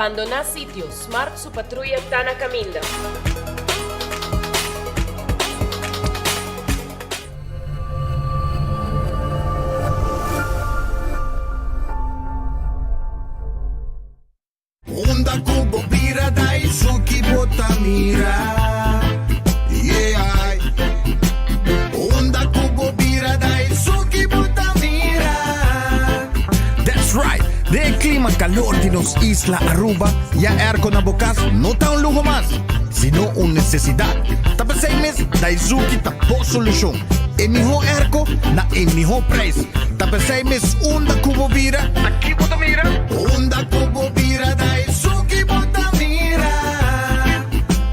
Bandoná sitio, Smart su patruya ta na kaminda. Unda ku bo bira dai su ki bo ta mira Yeah Unda ku bo bira dai su ki bo ta mira That's right! Den e klima kalor di nos isla Aruba, ya airco na bo kas no ta un luho mas, sino un nesesidat. Ta p'esei mes Daizuki ta bo solushon. E mihó airco na e mihó prijs. Ta p'esei mes unda ku bo bira, ta ki bo ta mira? Unda ku bo bira ta esun ki bo ta mira.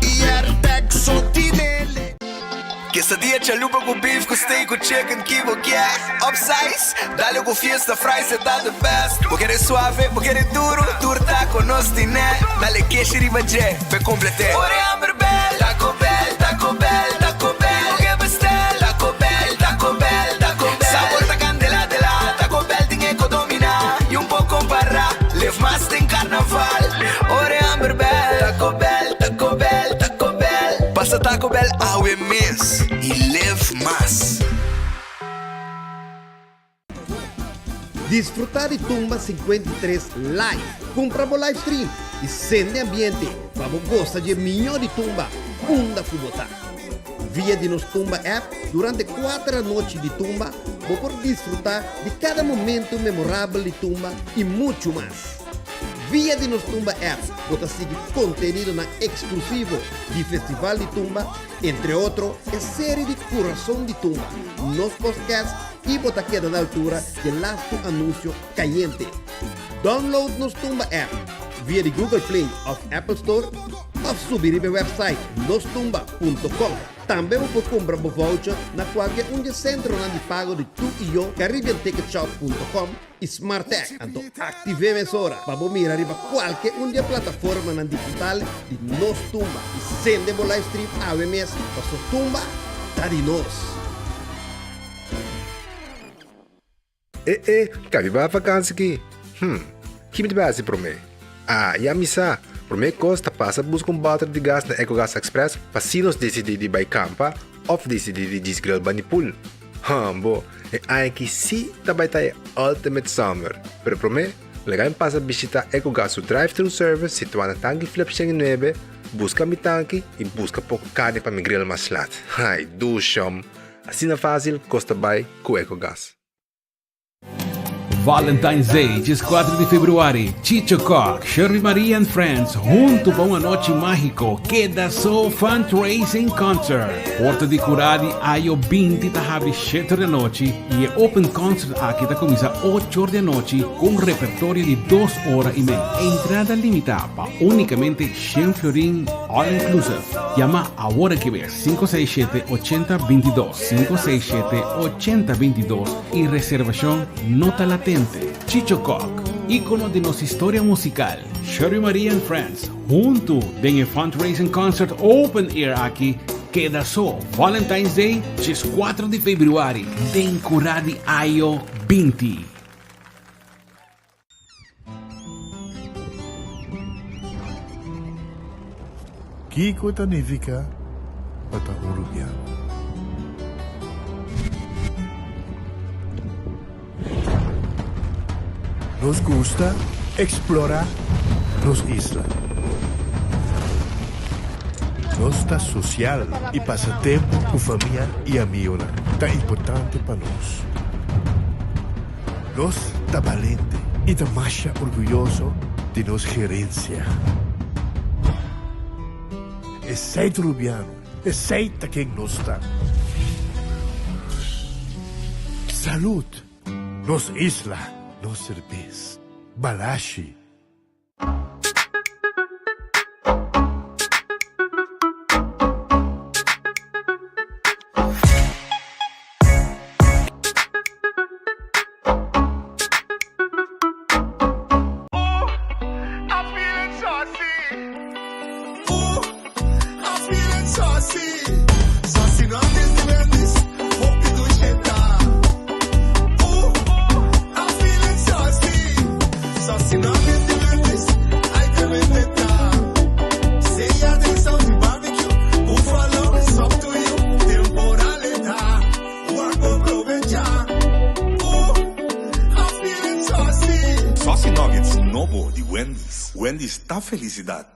I Airtag so tinele. Quesadilla chalupa ku beef ku steak ku chicken ki bo kier Upsize, dale ku fiesta fries e ta the best Bo kere suave, bo kere duro, tur taco nos tine Dale keshi riba dje, p'e complete Ora e hamber bel, Taco Bell, Taco Bell, Taco Bell Bo ke bestel, Taco Bell, Taco Bell, Taco Bell Sabor ta candela de la, Taco Bell tin e ko domina Y un por compara, live mas den carnaval Ora e hamber bel, Taco Bell, Taco Bell, Taco Bell Pasa Taco Bell awe mes y live mas. Disfruta di Tumba 53 live! Cumpra bo live stream y sende ambiente pa bo gosa dje miño di Tumba unda cu bo ta. Via di nos Tumba app durante cuater anochi di Tumba bo por disfruta di cada momento memorabel di Tumba y mucho mas. Via di nos Tumba app bo ta sigui contenidonan exclusivo di Festival di Tumba, entre otro e serie di Curason di Tumba, nos podcast I bo ta keda na altura dje lastu anuncio cayente. Download nos Tumba app via di Google Play of Apple Store of subi riba e website nostumba.com. Tambe bo por cumpra bo voucher na cualke un dje centronan di pago di Tu y Yo, CaribbeanTicketShop.com y SmartTag. Anto active mesora pa bo mira riba cualke un dje plataformanan digital di Nos Tumba y sende bo livestream awe mes paso Tumba ta di nos! E e, ka mi bai vakansi ki? Hm, ki mi ta bai hasi promé? Ah, ya mi sa! Promé kos ta pasa buska un bòter di gas na Ecogas Express pa si nos disidí di bai kampa òf disidí di djis grill bani pool. Hambo, e aña aki sí ta bai ta e ultimate summer! Pero promé, laga mi pasa bishitá Ecogas su drive-thru service situá na Tanki Flip 109, buska mi tanki i buska poko karni pa mi grill mas lat. Ai, dushom! Asina fásil kos ta bai ku Ecogas. Valentine's Day, 14 di februari, Chicho Kock, Shirley Maria and Friends hunto pa un anochi mágiko, Keda So Fundraising Concert. Porta di Curá di Ayo 20 ta habri 7 di anochi i e open concert aki ta kuminsá 8 di anochi ku un repertorio di 2 ora i mei. Entrada limitá pa únikamente 100 florin all inclusive. Yama awor aki bes. 567 80 22, 567 80 22 y reservacion no ta latente. Chicho Kock, icono di nos historia musical, Sherry Maria and Friends, hunto den e fundraising concert open air aki, keda so Valentine's Day, 4 di februari, den Cura di Ayo 20. Kiko ta nifiká pa ta un rubiano? Nos gusta eksplorá nos isla. Nos ta sosial i pasa tempu ku famia i amionan ta importante pa nos. Nos ta balente i ta masha orguyoso di nos gerensia. Esei ta Rubiano, esei ta ken nos ta. Salud! Nos isla, nos serbes. Balashi! Wendy's ta felisidat.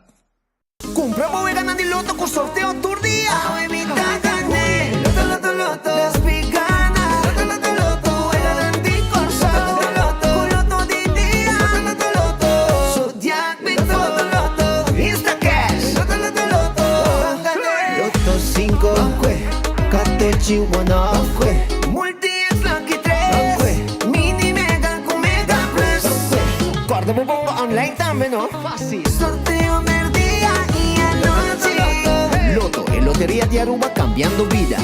Cumpra bo weganan di loto cu sorteo tur dia. Awe mi ta gane. Loto loto loto. Las pi gana. Loto loto loto. Weganan di Corsou. Loto loto. Cu loto di dia. Loto loto loto. Zodiac Big Four. Loto loto. Instacash. Loto loto loto. Ban gane. Loto cinco. Katochi one off. Multi X Lucky tres. Mini Mega cu Mega Plus. Corda bo bomba online tambe no. Facil. Sorteo merdia y anochi. Lotto, e loteria di Aruba cambiando bida.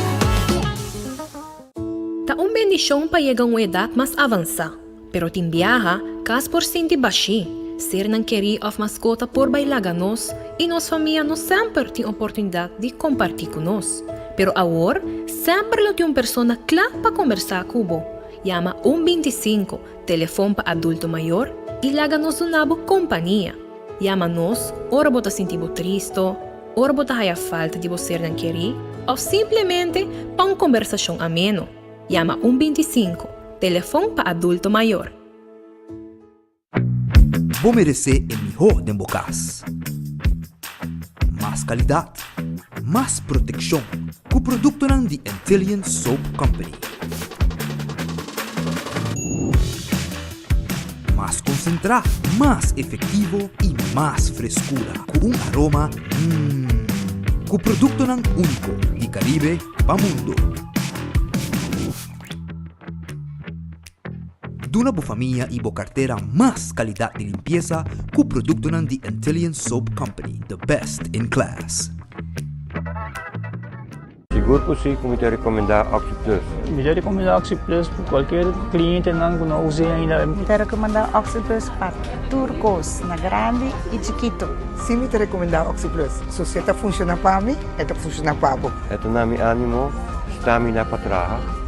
Ta un bendishon pa yega un edat mas avansá, pero tin biaha kas por sinti bashí, sernan kerí òf maskota por bai laga nos i nos famia no semper tin oportunidat di kompartí ku nos. Pero awor semper lo tin un persona kla pa kombersá ku bo. Yama un 25 Telefon pa adulto mayor i laga nos duna bo kompania. Yama nos ora bo ta sinti bo tristo, ora bo ta haya falta di bo sernan kerí òf simplemente pa un kombersashon ameno. Yama un 25, Telefon pa adulto mayor. Bo meresé e mihó den bo kas. Mas kalidat, mas protekshon ku produktonan di Antillian Soap Company. Mas konsentrá, mas efektivo i mas freskura ku un aroma mmm. Ku produktonan úniko di Karibe pa mundo. Duna bo famia i bo kartera mas kalidat di limpiesa ku produktonan di Antillian Soap Company, the best in class. Sigur ku si ku mi ta rekomendá OxiPlus. Mi ta rekomendá OxiPlus pa kualker klientenan ku no a us'é ainda. Mi ta rekomendá OxiPlus pa tur kos, na grandi i chikitu. Si mi ta rekomendá OxiPlus. So si e ta funshoná pa mi, e ta funshoná pa bo. E ta na mi ánimo, stamina pa traha.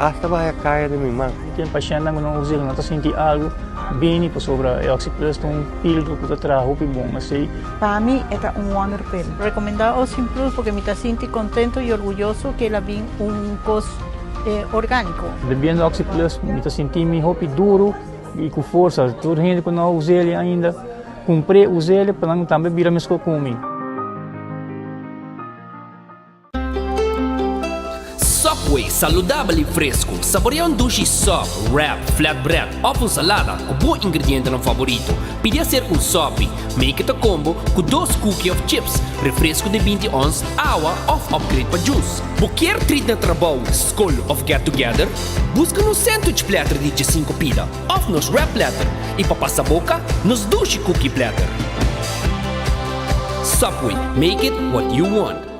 Asta baha kaya den mi man. Mi tin pashèntnan ku no usa ku no ta sinti algu bini pasobra e OxiPlus ta un pildo ku ta traha hopi bon asei. Pa mi e ta un wonder pill. Recomenda OxiPlus porque mi ta sinti contento y orguyoso que el a bin un cos organico. Bebiendo OxiPlus mi ta sinti mi hopi duro y cu forsa. Tur hende cu no a us'el ainda cumpr'e us'el pa nan tambe bira mesco cu mi. Subway, saludabel i fresku. Saborea un dushi sub, wrap, flatbread òf un salada ku bo ingredientenan favorito. Pidi aser un sopi, make it a combo, ku dos cookie òf chips, refresku di 20 ons, awa òf upgrade pa juice. Bo kier treat na trabou, skol òf get together? Buska nos sandwich platter di 15 pida òf nos wrap platter i pa pasa boka, nos dushi cookie platter. Subway, make it what you want.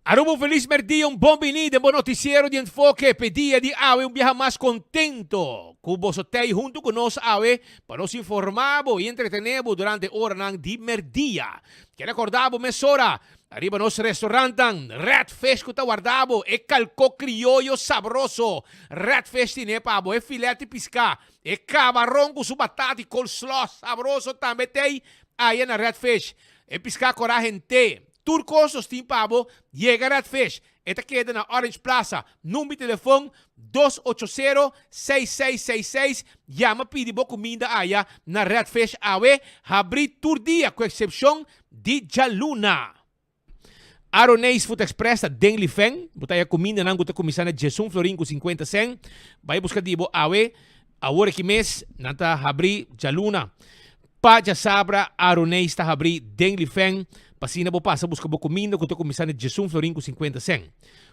Aruba un felis merdia, un bon bini den bo noticiero di Enfoke p'e dia di awe un biaha mas contento cu boso t'ey hunto cu nos awe pa nos informa bo y entretene bo durante oranan di merdia. Keda corda bo mesora ariba nos restaurantan Red Fish cu ta warda bo e calco crioyo sabroso Red Fish tine pa bo e filet di pisca, e cabaron cu su batata y coleslaw sabroso tambe t'ey aya na Red Fish. E pisca cora hente. Tur kos nos tin pa bo, yega Red Fish. E ta keda na Orange Plaza. Number di telefon, 280 6666. Yama pidi bo kuminda aya na Red Fish awe. Habri tur dia ku eksepshon di djaluna. Aroneis Food Express ta den Lifen. Bo ta haya kumindanan ku ta kuminsá na djesun florin ku sinkuenta sèn. Bai buska di bo awe. Awor aki mes nan ta habri djaluna. Pa djasabra Aroneis ta habri den Lifen pa asina bo pasa buska bo kuminda ku ta kuminsá na djesun florin ku sinkuenta sèn.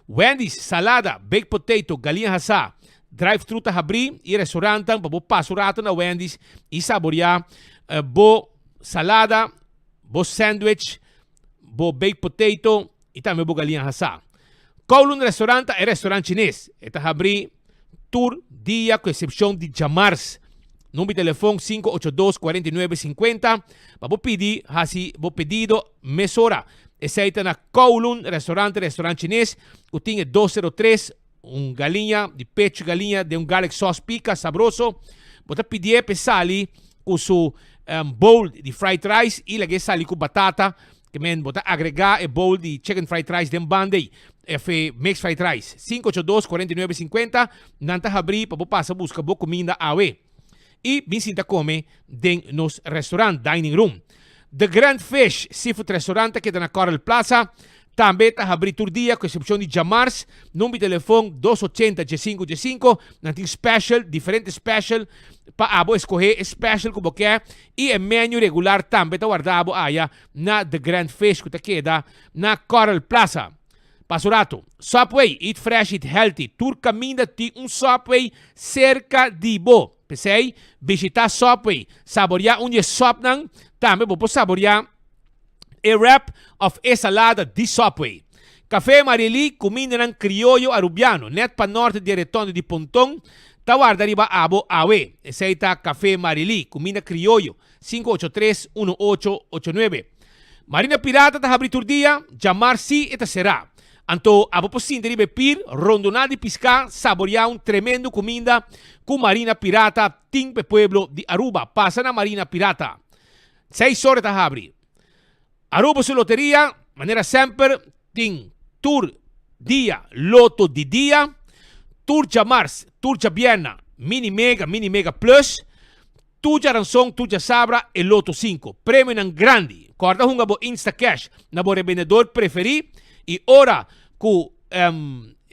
Wendy's, salada, baked potato, galiña hasá, drive thru ta habri i restaurantan pa bo pasa un rato na Wendy's i saboriá bo salada, bo sandwich, bo baked potato i tambe bo galiña hasá. Kowloon Restaurant ta e restaurant chines. E ta habri tur dia ku eksepshon di djamars. Number di telefon 582 49 50 pa bo pidi hasi bo pedido mesora. Esei ta na Kowloon Restaurant, restaurant chines ku tin e 203, un galiña di pechu galiña den un garlic sauce pika sabroso. Bo ta pidié pa e sali ku su bowl di fried rice i lag'é sali ku batata. Ke men bo ta agregá e bowl di chicken fried rice den banda ei, of e mixed fried rice. 582 49 50, nan ta habrí pa bo pasa buska bo kuminda awe. i bin sinta kome den nos restaurant, dining room. The Grand Fish Seafood Restaurant ta keda na Coral Plaza. Tambe ta habrí tur dia ku eksepshon di djamars. Number di telefon dos ochenta diesinku diesinku. Nan tin special, diferente special pa abo eskohé e special ku bo ke i e menu regular tambe ta warda bo aya na The Grand Fish ku ta keda na Coral Plaza. Pasa un rato. Subway, eat fresh, eat healthy. Tur kaminda tin un Subway serka di bo. P'esei, bishitá Subway, saboriá un di e sòpnan. Tambe bo por saboriá e wrap òf e salada di Subway. Café Marily, kumindanan krioyo arubiano, nèt pa nòrte di e retondo di Ponton, ta warda riba abo awe. Esei ta Café Marily, kuminda krioyo, 583 1889. Marina Pirata ta habri tur dia, djamar si e ta será. Anto abo por sinti riba e pir, rondoná di piská, saboriá un tremendo kuminda ku Marina Pirata tin p'e pueblo di Aruba. Pasa na Marina Pirata. Seis ora ta habri. Aruba su loteria, manera semper, tin tur dia loto di dia, tur djamars, tur djabièrna, mini mega, mini mega plus. Tur djaranson, tur djasabra e Loto sinku. Premionan grandi. Kòrda hunga bo Instacash na bo rebendedor preferí i ora ku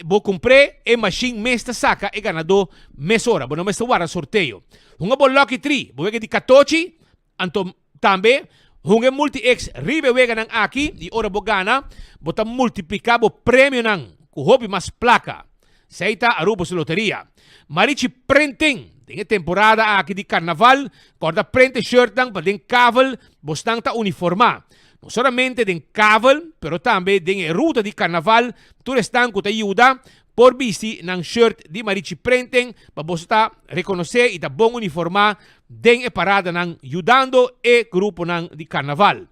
bo kumpr'é e mashin mes ta saka e ganadó mesora. Bo no mester warda sorteo. Hunga bo Lucky Tree, bo wega di katochi, anto tambe hunga e Multi-X riba e weganan aki i ora bo gana bo ta multipliká bo premionan ku hopi mas plaka. Esei ta Aruba su loteria. Marichi Printing, Den e temporada aki di karnaval, kòrda print e shirtnan pa den kavel bosnan ta uniformá. No solamente den kavel, pero tambe den e ruta di karnaval, tur esnan ku ta yuda por bisti nan shirt di Marichi Printing pa boso ta rekonosé i ta bon uniformá den e paradanan yudando e gruponan di karnaval.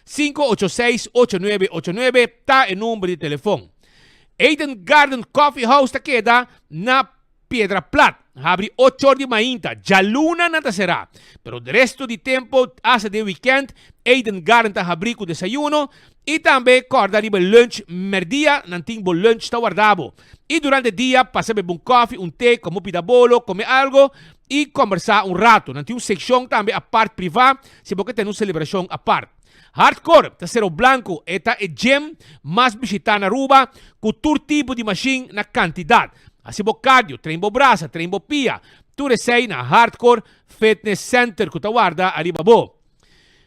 586 8989 ta e number di telefon. Eden Garden Coffee House ta keda na Piedra Plat. Habri ocho or di mainta. Djaluna nan ta será. Pero de resto di tempo, hasta den weekend, Eden Garden ta habri ku desayuno i tambe kòrda riba lunch mèrdia nan tin bo lunch ta warda bo. I durante dia pasa bebe un kòfi, un te, komo pida bolo, kome algo i kòmbersá un rato. Nan tin un sekshon tambe apart privá Si bo ke tene un selebrashon apart. Hardcore ta Cerro Blanco, e ta e gym mas bishitá na Aruba ku tur tipo di mashin na kantidat. Hasi bo cardio, train bo brasa, train bo pia, tur esei na Hardcore Fitness Center ku ta warda ariba bo.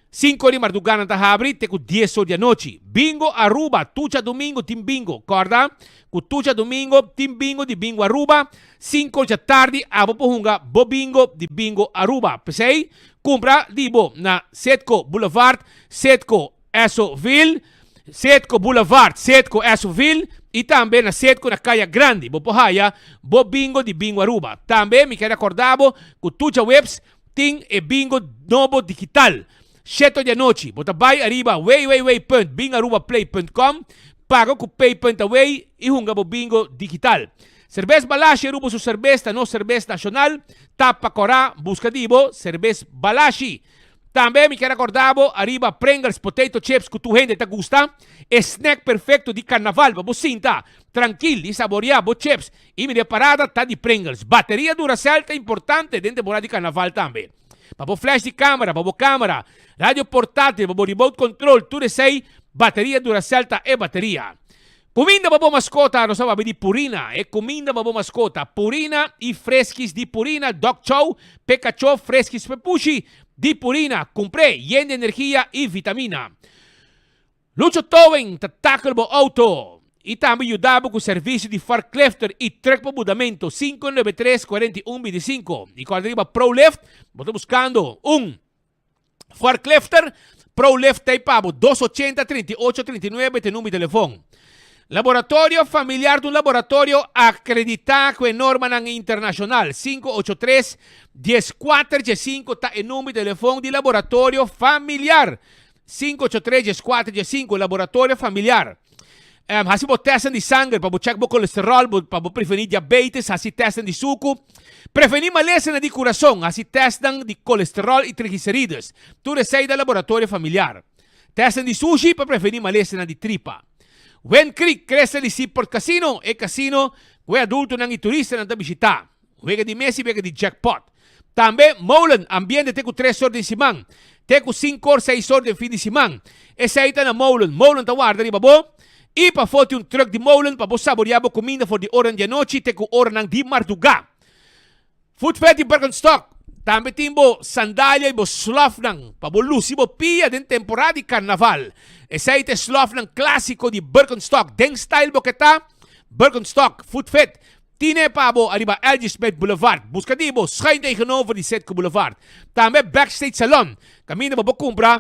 Sinku di marduganan ta habri te ku dies or di anochi. Bingo Aruba, tur djadumingu tin bingo. Kòrda ku tur djadumingu tin bingo di Bingo Aruba. Sinku djatardi abo por hunga bo bingo di Bingo Aruba. P'esei, Cumpra di bo na Citgo Boulevard, Citgo Essoville, Citgo Boulevard, Citgo Essoville y tambe na Citgo na Caya Grandi. Bo por haya bo bingo di Bingo Aruba. Tambe mi kier acorda bo cu tur djaweps tin e bingo nobo digital. Sheto di anochi bo ta bay ariba www.bingarubaplay.com, paga cu pay.away y hunga bo bingo digital. Serbes Balashi Aruba su serbes ta nos serbes nacional, tapa cora, busca di bo, Serbes Balashi. Tambe mi kier acorda bo ariba Pringles potato chips cu tur hende ta gusta, e snack perfecto di carnaval pa bo sinta trankil y saborea bo chips y mira e parada ta di Pringles. Bateria Duracell ta importante den temporada di carnaval tambe. Pa bo flash di camera, pa bo camera, radio portatil, pa bo remote control, tur esey bateria Duracell ta e bateria. Kuminda pa bo maskota, nos a papia di Purina, e kuminda pa bo maskota, Purina i Freskis di Purina, Dog Chow p'e kachó, Freskis p'e pushi di Purina, kumpr'é, yen di energia i vitamina. Lucho Towing ta takel bo outo i tambe yuda bo ku servisio di forklifter i trùk pa mudamentu, 593 41 25. I kòrda riba ProLift, bo ta buskando un. Forklifter, ProLift ta pa bo, dos ochenta, trinta i ocho, trinta i nuebe ta e number di telefon. Laboratorio Familiar ta un laboratorio akreditá ku e normanan internashonal. Sinku ocho tres, dies kuater, dies sinku ta e number di telefon di Laboratorio Familiar. Sinku ocho tres, dies kuater, dies sinku, Laboratorio Familiar. Hasi bo tèstnan di sanger pa bo chèk bo kolesteròl, bo pa bo prevení diabetes, hasi tèstnan di suku, prevení malesanan di kurason, hasi tèstnan di kolesteròl i trigliserides. Tur esei den laboratorio familiar. Tèstnan di sushi pa prevení malesanan di tripa. Wind Creek, Cresta di Seaport Casino, e kasino ku e adultonan i turistanan ta bishitá. Wega di mesa i wega di jackpot. Tambe Molen, ambiente te ku tres or den siman, te ku sinkor seis or den fin di siman. Esei ta na Molen. Molen ta warda riba bo. I pafó tin un trùk di Molen pa bo saboreá bo kuminda for di oranan di anochi te ku oranan di mardugá. Footfed di Birkenstock tambe tin bo sandalia i bo slòfnan pa bo lusi bo pia den temporada di karnaval. Esei ta e slòfnan klásiko di Birkenstock den style bo ke ta. Birkenstock Footfed Tine pa bo ariba LG Smith Boulevard. Buska di bo schuin tegenover di Citgo Boulevard. Tambe Backstage Salon, kaminda bo por kumpra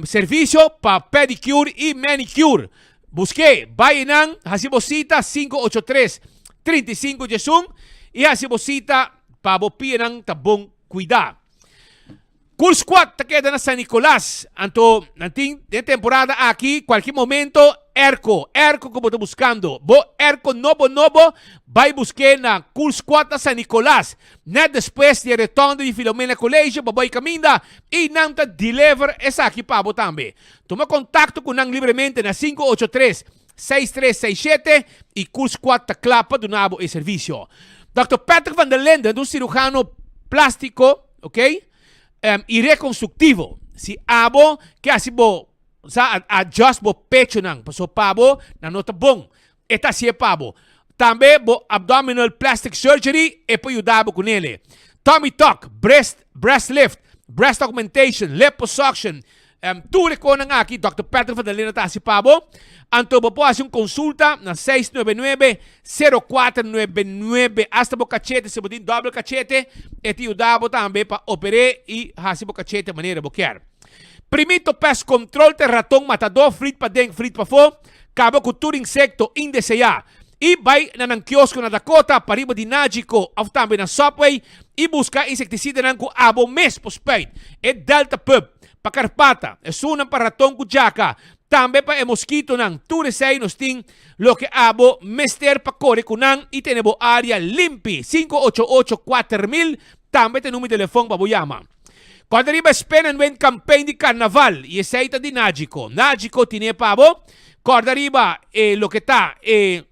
servisio pa pedicure i manicure. Busk'é, bai einan, hasi bo sita 583 35 11 i hasi bo sita pa bo pianan ta bon kuidá. Cool Squad ta keda na San Nicolas, anto nan tin den temporada aki cualkier momento airco, airco cu bo ta buscando, bo airco nobo nobo bay busque na Cool Squad na San Nicolas, net despues di e rotonde di Filomena College bo bay caminda y nan ta deliver esaki pa bo tambe. Tuma contacto cu nan libremente na 583 6367 y Cool Squad ta cla pa duna bo e servicio. Dòkter Patrick van der Linden ta un cirujano plastico. Ok? Um, i rekonstruktivo. Si abo ke hasi bo sa adjust bo pechonan, paso pa bo nan no ta bon. E ta hasié pa bo. Tambe bo abdominal plastic surgery e por yuda bo kunele. Tummy tuck, breast breast lift, breast augmentation, liposuction, Tur e konan aki Dòkter Patrick van der Linden ta hasi pa bo. Anto bo por hasi un konsulta na 699 0499. Hasta bo kachete, si bo tin dòbel kachete, e ta yuda bo tambe pa oper'é i hasi bo kachete manera bo kier. Primito Pest Control ta e raton matadó, frit paden, frit pafó, kaba ku tur insekto indeseá. I bai na nan kiosko na Dakota, pariba di Nagico òf tambe na Subway i buska insektisidanan ku abo mes por spuit. E Delta Pup pa karpata, esunnan pa raton ku djaka, tambe pa e moskitonan. Tur esei nos tin loke abo mester pa kore ku nan i tene bo área limpi. 588 4000 tambe ta e numero di telefòn pa bo yama. Kòrda riba e Spin and Win campaign di Carnaval y esey ta di Nagico. Nagico tine pa bo. Kòrda riba e loke ta e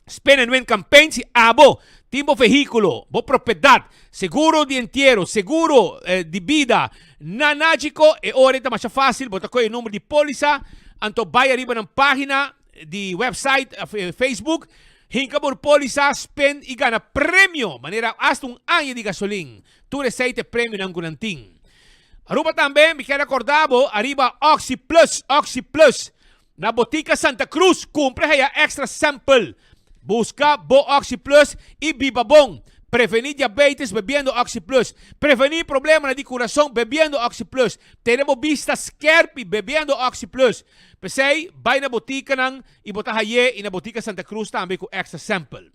Spin and Win campaign si abo tin bo vehiculo, bo propiedad, seguro di entiero, seguro di bida na Nagico e ora e ta masha facil bo ta kohe e number di polisa anto bay ariba nan pagina di website of Facebook hinka bo polisa spin y gana premio manera hasta un aña di gasolin. Tur esei ta e premionan ku nan tin. Aruba tambe mi kier rekorda bo ariba Oxi Plus, Oxi Plus. Na Botica Santa Cruz kumpra haya extra sample. Buska bo Oxi Plus i biba bon. Prevení diabetes bebiendo Oxi Plus. Prevení problemanan di kurason bebiendo Oxi Plus. Tene bo bista skerpi bebiendo Oxi Plus. P'esei bai na botikanan i bo ta hay'é i na Botica Santa Cruz tambe ku extra sample.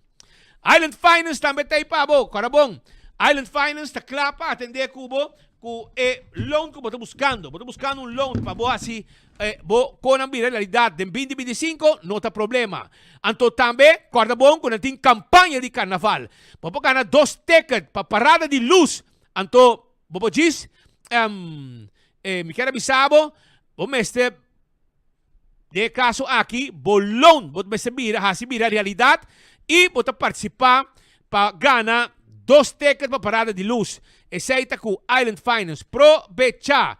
Island Finance tambe ta ei pa bo. Kòrda bon, Island Finance ta kla pa atendé ku bo ku e loan ku bo ta buskando. Bo ta buskando un loan pa bo hasi bo konan bira realidat den binti 25, no ta problema. Anto tambe kòrda bon ku nan tin kampaña di karnaval. Bo por gana dos ticket pa parada di lus. Anto bo por djis, mi kier a bisa bo, bo mester. Den e kaso aki, bo loan bo mester bira hasi bira realidat i bo ta partisipá pa gana dos ticket pa parada di lus. Esei ta ku Island Finance. Probechá!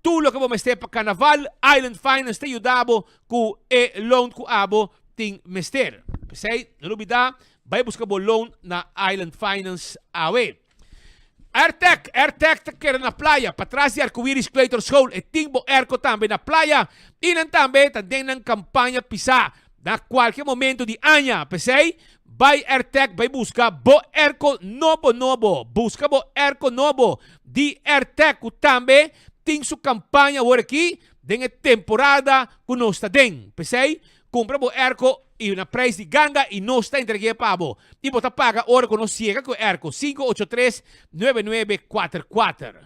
Tur loke bo mester pa karnaval, Island Finance ta yuda bo ku e loan ku abo tin mester. P'esei, no lubidá, bai buska bo loan na Island Finance awe. Airtec, Airtec ta keda na playa, patras di Arcoiris Kleuterschool. E tin bo airco tambe na playa y nan tambe ta den nan campaña pisa na cualke momento di aña. P'esey, bay Airtec bay busca bo airco nobo nobo. Busca bo airco nobo di Airtec cu tambe tin su campaña awor aki den e temporada cu nos ta den. P'esey, Kumpra bo airco i na prijs di ganga i nos ta entreg'é pa bo. I bo ta paga ora ku nos yega ku e airco, 583 9944.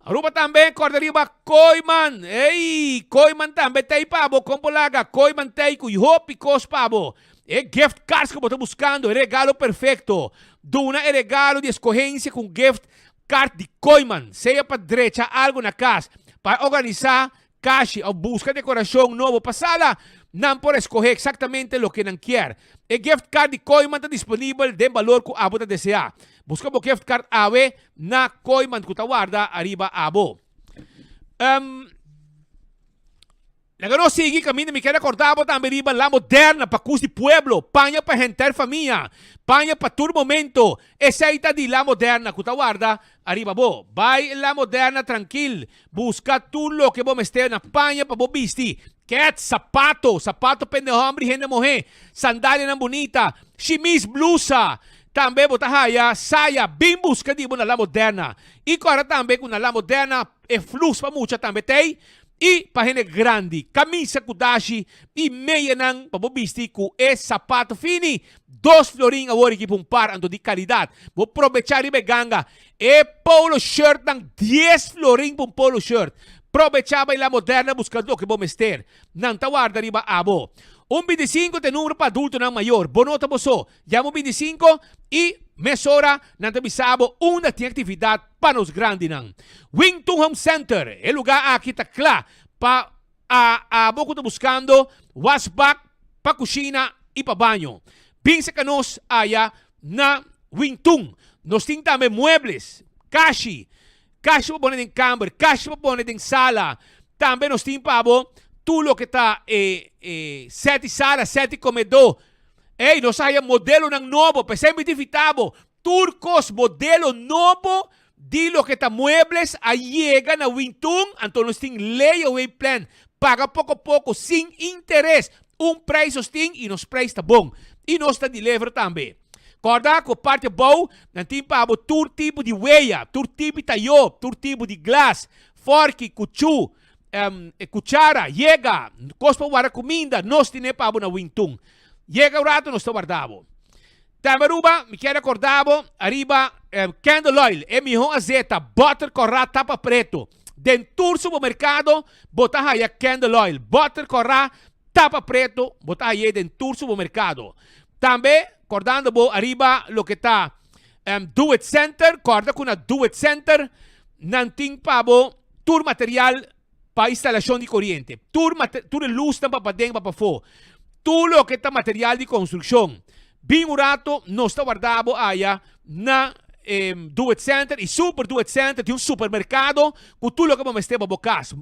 Aruba tambe kòrda riba Kooiman. Ey! Kooiman tambe ta ei pa bo. Kon bo laga? Kooiman ta ei ku hopi kos pa bo. E gift cards ku bo ta buskando, e regalo perfekto. Duna e regalo di eskohensia ku un gift card di Kooiman. Sea pa drecha algu na kas, pa organisá. kashi òf buska dekorashon nobo pa sala, nan por eskohé eksaktamente loke nan kier. E gift card di Kooiman ta disponibel den balor ku abo ta deseá. Buska bo gift card awe na Kooiman ku ta warda ariba abo. Laga nos sigui kaminda mi kere korda bo tambe riba La Moderna pa kus di pueblo, paña pa henter famia, paña pa tur momento. Esei ta di La Moderna ku ta warda ariba bo. Bai La Moderna trankil, buska tur loke bo mester na paña pa bo bisti, kèts, sapato, sapato pa hende hòmber i hende muhé, sandalianan bunita, shimis, blusa. Tambe bo ta haya saya, bin buska di bo na La Moderna. I kòrda tambe ku na La Moderna e flus pa mucha tambe t'ei. I pa hende grandi, kamisa ku dashi i meyanan pa bo bisti ku e sapato fini. Dos florin awor aki pa un par anto di kalidat. Bo probechá riba e ganga. E polo shirtnan dies florin pa un polo shirt. Probechá bai La Moderna buska loke bo mester. Nan ta warda riba abo. Un bintisinko ta e numero pa adultonan mayor. Bo no ta bo so. Yama un bintisinko i mesora nan ta bisa bo unda tin aktividat pa nos grandinan. Wington Home Center, e lugá aki ta kla pa a abo ku ta buskando wasbak pa kushina i pa baño. Bin seka nos aya na Wington. Nos tin tambe muebles, kashi, kashi pa pone den kamber, kashi pa pone den sala. Tambe nos tin pa bo tur loke ta e e sèt di sala, sèt di komedó. Ey, nos a haya modelonan nobo, p'esei mi ta invitá bo, tur kos modelo nobo di loke ta muebles a yega na Wintun, anto nos tin layaway plan, paga poko poko sin interes, un prijs nos tin y nos prijs ta bon, y nos ta deliver tambe. Corda cu parti abou nan tin pa bo tur tipo di weya, tur tipo di tayo, tur tipo di glas, forki, cuchu, cuchara, yega, cos pa warda cuminda, nos tine pa bo na Wintun. Yega un rato nos ta warda bo. Tambe Aruba, mi kier recorda bo ariba candle oil, e miho azeta, butter corra tapa preto. Den tur supermercado bo ta haya candle oil, butter corra tapa preto, bo ta haye den tur supermercado. Tambe cordando bo ariba loke ta Do It Center, corda cu na Do It Center nan tin pa bo tur material pa instalashon di koriente, tur tur e lusnan pa paden pa pafó, tur loke ta material di konstrukshon. Bin un rato nos ta warda bo aya na Do It Center i Super Do It Center tin un supermerkado ku tur loke bo mester pa bo kas,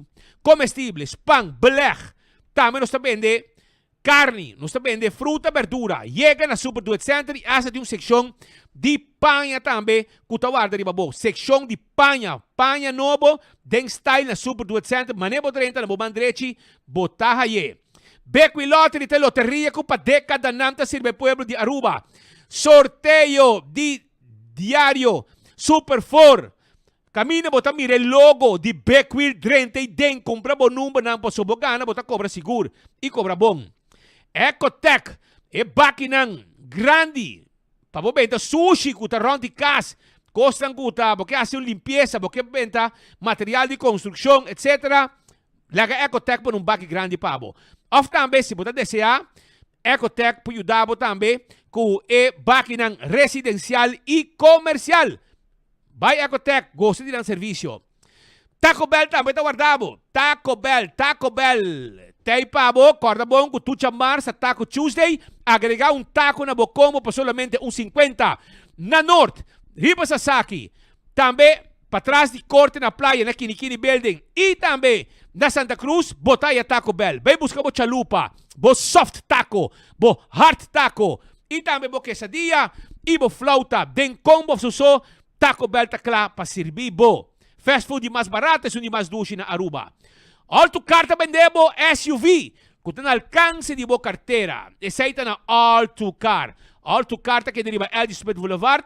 komestibles, pan, beleg. Tambe nos ta bende Carni, nos ta bende fruta, berdura. Yega na Super Do It Center y hasta tin un seccion di paña tambe cu ta warda riba bo. Seccion di paña, paña nobo den style na Super Do It Center. Mane bo drenta na bo man drechi, bo ta haye. Bequi Lottery ta e loteria cu pa decadanan ta sirbi e pueblo di Aruba. Sorteo di diario Super Four. Kaminda bo ta mira e logo di Bekwil drenta i den kumpra bo numbernan paso bo gana bo ta kobra sigur i kobra bon. Ecotec, e bakinan grandi pa bo benta sushi ku ta rònt di kas, kosnan ku ta bo ke hasi un limpiesa, bo ke benta material di konstrukshon etc. Laga Ecotec pone un baki grandi pa bo. Òf tambe si bo ta deseá Ecotec por yuda bo tambe ku e bakinan residensial i komersial. Bai Ecotec, gosa di nan servisio. Taco Bell tambe ta warda bo. Taco Bell, Taco Bell. Tei pa bo, kòrda bon ku tucha mars ta Taco Tuesday. Agregá un taco na bo kombo pa solamente un sinkuenta. Na Noord, riba Sasaki. Tambe patras di Korte na Playa na Kinikini Building i tambe na Santa Cruz, bo ta haya Taco Bell. Bai buska bo chalupa, bo soft taco, bo hard taco i tambe bo quesadilla i bo flauta den combo of soso, Taco Bell ta kla pa sirbi bo. Fast food di mas barato esun di mas dushi na Aruba. All to Car ta bende bo SUV ku ta na alkanse di bo kartera. Esei ta na All to Car. All to Car ta keda riba LG Smith Boulevard.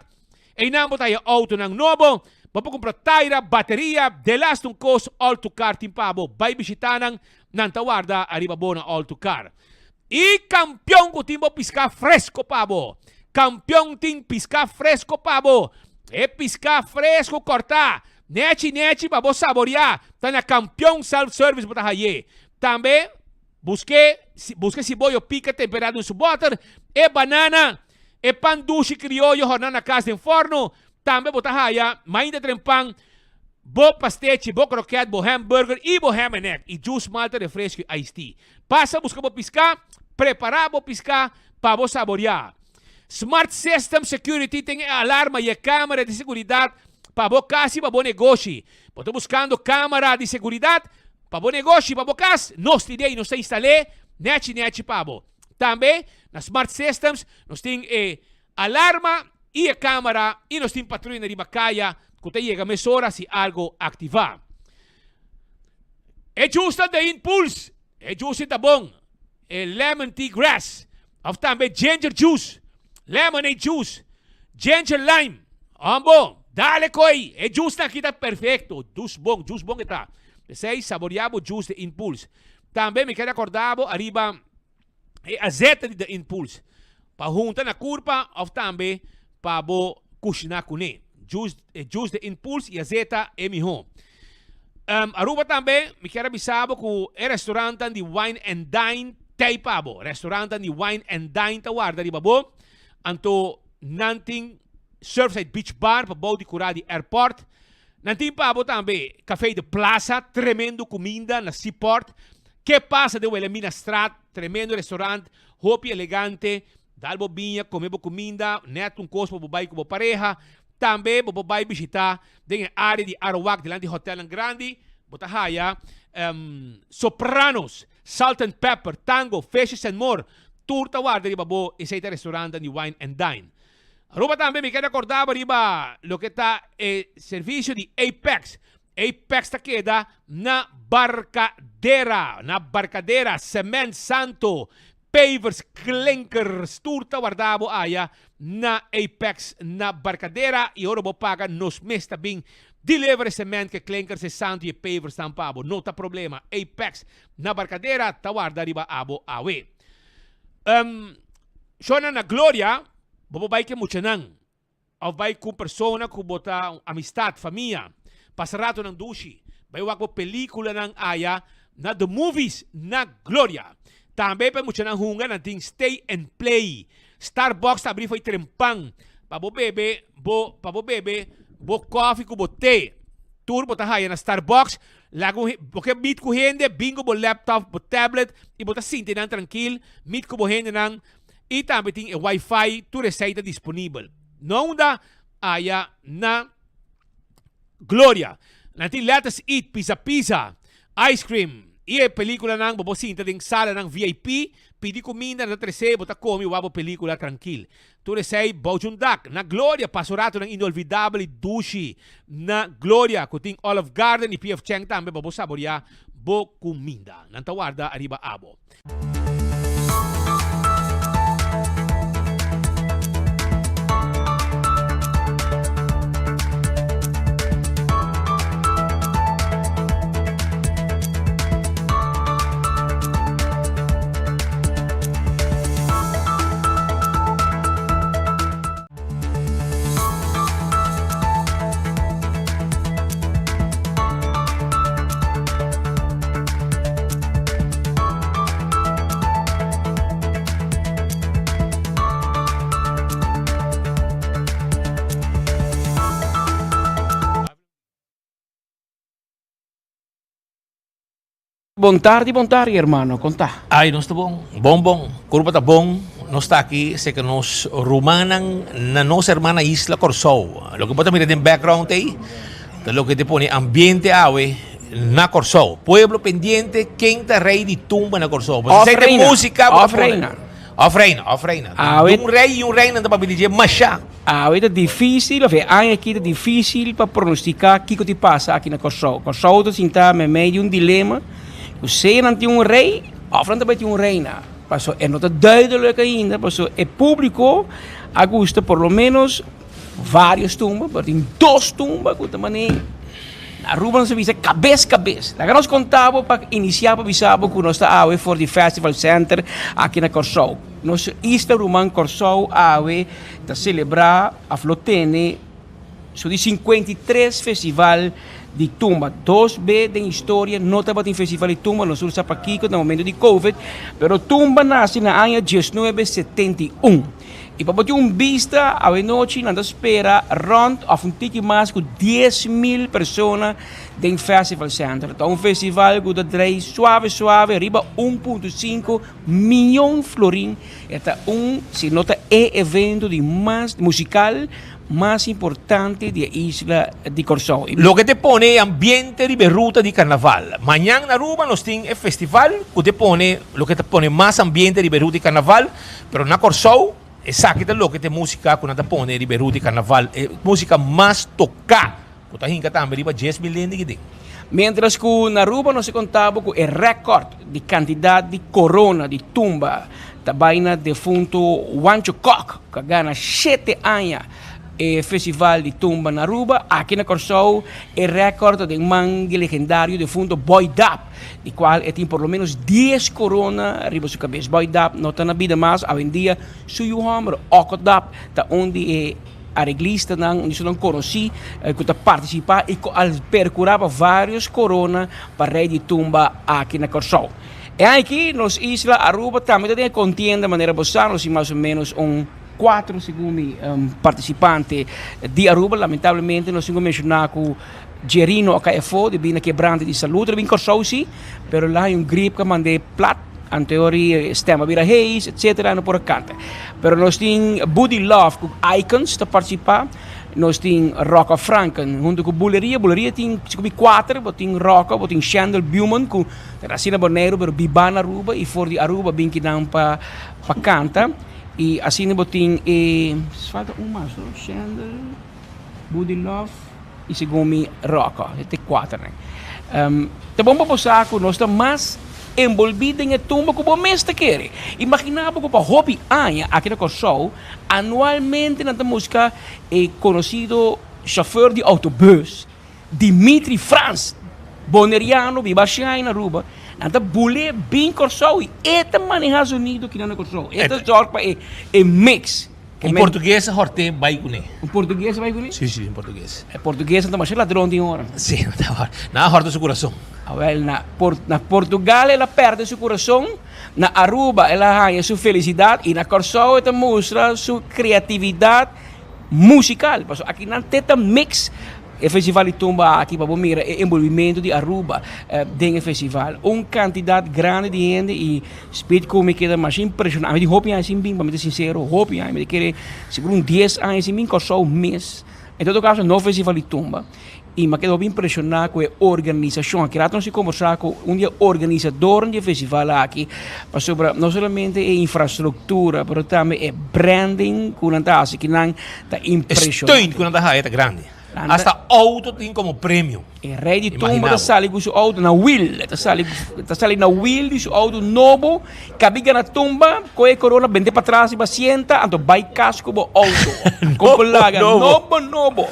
Einan bo ta haya outonan nobo. Bo por kumpra taira, bateria, delaste un kos All to Car tin pa bo. Bai bishita nan, nan ta warda ariba bo na All to Car. I kampion ku tin bo piská fresko pa bo. Kampion tin piská fresko pa bo. E piská fresko kòrtá nèchi nèchi pa bo saboriá ta na Kampion Self Service bo ta haye. Tambe busk'é buska siboyo pika temperá den su bòter, e banana, e pan dushi krioyo hòrná na kas den fòrno. Tambe bo ta haya mainta tren pan. Bo pastechi, bo kroket, bo hamburger i bo ham and egg i juice malta refresco i iced tea. Pasa buska bo piská, prepará bo piská pa bo saboriá. Smart System Security tin e alarma i e kamera di seguridat pa bo kas i pa bo negoshi. Bo ta buskando kamera di seguridat pa bo negoshi, pa bo kas? Nos tin ei, nos ta instal'é nèchi nèchi pa bo. Tambe na Smart Systems nos tin e alarma i e kamera i nos tin patruya riba kaya ku ta yega mesora si algo aktivá. E juice ta de Impuls, e juice ta bon, e lemon tea grass of tambe ginger juice, lemonade juice, ginger lime, hombo, dale koe, e juice nan aki ta perfecto, juice bon, juice bon e ta. P'esei saborea bo juice de Impuls. Tambe mi kere acorda bo ariba e azeta di The Impulse pa hunta na curpa of tambe pa bo cushina cune. Juice, e juice The Impulse y azeta e miho. Um, Aruba tambe mi kier a bisa bo cu e restaurantan di Wine and Dine tey pa bo. Restaurantan di Wine and Dine ta warda riba bo. Anto nan tin Surfside Beach Bar pa bou di cura di airport. Nan tin pa bo tambe Café de Plaza, tremendo cuminda na Seaport. Ke pasa den Wilhelminastraat, tremendo restaurant, hopi elegante. Dal bo biña, come bo cuminda, net un cos pa bo bay cu bo pareha. Tambe bo por bay bishita den e area di Arawak dilanti hotelnan grandi. Bo ta haya Sopranos, Salt and Pepper, Tango, Fishes and More. Tur ta warda riba bo, esey ta restaurantnan di Wine and Dine. Aruba tambe mi keda kordaba riba loke ta e servisio di Apex. Apex ta keda na Barcadera, na Barcadera, cement santo, pavers, klinkers, tur ta warda bo aya na Apex na Barcadera y ora bo paga nos mes ta bin deliver e cement ke klinkers, e santo y e pavers nan pa bo. No ta problema, Apex na Barcadera ta warda riba abo awe. Um, Shona na Gloria, bo por bai ku e muchanan òf bai ku un persona ku bo ta amistat, famia. Pasa ratonan dushi. Bai wak bo pelíkulanan aya na The Movies na Gloria. Tambe pa e muchanan hunga nan tin Stay and Play. Starbucks ta abrí for e trempan pa bo bebe bo pa bo bebe bo kòfi ku bo te. Tur bo ta haya na Starbucks. Laga un bo ke meet ku hende, bin ku bo laptop, bo tablet i bo ta sinti nan trankil, meet ku bo hendenan i tambe tin e wifi, tur esei ta disponibel. No unda aya na Gloria. Nan tin Let Us Eat, Pizza Pizza, Ice Cream i e pelikulanan bo por sinta den salanan VIP, pidi kuminda, nan ta trese, bo ta kome i wak bo pelikula trankil. Tur esei bou djun dak. Na Gloria pasa un ratonan inolvidabel i dushi. Na Gloria ku tin Olive Garden i PF Chang tambe pa bo saboreá bo kuminda. Nan ta warda ariba abo. Bon tardi, bon tardi hermano, con ta? Ay, nos ta bon, bon bon, curpa ta bon, nos ta aki seca nos rumannan na nos hermana isla Corsou. Loke bo ta mira den background ey, ta loke te pone ambiente awe na Corsou. Pueblo pendiente ken ta rey di tumba na Corsou. Of Esey ta reina, musica bo ta of pone. reina. Of reina, of reina. Awe Un rey y un reina ta papia di dje masha. Awe ta difícil, of e aña aki ta difícil pa pronosticá kiko ti pasa aki na Kòrsou. Kòrsou ta sintá meimei di un dilema ku sea nan tin un rei òf nan ta bai tin un reina. Paso e no ta duidelijk ainda, paso e públiko a gusta por lo ménos vários tumba, pero tin dos tumba ku ta manera na Aruba nos ta bisa kabes kabes. Laga nos konta bo pa inisiá pa bisa bo ku nos ta awe for di Festival Center aki na Kòrsou. Nos isla ruman Kòrsou awe ta selebrá òf lo tene su di 53 festival di tumba. Dos be den historia no tabatin festival di tumba, nos tur sa pakiko na momento di covid, pero tumba nase na aña 1971. I pa bo tin un bista, awenochi nan ta spera rond of un tiki mas ku 10,000 persona den Festival Center. Ta un festival ku ta drei suave suave riba 1.5 miyon florin. E ta un, si no ta e evento di mas musical mas importante di e isla di Kòrsou. Loke te pone e ambiente riba e ruta di karnaval. Mañan na Aruba nos tin e festival ku te pone loke ta pone mas ambiente riba e ruta di karnaval, pero na Kòrsou esaki ta loke ta e músika ku nan ta pone riba e ruta di karnaval, e músika mas toká ku ta hinka tambe riba 10,000 hende aki den. Miéntras ku na Aruba nos a konta bo ku e rèkòrt di kantidat di korona di tumba ta bai na defunto Wancho Kok ku a gana shete aña e festival di tumba na Aruba. Aki na Kòrsou e rèkòrt ta den man di legendario defunto Boy Dap di kual e tin por lo ménos dies korona riba su kabes. Boy Dap no ta na bida mas awendia, su yu hòmber Oko Dap ta un di e Areglistanan, un di esunnan konosí ku ta partisipá i ku a perkurá pa vários korona pa Rei di Tumba aki na Kòrsou. E aña aki nos isla Aruba tambe ta den e kontienda manera bo sa, nos tin mas o ménos un kuater segun mi partisipante di Aruba. Lamentablemente nos tin ku menshoná ku Jerino a kai afó debí na kebrante di salú. Ta bin Kòrsou sí, pero el a haña un grip ku a mand'é plat. Anteori stem a bira hees, etcetera, no por a canta. Pero nos tin Buddy Love cu Icons ta participa. Nos tin Rocco Franken hunto cu Buleria. Buleria tin si cu cuater, bo tin Rocco, bo tin Shandel Buman cu ta naci na Boneiru pero biba na Aruba y for di Aruba bin kinan pa pa canta. Y asina bo tin e falta un mas no, Shandel, Buddy Love y segun mi Rocco. E te cuaternan. Ta bon pa bo sa cu nos ta mas enbolbí den e tumba ku bo mes ta kere. Imaginá bo ku pa hopi aña aki na Kòrsou, anualmente nan ta buska e konosido shofèr di outobùs, Dimitri Frans, boneriano, biba asha na Aruba. Nan ta bul'é bin Kòrsou i e ta manehá zonido kinan na Kòrsou. E ta zòrg pa e mix. Un portugues a hort'é bai kuné. Un portugues a bai kuné? Sí, sí, un portugues. E portuguesnan ta masha ladron tin ora. Sí, nan ta hòrt. Nan a hòrta su kurason. Awèl, na Por, na Portugal el a pèrdè su kurason, na Aruba el a haña su felisidat i na Kòrsou e ta mustra su kreatividat musikal. Pasobra aki nan te ta mix E festival di tumba aki pa bo mira e enbolbimento di Aruba den e festival. Un cantidad grandi di hende y spit cu mi keda masha impresiona. Ami di hopi aña sin bin, pa mi ta sincero, hopi aña. Mi ta kere sigur un dies aña sin bin Kòrsou mes. En todo caso no festival di tumba. Y mi a keda hopi impresiona cu e organisacion. Aki rato nos a conversa cu un di e organisadornan di e festival aki pasobra no solamente e infrastructura pero tambe e branding cu nan ta haci kinan ta impresionante. E steun cu nan ta haya ta grandi. Hasta auto tin como premio. E rey di tumba ta sali cu su auto na wiel. E ta sali, ta sali na wiel di su auto nobo. Cabi gana tumba, coge e corona, bende patras riba sienta, anto bay cas cu bo auto. Como laga, nobo, nobo.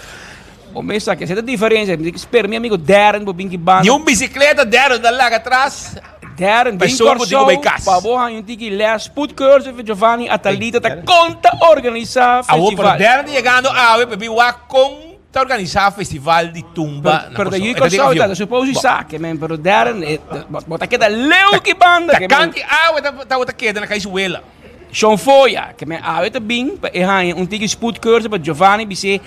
Bo mes sa, kese ta diferencia. Mi spera mi amigo Darren bo bin ki banda. Ni un bicicleta Darren ta laga atras. Darren, bin Kòrsou pa bo haña un tiki lès spoedcursus for Giovanni Atalita ta kon ta organisá Awor, pero festival. Darren ta yegando awe pa bin wak kon ta organisá festival di tumba na Pero ta Kòrsou. yu E ta den Kòrsou avion. ta supos di Bo. sa ke men, pero Darren e bo ta keda leu ki banda Ta ke men. kanti awe ta tabata keda na Kaisuela. Shon Foya ke men awe ta bin pa e haña un tiki spoedcursus pa Giovanni bis'é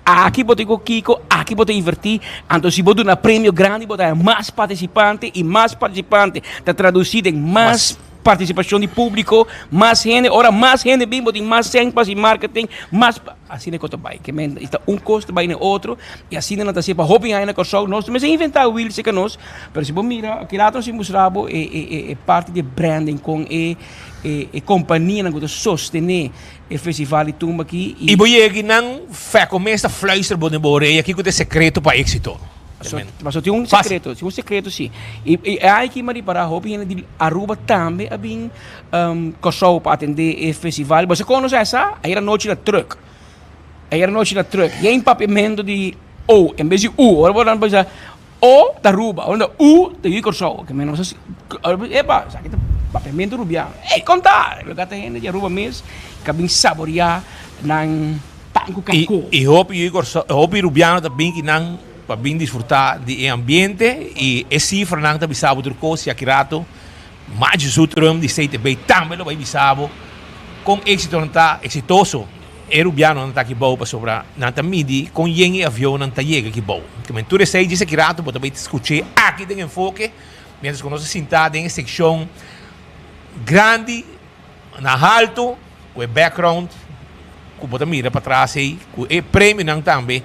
Aki bo ta ku kiko, aki bo ta invertí, anto si bo duna premio grandi bo ta haña mas partisipante i mas partisipante ta tradusí den mas partisipashon di públiko, mas hende, ora mas hende bin bo tin mas sèn pa hasi marketing, mas asina ku ta bai. Ke men ta un kos ta bai na e otro i asina nan ta hasi pa hopi aña na Kòrsou. Nos mester inventá wiel serka nos, pero si bo mira ki rato nos tin mustra bo e e parti di branding kon e e kompanianan ku ta sostené E festival di tumba aki i. I bo yega i nan fèko mes ta fluister bo den bo orea kiko ta e sekreto pa éksito. Paso tin un sekreto, tin un sekreto si. I e aña aki mi a ripará hopi hende di Aruba tambe a bin Kòrsou pa atendé e festival. Bo sa kon nos a hesa? Ayer anochi na trùk. Ayer anochi na trùk. Yen papiamentu di O en bes di U. Ora bo nan bisa O ta Aruba, ora nan U ta yu di Kòrsou. Epa, esaki ta papiamentu rubiano. Ey, kon ta? Lo ta hende di Aruba mes ka bin saboriá nan pan ku kakó. I hopi yu di Kòrsou, hopi rubiano ta bin ki nan pa bin disfrutá di e ambiente i e sifranan ta bisa bo tur kos i aki rato Majo Zoetrum di CTB tambe lo bai bisa bo. Kon éksito nan ta eksitoso e rubianonan ta aki bou pasobra nan ta midi kon yen e avionnan ta yega aki bou. Kimen tur esei djis aki rato bo ta bai skuch'é aki den Enfoke mientras ku nos a sintá den e sekshon grandi na haltu ku e background ku bo ta mira patras ei ku e premionan tambe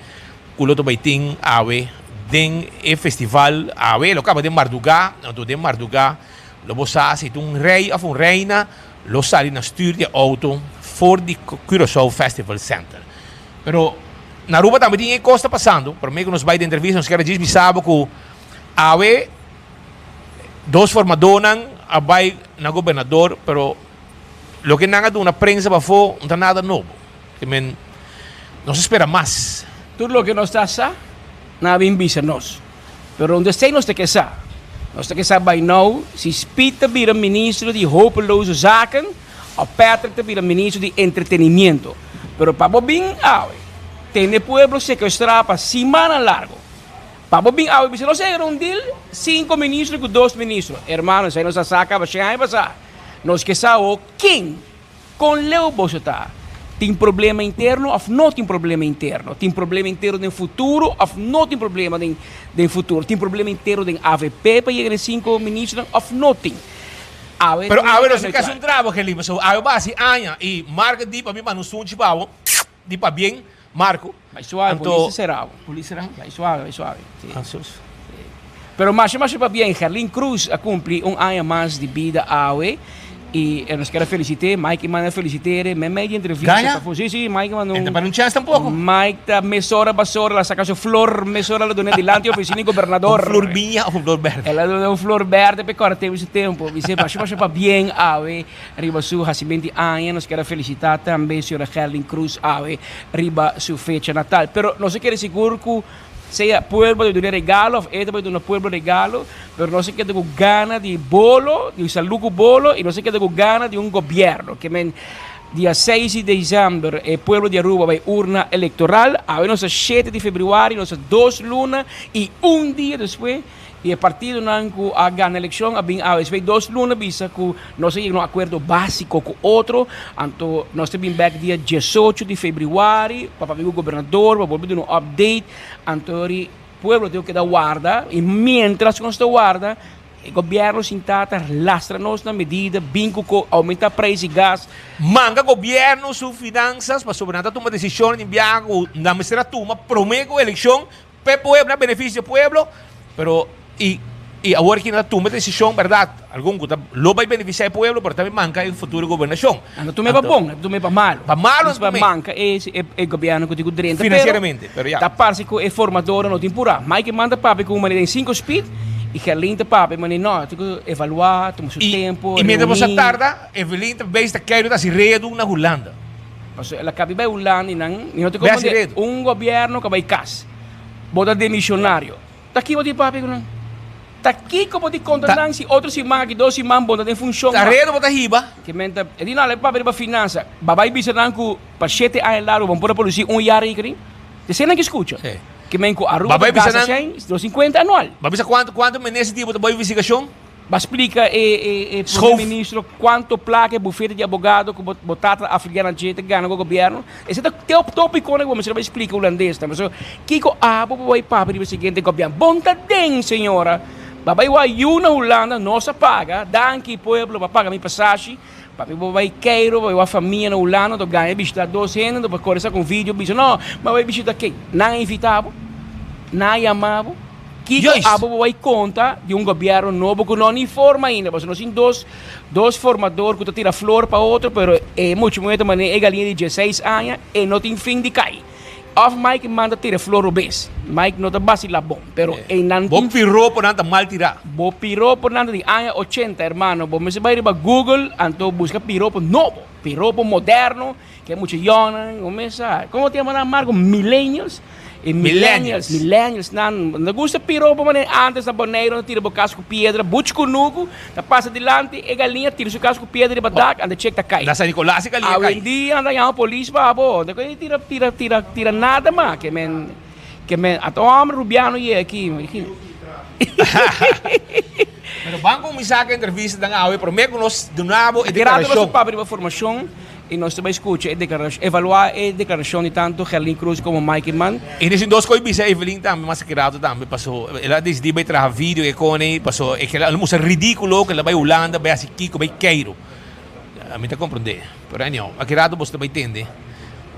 ku lo ta bai tin awe den e festival awe lo kaba den mardugá anto den mardugá lo bo sa si ta un rei òf un reina lo sali na stuur di e outo for di Curaçao Festival Center. Pero na Aruba tambe tin e kos ta pasando. Prome ku nos bai den entrevista nos kier a djis bisa bo ku awe dos formadónan a bai na gobernador pero loke nan a duna prensa pafó no ta nada nobo. Ke men nos a spera mas. Tur loke nos ta sa, nan a bin bisa nos. Pero unda esei nos ta ke sa? Nos ta ke sa by now si Speed ta bira ministro di hopeloze zaken of Patrick ta bira ministro di entretenimiento. Pero pa bo bin awe tene pueblo secuestra pa simannan largo. Pa bo bin awe bisa nos a yega na un deal, cinco ministro cu dos ministro. Hermano, esei nos a sa caba shen aña pasa. Nos ke sa awo ken Kon leu boso ta? Tin problema interno òf no tin problema interno? Tin problema interno den futuro òf no tin problema den den futuro? Tin problema interno den avp pa yega den sinku ministronan òf no tin? Awe Pero awe nos tin kasi un trabo Kelly, pasobra awe bo hasi aña i Marco di pa mi manda un sunchi pa bo, di pabien Marco. Bai suave, Anto polis ta será. Polis será? Bai suave, bai suave. Sí. Ah, sus. Pero masha masha pabien, Gerlin Cruz a cumpli un aña mas di bida awe y nos kier a felicit'é, Mike y manda feliciter'e memey di entrevista Gaya? ta fu, sí sí, Mike manda un Enta para un chance tampoco. Mike ta mesora basora, la saca su flor mesora la duna dilanti oficina di gobernador. Un flor biña of un flor berde? El a duna un flor berde p'e corda tempo su tempo. Bis'é masha masha pabien awe riba su hacimento di aña, nos kier a felicita tambe señora Gerlin Cruz awe riba su fecha natal. Pero nos a kere sigur ku sea pueblo ta duna regalo of e ta bai duna pueblo regalo, pero nos a keda ku gana di bolo, di salu ku bolo, i nos a keda ku gana di un gobièrnu. Ke men dia seis di desèmber e pueblo di Aruba bai urna elektoral, awe nos ta shete di febrüari, nos ta dos luna i un dia despues. I e partidonan ku a gana elekshon a bin awe esei dos luna bisa ku nos a yega na un akuerdo básiko ku otro, anto nos ta bin bèk dia diesocho di febrüari pa papia ku gobernador pa bolbe duna un update, anto ri pueblo tin ku keda warda i miéntras ku nos ta warda e gobièrnu sintá ta lastra nos na medida bin ku ko oumentá preis di gas. Manga gobièrnu su finansas pasobra nan ta tuma desishonnan di biaha ku nan mester a tuma promé ku elekshon P'e pueblo, na beneficio di pueblo, pero y y awor ki nan ta tuma e decision, berdad, algun cu ta lo bay beneficia e pueblo, pero tambe manca e futuro gobernacion. Nan ta tum'e pa bon, nan ta tum'e pa malo. Pa malo nan Pa tum'e. manca e e gobierno cu tin cu drenta, pero Financieramente, pero ya. ta parce cu e formadornan no tin pura. Mike manda papia cu un manera den cinco speed y Gerlin ta papia manera no, tin cu evalua, tuma su tempo, Y mientras bo sa reuni. tarda, Evelyn ta bezig ta keiru ta haci redu na Hulanda. Pasobra el a kabi bai Hulanda i nan mi no ta komprende un gobièrnu ku a bai kas bo ta demishonario ta ki bo tin papia ku nan ta kiko bo tin kontra nan si otro siman aki dos siman bo no ta den funshon Ta redo bo ta hiba. Ke men ta e di nan papia riba finansa ba bai bisa nan ku pa shete aña largu bo no por a produsi un yarikri ta esei nan ke skucha ke men ku Aruba ta gasta shen 250 anual. Ba bisa kuantu kuantu minister tin bo ta bai investigashon. Ba splika e e prome ministro kuanto plaka e bufete di abogado ku bo tata afiliá na dje ta gana ku gobièrnu. Esei ta topikonan ku bo mester bai splika hulandes tambe. So kiko abo bo bai papia riba e siguiente gobièrnu? Bon ta den señora. Ba bai wak yu na Hulanda, nos a paga, danki pueblo pa paga mi pasashi, pa mi bo bai Cairo, bai wak famia na Hulanda, to gana bishita dos hende, to kore sa ku un video bisa no, mi a bai bishita ken? Nan a invita bo? Nan a yama bo? Kiko abo bo bai konta di un gobièrnu nobo ku no ni forma ainda? Pasobra nos tin dos dos formador ku ta tira flor pa otro, pero e mucha muhé ta manera e galiña di dieseis aña, e no tin fin di kai. Òf Mike manda tira flor robes. Mike no ta basilá bon, pero e nan tin. Bo piroponan ta mal tirá. Bo piroponan ta di aña ochenta, hermano. Bo mester bai riba Google anto buska piropo nobo, piropo moderno. Ke mucha yònnan, bo mes sa. Komo ta yama nan, Marco? Millennials? E millennials, millennials nan no gusta piropo manera antes na Boneiru nan tira bo kas ku piedra, buchi kunuku ta pasa dilanti e galiña tira su kas ku piedra riba dak anda chek ta kai. Na San Nicolas e galiña kai. Awendia nan ta yama polis pa bo, no ta tira tira tira tira nada mas ke men ke men ata un homber rubiano yega aki. Pero ban kuminsá ku e entrevista nan awe promé ku nos duna bo e Gerardo deklarashon. nos papia riba formashon. I nos ta bai skucha e deklarashon, evaluá e deklarashon di tantu Gerlin Cruz komo Mike Eman. I nesun dos kos bisa Evelyn tambe mas rato tambe paso el a disidí bai traha video e kone paso e keda el a mustra ridíkulo ku el a bai Hulanda bai hasi kiko bai keiru. Mi ta komprondé pero anyhow aki rato boso ta bai tende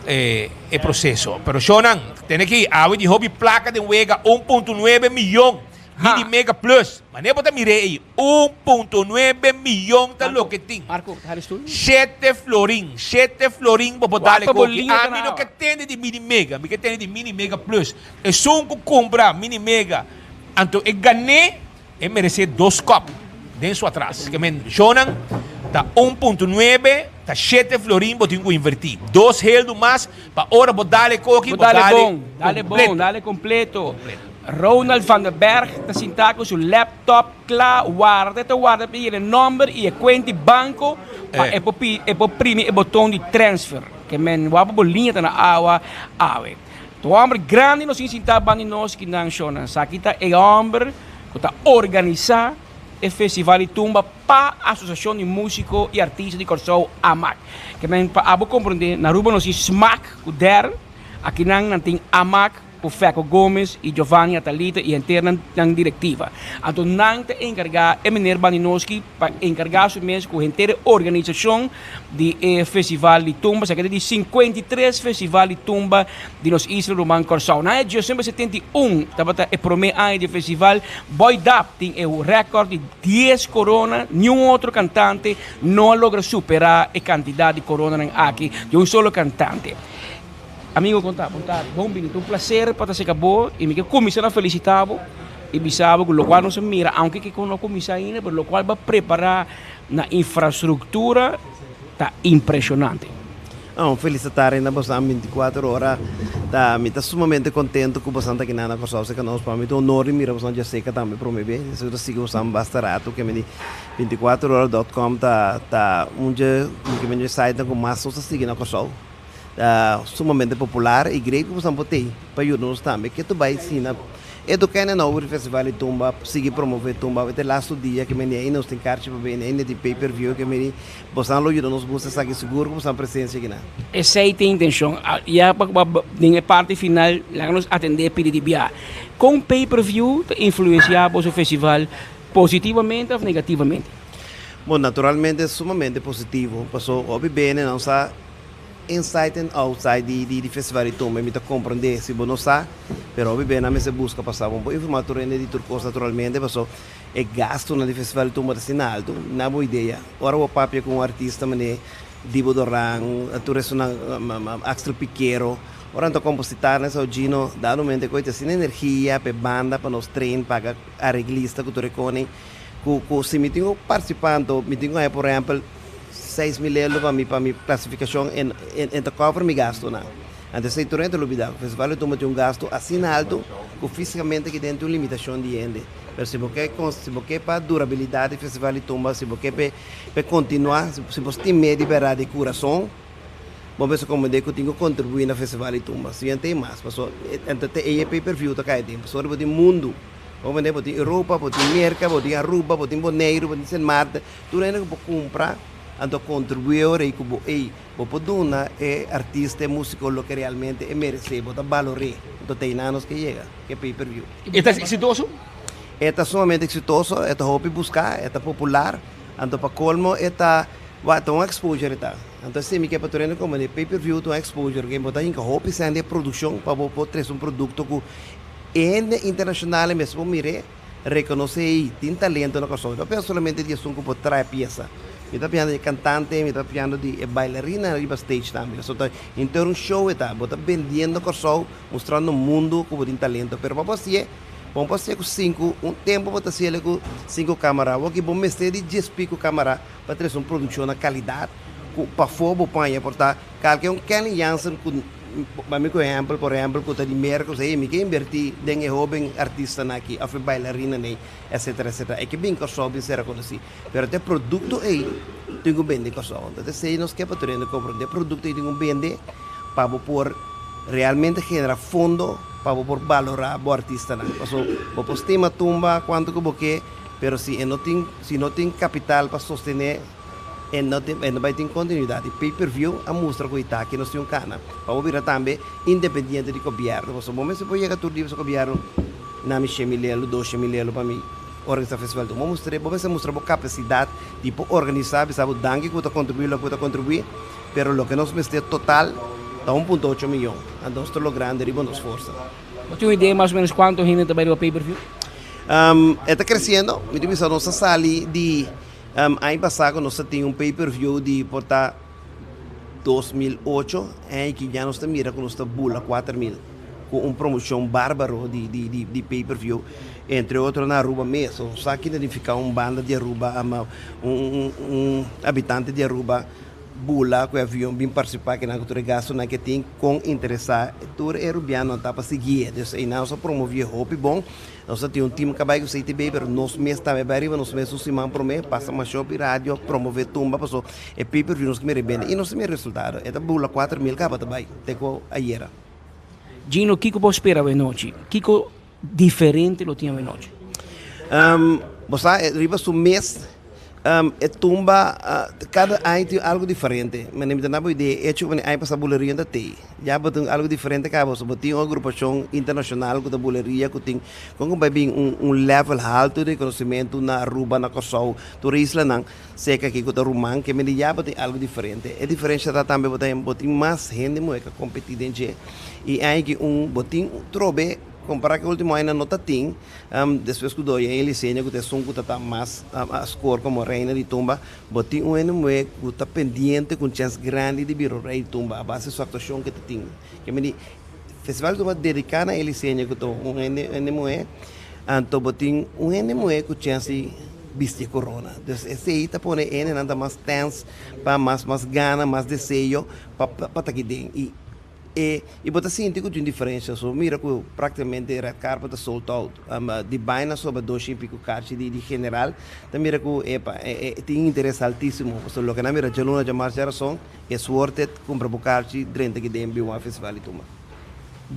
e e proseso. Pero shownan tene aki awe di hopi plaka den wega 1.9 miyon midi mega plus manera bo ta mir'é ei. 1.9 miyon ta loke tin. Shete florin, shete florin bo por dale koki. Ami no ke tende di mini mega, mi ke tende di mini mega plus. Esun ku kumpra mini mega, anto e gané, e meresé dos kòp den su atras. Ke men shownan ta 1.9, ta shete florin bo tin ku invertí. Dos heldu mas pa ora bo dale koki, bo dale bon, dale bon, dale kompleto. Ronald van der Berg ta sintá ku su lap. Top kla warda e ta warda pa yena e nomber y e cuenta di banco pa e por pi e por primi e boton di transfer ke men wak bo liña ta na awa awe ta un homber grandi nos tin sinta banda di nos ki nan shownan esaki ta e homber ku ta organisa e festival di tumba pa asociacion di musico y artista di Kòrsou AMAC ke men pa abo comprende na Aruba nos tin smaak ku Darren akinan nan tin AMAC. Ku Feco Gomes i Giovanni Atalita i henter nan nan direktiva. Anto nan ta enkargá e meneer Baninoski pa enkargá su mes ku henter e organisashon di e festival di tumba, esaki ta di 53 festival di tumba di nos isla ruman Kòrsou. Na aña diesnuebe 71 tabata e promé aña di e festival. Boy Dap tin e rèkòrt di dies korona, niun otro kantante no a logra superá e kantidat di koronanan aki di un solo kantante. Amigo con ta bon tardi, bon bini, ta un placer pa ta seca bo y mi ke cuminsa na felicita bo y bisa bo cu locual nos a mira, aunke ke no a cuminsa ainda, pero locual bo a prepara na infrastructura ta impresionante. Un felicita renda bosan 24 ora ta mi ta sumamente contento cu bosan ta aki na Corsou seca nos pa mi ta un honor di mira bosan djaseca tambe prome be esaki ta sigui bosan basta rato ke mi di 24 ora dot com ta ta un dje mi ke mi dje site nan cu mas nos ta sigui na Corsou. Ta sumamente popular y great cu bosan por tey pa yuda nos tambe. Ke tu bay sina e tokende nou over di festival di tumba, sigui promove tumba. Awor ta e lasto dia ke meni ainda nos tin karchi pa bende, ainda tin pay per view ke meni. Bosan lo yuda nos gusta esaki sigur cu bosan presencia akinan. Esey ta e intencion. Ya pa den e parti final laga nos atende pidi di bia. Con pay per view ta influencia boso festival positivamente of negativamente? Bon, naturalmente sumamente positivo, paso hopi bende nan sa. Inside and outside di di festival di tumba mi ta comprende si bo no sa pero hopi bes nan mester busca pa sa bo por informa tur hende di tur cos naturalmente paso e gastonan di festival di tumba ta asina alto na bo idea ora bo papia cu un artista mane Dibo Doran tur esunnan Axel Piquero ora nan ta composita nan sa Gino dado momento e coy ta asina energia pa e banda pa nos train paga areglista cu tur e cone cu cu si mi tin un participante mi tin cu haña por ehempel 6000 euro pa mi pa mi klasifikashon en en ta cover mi gastunan. Anto esei tur hende ta lubida ku festival di tumba tin un gastu asina altu ku fisikamente aki den tin un limitashon di hende. Pero si bo ke si bo ke pa durabilidat di festival di tumba, si bo ke p'e p'e kontinuá, si bo stim'é di bèrdat di kurason, bo mester komprendé ku tin ku kontribuí na festival di tumba. Si hende tin mas pasobra anto te ei e pay per view ta kai aden pasobra bo tin mundu. Bo komprendé bo tin Europa, bo tin Merka, bo tin Aruba, bo tin Boneiru, bo tin Sint Maarten. Tur hende ku por kumpra, anto kontribuí ora ei ku bo ei bo por duna e artista, e músiko loke realmente e meresé, bo ta balor'é. Anto ta einan nos ke yega, ku e pay per view. E ta eksitoso? E ta sumamente eksitoso, e ta hopi buská, e ta popular, anto pa kolmo e ta, wak, ta un exposure e ta. Anto esei mi ke pa tur hende komprendé, pay per view ta un exposure, ke bo ta hinka hopi sèn den e produkshon pa bo por trese un produkto ku e hende internashonal mes por mir'é. Rekonosé ei tin talento na Kòrsou. Mi ta papia solamente di esun ku por trae piesa. Mi ta papiando di e kantante, mi ta papiando di e bailarina riba stage tambe. Pasobra ta henter un show e ta. Bo ta bendiendo Kòrsou, mustrando mundu ku bo tin talento. Pero pa bo hasié, bo no por hasié ku sinku, un tempu bo ta hasiel ku sinku kamara. Awor ki bo mester di dies piku kamara pa trese un produkshon na kalidat ku pafó bo paña por ta kalke un Kenley Jansen ku Pa mi ku ehèmpel, por ehèmpel, ku ta di Merka, ku sa, hey, mi ke invertí den e hóben artistanan aki òf e bailarinanan ei, etsetera, etsetera. E ke bin Kòrsou bin ser rekonosí. Pero ta e produkto ei tin ku bende Kòrsou. Anto ta esei nos ke pa tur hende komprondé. E produkto ei tin ku bende pa bo por realmente genera fondo pa bo por balorá bo artistanan. Pasobra bo por stima tumba kuantu ku bo ke, pero si e no tin, si no tin kapital pa sostené. E no tin, e no bai tin continuidad. Y pay per view a mustra cu itaki nos tin un cana pa bo bira tambe independiente di gobierno. Pasobra bo mester por yega tur dia bisa gobierno na mi shen mil elo, dos shen mil elo pa mi organisa festival. Bo mustra, bo mester mustra bo capacidad di por organisa, bisa bo danki cu bo ta contribui loke bo ta contribui, pero loke nos mester total ta un punto ocho miyon. Anto nos ta logrando riba nos forsa. Bo tin un idea mas o menos cuanto hende ta bai riba pay per view? E ta creciendo. Mi ta bisa nos a sali di Aña pasá ku nos ta tin un pay per view di por ta 2008, aña ki ya nos ta mira ku nos ta bula 4000 ku un promoshon bárbaro di di di di pay per view, entre otro na Aruba mes. So sa ki ta nifiká un banda di Aruba ama un un un habitante di Aruba bula ku e avion bin partisipá kinan ku tur e gastunan ke tin kon interesá tur e rubianonan ta pa siguié. Dus einan nos a promovié hopi bon. Nos a tin un team ka bai ku CTB pero nos mes tambe bai riba nos mes un siman prome pasa mas shop y radio promove tumba paso e pay per view nos mira e bende y nos ta mira resultado e ta bula 4000 kaba ta bai te ku ayera. Gino kiko bo spera awenochi? Kiko diferente lo tin awenochi? Bo sa riba su mes E tumba kada aña tin algo diferente. Mi ta na bo idea e hecho ku aña pasá buleria no ta tei. Ya bo tin algo diferente kaba pasobra bo tin un agrupashon internashonal ku ta buleria ku tin kon ku bai bin un un level haltu di rekonosimentu na Aruba, na Kòrsou, tur e islanan serka aki ku ta ruman ke mende ya bo tin algo diferente. E diferensha ta tambe bo ta bo tin mas hende muhé ku a kompetí den dje i aña aki un bo tin trobe kompará ku e último añanan no ta tin. Despues ku doña Elisenia ku ta esun ku ta ta mas a skor komo reina di tumba, bo tin un hende muhé ku ta pendiente ku un chèns grandi di bira un rei di tumba a base su aktuashon ku e ta tin. Ke mindi Festival di Tumba dediká na Elisenia ku ta un hende hende muhé, anto bo tin un hende muhé ku chèns di bisti e korona. Dus esei ta pone e hendenan ta mas tèns pa mas mas gana, mas deseo pa pa ta kiden. I E i bo ta sinti ku tin diferensha. So mira ku praktikamente red carpet ta sold out. Di baina soba doshi i piku karchi di di general ta mira ku epa e e tin interes altisimo. Pasobra loke nan mira djaluna djamars djarason es worth it kumpra bo karchi drenta aki den Biwa Festival di Tumba.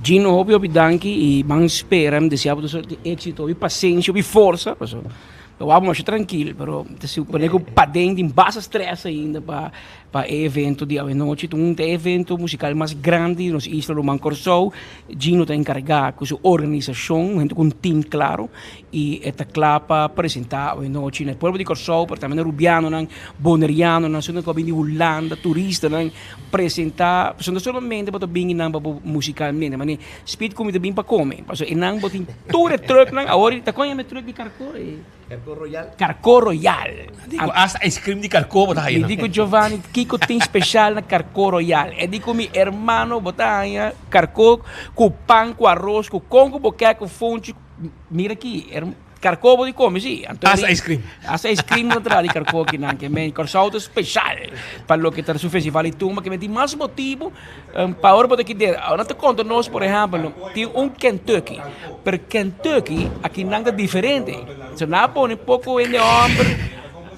Gino hopi hopi danki i ban spera mi desea bo tur sorti di exito hopi pasenshi hopi forsa pasobra lo wak bo masha trankil pero ta supone ku paden tin basta stress ainda pa Pa e evento di awenochi ta un ta e evento musical mas grandi di nos isla Ruman Kòrsou. Gino ta enkargá ku su organisashon huntu ku un team klaro i e ta kla pa presentá awenochi na e pueblo di Kòrsou pero tambe na rubianonan, bonerianonan, esunnan ku a bini di Hulanda, turistanan presentá. Pasobra no solamente bo ta bini nan pa bo musikalmente, manera Speed ku mi ta bini pa kome pasobra einan bo tin tur e trucknan awor ta kon yama e truck di karko e. Karkó Royal. Karkó Royal. Dico, hasta ice cream di karkó bo ta haya. Mi di ku Giovanni, kiko tin special na Karkó Royal? E di ku mi hermano bo ta haya karkó ku pan, ku aros, ku kon ku bo ke, ku funchi. Mira aki, karkó bo di kome si. Anto Hasta ice cream. Hasta ice cream bo ta traha di karkó akinan. Ke men Kòrsou ta special pa loke ta su festival di tumba. Ke men tin mas motibu pa ora bo ta kidera. Ora nan ta konta nos, por ehèmpel, tin un Kentucky. Pero Kentucky akinan ta diferente. So nan a pone poko hende hòmber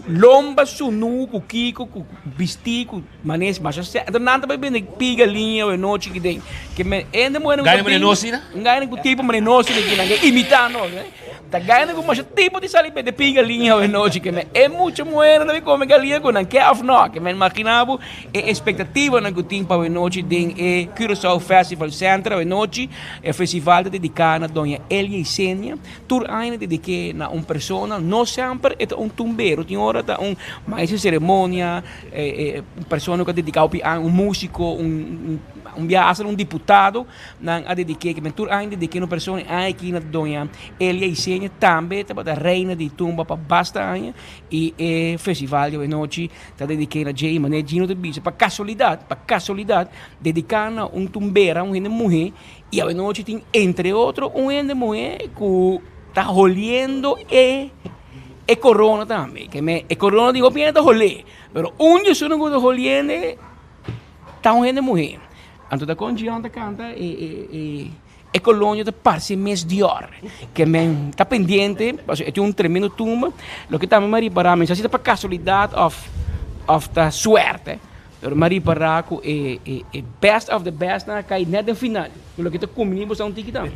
lomba sunu ku kiko ku bistí ku manes masha sè. Enton nan ta bai bende pi galiña awe nochi aki den. Ke men hende muhé nan ku ta bin un gana ku tipo manera nos aki nan ke imitá nos. Ta gana ku masha tipo di sali bende pi galiña awe nochi. Ke men e mucha muhé nan ta bin kome galiña ku nan ke òf nò. Ke men imaginá bo e espektativanan ku tin pa awe nochi den e Curaçao Festival Center awe nochi. E festival ta dediká na Doña Elia Isenia. Tur aña ta dedik'é na un persona. No semper e ta un tumbero, tin ora ta un maestro di seremonia, un persona ku a dediká hopi aña, un músiko, un un bia asta un diputado. Nan a dedik'é, kimen tur aña dedik'é na un persona. E aña aki na Doña Elia Isenia tambe tabata reina di tumba pa basta aña i e festival di awenochi ta dedik'é na dje. I manera Gino ta bisa, pa kasualidat, pa kasualidat, Dediká na un tumbera, un hende muhé, i awenochi tin entre otro un hende muhé ku ta holiendo e e korona tambe. Ke me e korona di hopi hende ta holé, pero un di esunnan ku ta holiende ta un hende muhé. Anto ta kon Gion ta kanta e e e e kolonia ta parse mes Dior. Ke men ta pendiente, pasobra e tin un tremendo tumba. Loke tambe mi a ripará, mi sa si ta pa kasualidat òf òf ta suerte. Pero mi a ripará ku e e e best of the best nan a kai nèt den final. Ku loke ta kumbiní bo sa un tiki tambe.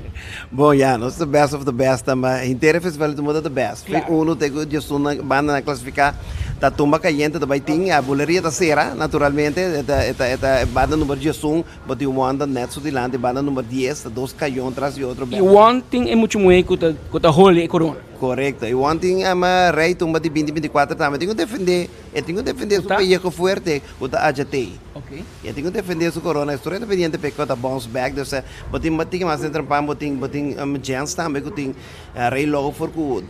Bon ya, nos ta best of the best tambe. Henter e festival di tumba ta the best. Fin Claro. uno te ku diesun bandanan klasifiká ta tumba kayente ta bai tin. Ya buleria ta sera naturalmente. E ta e ta e ta e banda number diesun bo tin Won ta nèt su dilanti. Banda number dies ta dos kayon tras di otro. I Won tin e muchu muhé ku ta ku ta holi e korona. Korekto. I Won tin rei tumba di binti 24 tambe. Tin ku defendé e tin ku defendé su peyeho fuerte ku ta Ajatey. Ok. E tin ku defendé su korona. E tur pendiente p'e ku ta bounce back. Dus bo tin bo tin mas den trampan bo tin bo tin Jens tambe ku tin Rey Lofor ku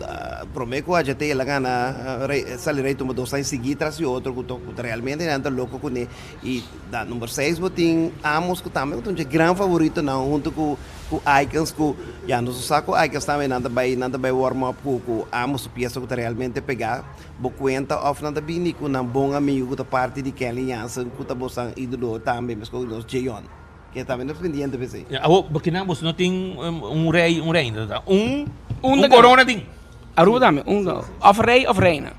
promé ku Ajatey el a gana rei sali rei tumba dos aña sigui tras di otro ku ku ta realmente nan ta loko kuné. I na number seis bo tin Amos ku tambe ku ta un dje gran favoritonan huntu ku ku Icons ku ya nos sa ku Icons tambe nan ta bai nan ta bai warm up ku ku Amos su piesa ku ta realmente pegá. Bo cuenta of nan ta bini cu nan bon amigo cu ta parti di Kenley Jansen cu ta bosan idolo tambe mescos cu nos Jeon ke tambe nos pendiente p'esey. Ya awor bo kinan boso no tin un rey un reina ta un Un un corona tin. Aruba tambe un of rey of reina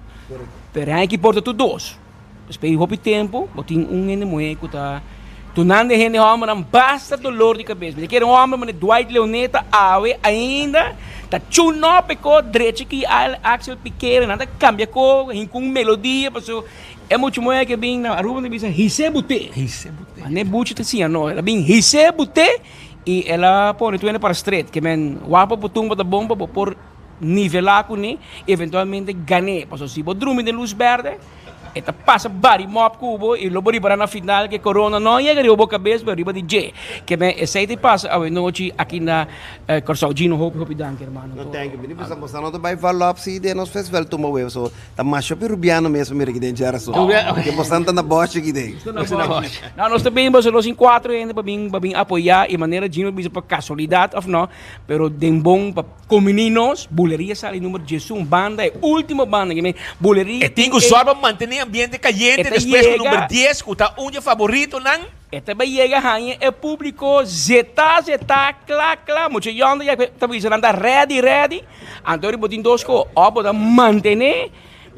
pero hay ki porta tur dos. Despues di hopi tempu bo tin un hende muhé ku ta dunando e hende hòmbernan basta dolor di kabes. Mi ta kere un hòmber manera Dwight Leoneta awe ainda ta chunòp e ko drecha ki Axel Piquera nan ta kambia ko hinka un melodia pasobra e mucha muhé ke bin na Aruba nan ta bisa his'é but'é. Manera buchi ta siña no el a bin his'é but'é i el a pone tur hende para stret ke men wak pa bo tumba ta bon pa bo por nivelá kuné i eventualmente gan'é pasobra si bo drumi den lus bèrdè E ta pasa bari mop ku bo i lo bo ripará na final ku e korona no yega riba bo kabes pero riba di dje. Ke men esei ta pasa awenochi aki na Kòrsou. Gino hopi hopi danki hermano. No thank you. Mi di bisa boso no ta bai val op si den nos festival tumba web so ta masha perubiano mes mira aki den djerason. Ke boso ta na bòshi aki den. No nos ta bin boso nos tin kuatro hende pa bin pa bin apoyá i manera Gino bisa pa kasualidat òf no pero den bon pa Kombiní nos, Buleria sali number diesun banda, e último banda ke men Buleria E tin ku sòr pa mantené ambiente kayente despues ku number dies ku ta un di e faboritonan. E ta bai yega haña e públiko zetá zetá, kla kla, mucha yònda ya ta bisa nan ta rèdi rèdi, anto bo tin dos ko, òf bo ta mantené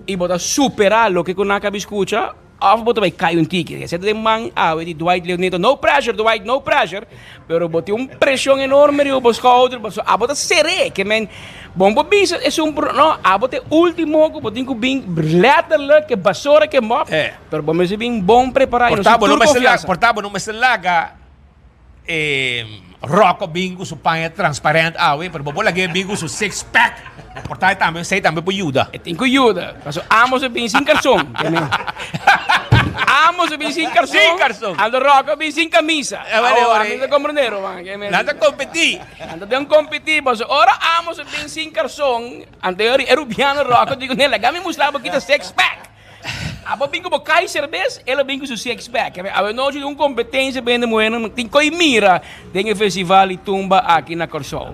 i bo ta superá loke ku nan a kaba di skucha, Of bo ta bai kai un tiki. Esei ta den man awe di Dwight Leonito. No pressure Dwight, no pressure. Pero bo tin un presion enorme riba bo schouder pasobra abo ta ser'é. Ke men bo no por bisa esun por no, abo ta e ultimo ku bo tin ku bin letterlijk ke basora ke mop. Pero bo mester bin bon prepará i nos tin tur konfiansa. Por ta bo no mester laga E Rocco bin cu su paña transparent awe, pero bo por lag'é bin cu su six pack. Por ta tambe, esey tambe por yuda. E tin cu yuda. Paso ambos a bin sin carson. Ambos a bin sin carson. Sin carson. Anto Rocco a bin sin camisa. Eh, bueno, Awor, ora ami ta comprende, ruman. Ke men- Nan ta competi. Nan ta den competi. Paso ora ambos a bin sin carson, anto e Rubiano Rocco di cu ne, laga mi mustra bo kita six pack. Abo bin ku bo Kaiser bes, el a bin ku su six pack. Awenochi tin un kompetensia pa hende muhernan tin koi mira den e festival di tumba aki na Kòrsou.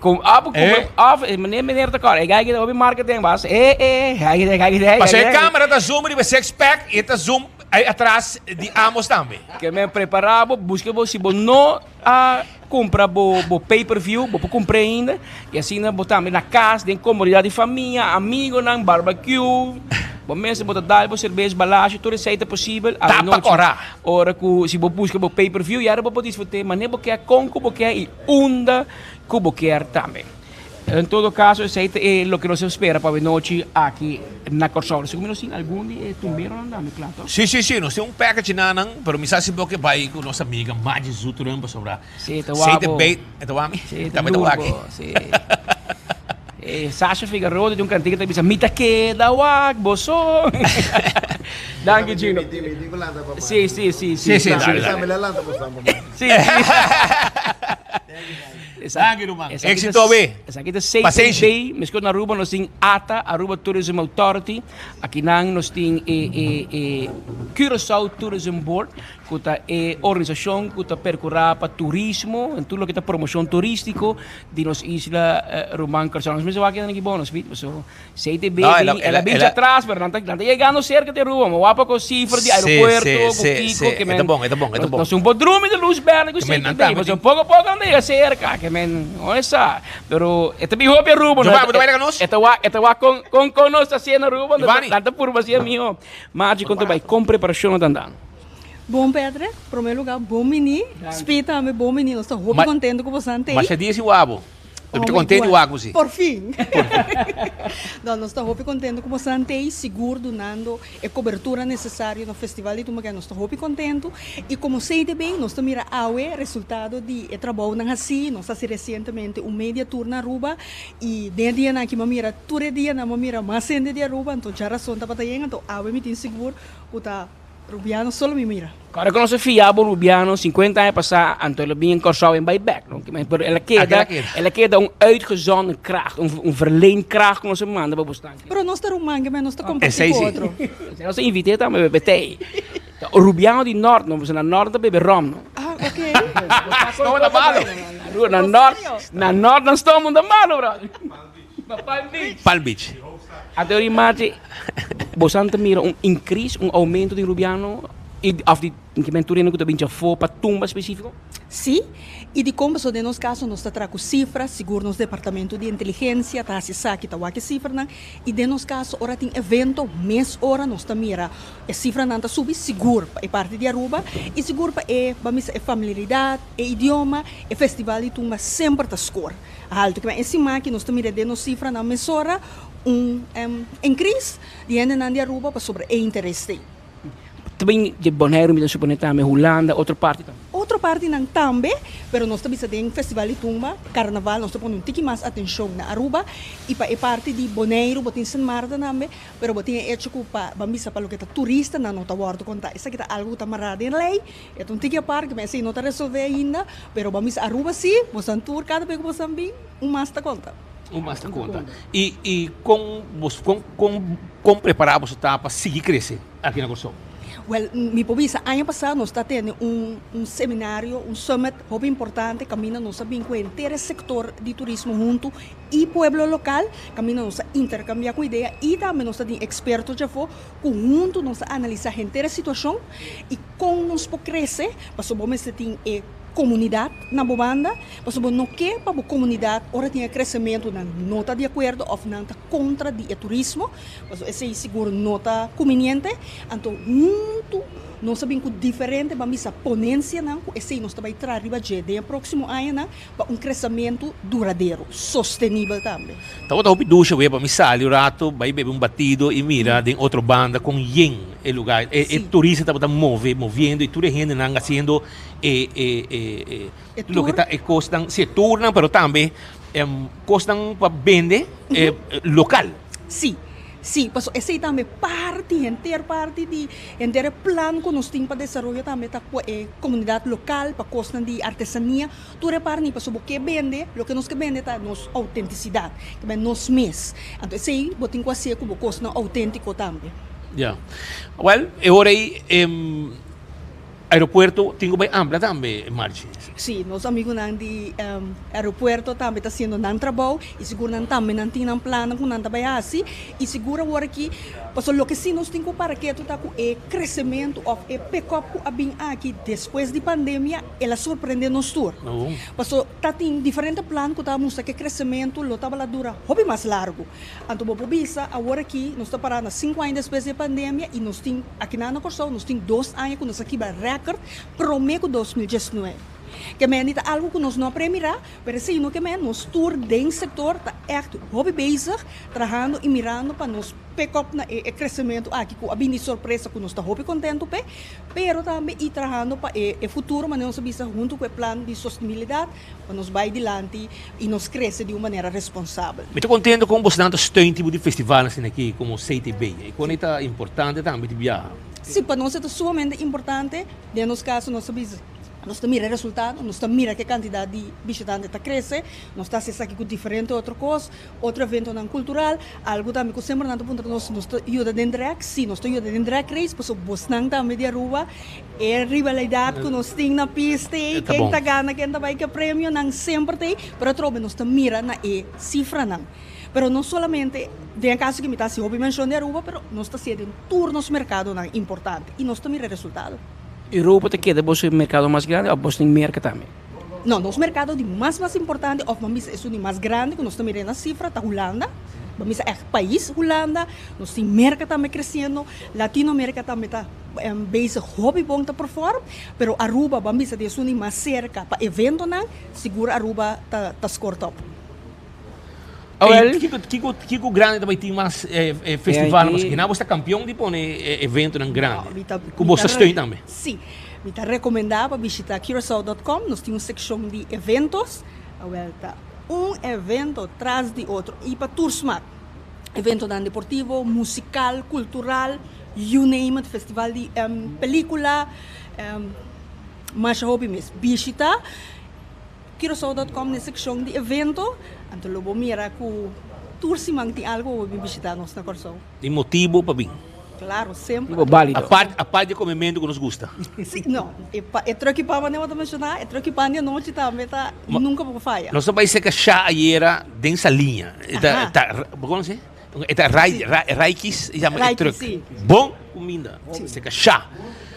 Ku abo kumpra òf meneer meneer ta kòrda e gai kita hopi marketing bas e e gai kita gai kita Pasobra e kamera ta zoom riba e six pack i e ta zoom atras di ambos tambe. Ke men prepara bo, buska bo si bo no a Cumpra bo bo pay per view, bo por cumpr'e ainda y asina bo tambe na cas den comodidad di famia, amigonan, barbecue, bo mester bo ta dal bo cerbes, balashi, tur esey ta posibel Tapa anochi ora. Ora cu si bo busca bo pay per view yara bo por disfrute mane bo kier, con cu bo kier y unda cu bo kier tambe. En todo caso esey ta e loke nos a spera pa awenochi aki na Corsou. Segun mi nos tin algun di e tumberonan tambe cla to? Si, si, si. Nos tin un package na nan, pero mi sa si bo ke bai cu nos amiga Maggie Zoeterum pasobra Si, ta sey ta wak bo. bait. E ta wak mi? Si, ta Tambe ta duro wak. bo, si. E Sasha Figueroa tin un cantica ta bisa mi ta keda wak bo so. Danki Gino. Si, si, si, si. Si, si, dale, dale. Si, si. Danki ruman. Éxito be. Esaki ta CTB. Pasenshi. Meskos na Aruba nos tin ata, Aruba Tourism Authority. Akinan nos tin e e e Curaçao Tourism Board ku ta e organisashon ku ta perkurá pa turismo en tur loke ta promoshon turístiko di nos isla ruman Curaçao. Nos mester wak kinan aki bon nos pit pasobra CTB No, el a- bin el el a a- bin el a- atras pero nan ta nan ta yegando serka di Aruba. Mi wak poko sifra di Sí, aeropuerto sí, ku sí, kiko sí. ke E men ta bon, e ta bon, e ta nos bon. nos un por drumi di lus berde ku Ke men nan CTB tambe pasobra tin- poko poko nan ta yega serka ke men no e sa pero e ta bin hopi Aruba no Giovanni, bo ta baila ku nos? e ta wak e ta wak kon kon kon nos ta hasiendo Aruba Giovanni. nan ta purba hasié mihó. Machi kon ta bai kon preparashon nan ta andando? Bon Patrick, prome lugar bon bini, Spi tambe bon bini, nos ta hopi contento cu bosan tey. Masha dia sin wak bo. Mi ta contento di wak bo si. Por fin! No, nos ta hopi contento cu bosan tey, sigur dunando e cobertura necesario na Festival di Tumba nos ta hopi contento. Y como CTB nos ta mira awe resultado di e trabounan haci, nos haci recientemente un media tour na Aruba y den e dianan aki mi a mira, tur e dianan mi a mira mas hende di Aruba, anto djarason tabata yen, anto awe mi tin sigur cu ta Rubiano solo mi mira. Kòrda ku nos a fia bo Rubiano 50 aña pasá anto el a bin en Kòrsou en bai bèk no pero el a keda el a keda un uitgezonden kracht un un verleenkracht ku nos a manda pa bo stanki. Pero nos ta ruman ke men nos ta kompartí ku otro. Nos a invit'é tambe bebe tei. Rubiano di nòrt no pasobra na nòrt nan ta bebe ròm no. Ah ok. Stoma ta malo. Na nòrt na nòrt nan stoma ta malo brother. Palm Beach. Palm Beach. Anto ori Margie, bosan ta mira un increase, un aumento di Rubiano y of di kimen tur hende ku ta bin djafó pa tumba spesífiko? Sí, y dikon pasobra den nos kaso nos ta traha ku sifra, sigur nos departamento di inteligensia ta hasi esaki, ta wak e sifranan, y den nos kaso ora tin evento mes ora nos ta mira e sifranan ta subi sigur pa e parti di Aruba y sigur pa e, ban bisa e familiaridad, e idioma, e festival di tumba semper ta score. Haltu kiba e siman aki nos ta mira den nos sifranan mesora un increase di hendenan di Aruba pasobra e interes t'ei. Ta bin di Boneiru mi ta supone tambe, Hulanda, otro parti tambe. Otro partinan tambe, pero nos ta bisa den Festival di Tumba, Carnaval nos ta pone un tiki mas atencion na Aruba y pa e parti di Boneiru bo tin Sint Maarten tambe, pero bo tin e hecho cu pa ban bisa pa loke ta turistanan no ta wordo conta. Esaki ta algo cu ta mara den ley. E ta un tiki apart, ma esei no ta resolvé ainda, pero bo a misa Aruba sí, bosan tur kada bes ku bosan bin, un mas ta konta. Un mas ta konta. I i kon bos kon kon kon prepará boso ta pa sigui krese aki na Kòrsou? Wèl, mi por bisa aña pasá nos ta tene un un seminario, un summit hopi importante kaminda nos a bin ku henter e sektor di turismo huntu i pueblo lokal, kaminda nos a interkambiá ku idea i tambe nos ta tin eksperto djafó ku huntu nos a analisá henter e situashon i Kon nos por krese? Pasobra bo mester tin e komunidat na bo banda, pasobra bo no ke pa bo komunidat ora tin e kresementu nan no ta di akuerdo òf nan ta kontra di e turismo, pasobra esei sigur no ta kuminiente. Anto huntu nos a bin ku diferente ban bisa ponensianan ku esei nos ta bai traha riba dje den e próksimo añanan pa un kresementu duradero, sostenibel tambe. Tabata hopi dusha wea pa mi sali un rato bai bebe un batido y mira den otro banda con yen e lugar e e turista tabata move moviendo y tur e hendenan haciendo e e e e loke ta e cosnan si e tournan pero tambe cosnan pa bende local. Si. Sí, paso esei tambe parti, henter parti di henter e plan ku nos tin pa desaroyo tambe ta ku e komunidat lokal, pa kosnan di artesania, tur e parti paso bo ke bende, loke nos ke bende ta nos outentisidat, ke ben nos mes. Anto esei bo tin ku hasié ku bo kosnan outentiko tambe. Ya. Wèl, e ora ei Aeropuerto tin cu bay amplia tambe, Margie. Sí, nos amigunan di aeropuerto tambe ta haciendo nan trabou y sigur nan tambe nan tin nan plannan cu nan ta bay haci y sigur awor aki, pasobra loke sí nos tin cu para ketu ta cu e crecemento of e pick up cu a bin aki despues di pandemia el a sorprende nos tur. Pasobra ta tin diferente plan cu ta mustra cu e crecemento lo tabata dura hopi mas largo. Anto bo por bisa awor aki nos ta pará na sinku aña despues di e pandemia i nos tin akinan na Kòrsou nos tin dos aña ku nos a kibra rèkòrt promé ku 2019. Ke men di ta algu ku nos no a premirá, pero esei no ke men nos tur den sektor ta ègt hopi bezig trahando i mirando pa nos pick up na e kresementu aki ku a bini sorpresa ku nos ta hopi kontentu p'e, pero tambe i trahando pa e futuro manera nos a bisa huntu ku e plan di sostenibilidat. Pa nos bai dilanti i nos krese di un manera responsabel. Mi ta kontento kon bosnan ta steun tipo di festivalnan asina aki komo CTB. I kon e ta importante tambe di biaha. Sí, pa nos e ta sumamente importante. Den nos kaso nos ta bisa, nos ta mira e resultado, nos ta mira ke kantidat di bishitante ta krese, nos ta hasi esaki ku diferente otro kos. Otro eventonan cultural, algo tambe cu semper nan ta puntra nos, nos ta yuda den drag? Si, nos ta yuda den drag race, pasobra bosnan tambe di Aruba, e rivalidad cu nos tin na pista ei, ken ta gana, ken ta bay cu e premio, nan semper ta ei, pero atrobe nos ta mira na e cifranan. Pero no solamente, den e caso aki mi ta haci hopi mencion di Aruba, pero nos ta hacié den tur nos mercadonan importante y nos ta mira e resultado. Europa ta keda boso mercado mas grandi of bos tin Merca tambe? No, nos merkado di mas mas importante òf ban bisa esun di mas grandi ku nos ta mira na sifra ta Hulanda. Ban bisa ègt pais Hulanda. Nos tin Merka tambe kresiendo, Latinoamerika tambe ta. bezig hopi bon ta perform, pero Aruba ban bisa di esun di mas serka pa eventonan, sigur Aruba ta ta score top. Ey, kiko kiko kiko grandi ta bai tin mas festival mas kina bo ta kampion di pone eventonan grandi ku bo ta steun tambe. Si, mi ta rekomendá pa bishita Curaçao dot com, nos tin un sekshon di eventos, awel ta un evento tras di otro i pa tur smak, eventonan deportivo, musikal, kultural, you name it, festival di pelikula, masha hopi mes. Bishita. Curaçao dot com na e sekshon di evento, anto lo bo mira ku tur siman tin algu pa bo bin bishita nos na Kòrsou. Tin motibu pa bin. Klaro, semper. Apart apart di e komementu ku nos gusta. Si, no, e pa e tròki pan manera bo ta menshoná, e tròki pan di anochi tambe ta nunka bo por faya. Nos a bai seka sha ayera den Saliña. E ta ta bo konosé? E ta rai raikis e yama e truck. Bon kuminda. Seka sha.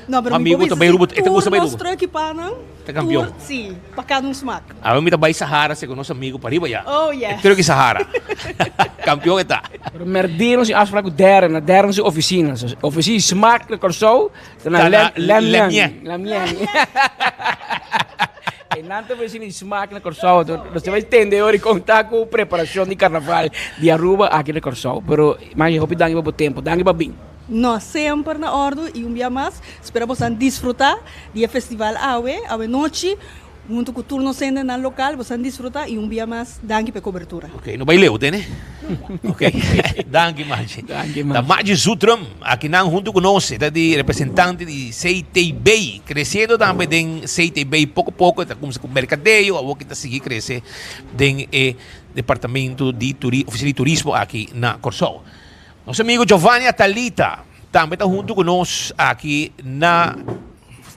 No, pero mi Amigo ta bai Aruba, e ta gusta bai Aruba. Tur nos truck panan. Ta campeon. Tur, si, pa cada un smaak. Awe mi ta bai Sahara seka nos amigo pariba ya. Oh yes. E truck Sahara. Campeon e ta. Pero merdé nos tin afspraak ku Darren, na Darren su oficina. So, oficina smaak na Kòrsou, ta na Lemien. Lemien. E nan ta oficina di smaak na Kòrsou. Nos ta bai tende ora i konta ku preparashon di karnaval di Aruba aki na Kòrsou. Pero, Manje, hopi danki pa bo tempu. Danki pa bin. No, semper na ordu y un bia mas spera bosan disfruta di e festival awe, awe nochi, hunto cu tur nos hendenan local, bosan disfruta y un bia mas danki pa e cobertura. Ok, no bai leu tene? Ok, danki Margie. Danki Ta Margie. Margie Zoetrum akinan hunto cu nos, e ta di representante di CTB, creciendo tambe den CTB poco poco, e ta cuminsa cu mercadeo, awor ki ta sigui crece den e departamento di turi, oficina di turismo aki na Corsou. Nos amigo Giovanni Atalita tambe ta hunto cu nos aki na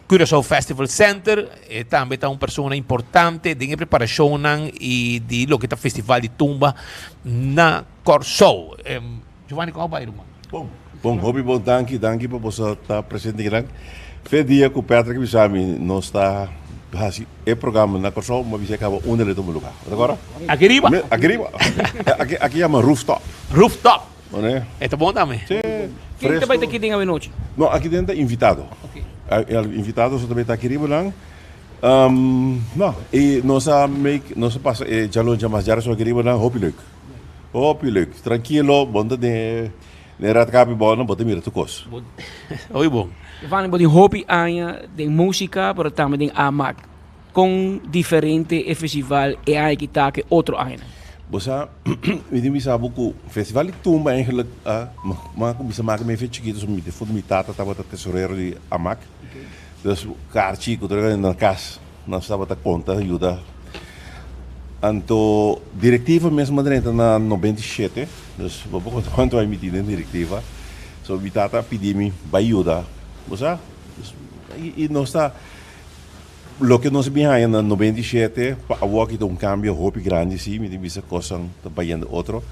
Curaçao Festival Center. E tambe ta un persona importante den e preparacionnan y di loke ta Festival di Tumba na Corsou. Giovanni, con a bay ruman? Bon, bon, hopi bon, danki, danki pa boso ta presente akinan. Fe dia cu Patrick bisa mi nos ta haci e programa na Corsou, mi a bisa e caba unda lo tuma lugar. Bo ta acorda? Aki riba. Aki riba. Aki, aki yama rooftop. Rooftop. One. E ta bon tambe. Sí. Ken ta bai ta aki den awenochi? No, aki den ta invitado. Invitado so ta bai ta aki riba nan. No, y nos a make, nos a pasa e djalon djamas djara so aki riba nan, hopi leuk. Hopi leuk. Trankilo, bon ta den e rat kapi bo nan, bo ta mira tur kos. Hopi bon. Giovanni, bo tin hopi aña den musica, pero tambe den AMAC. Kon diferente e festival e aña aki ta ku e otro añanan? Bo sa, mi tin bisa bo ku festival di tumba eigenlijk a mi a kuminsa maka mi fe chikito, so mi defuntu mi tata tabata tesorero di AMAC. Dus karchi ku tur na kas nos tabata konta yuda. Anto direktiva mes mi a drenta na 97, dus bo por konta kuantu aña mi tin den direktiva. So mi tata a pidi mi bai yuda, bo sa? I nos ta. Loke nos a bin haña na 97 pa awoki ta un kambio hopi grandi si, mi tin bisa kosnan ta bayendo otro.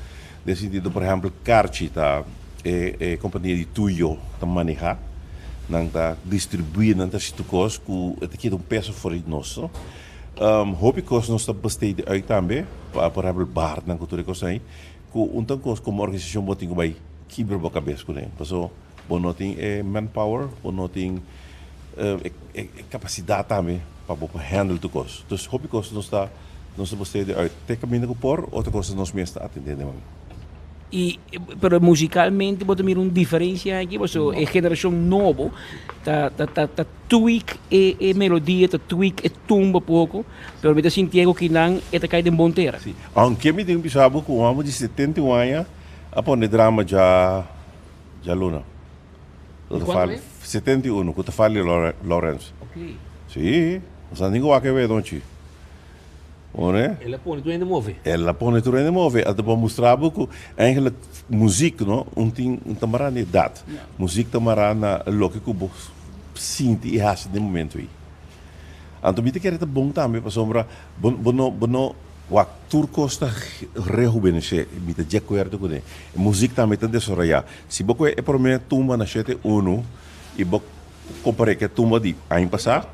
Den sentido por ehèmpel karchi ta e e kompania di Tuyo ta manehá, nan ta distribuí, nan ta hasi tur kos ku e ta keda un peso for di nos no. Hopi kos nos ta bestedi uit tambe, pa por ehèmpel barnan ku tur e kosnan ei, ku un ta kos komo organisashon bo tin ku bai kibra bo kabes kuné, paso bo no tin e manpower, bo no tin e kapasidat tambe pa bo por handle tur kos. Dus hopi kos nos ta nos ta bust'e uit te kaminda ku por, otro kos nos mes ta atendé den mami. I pero musikalmente bo ta mira un diferensia aki pasobra e generashon nobo ta ta ta ta tweak e e melodia, ta tweak e tumba poko, pero mi ta sintié ku kinan e ta kai den bon tera. Si, aunke mi tin bisa bo ku un hòmber di 71 aña a pone drama dja djaluna. Di cuanto e? 71, cu ta Farley Lawrence. Ok. Sí, nos a ningo wak e wee nochi. One? El a pone tur hende move. El a pone tur hende move. A ta pa mustra bo cu eigenlijk muziek, no, un tin, un ta mara na edad. Muziek ta mara na loke cu bo sinti y haci den momento ey. Anto mi ta kere ta bon tambe pasobra bo, bo no, bo no. Wak, tur kos ta rehubenesé, mi ta di akuerdo kuné. E muzik tambe ta desaroyá. Si bo kohe e promé tumba na shete unu i bo kompar'é ku e tumba di aña pasá,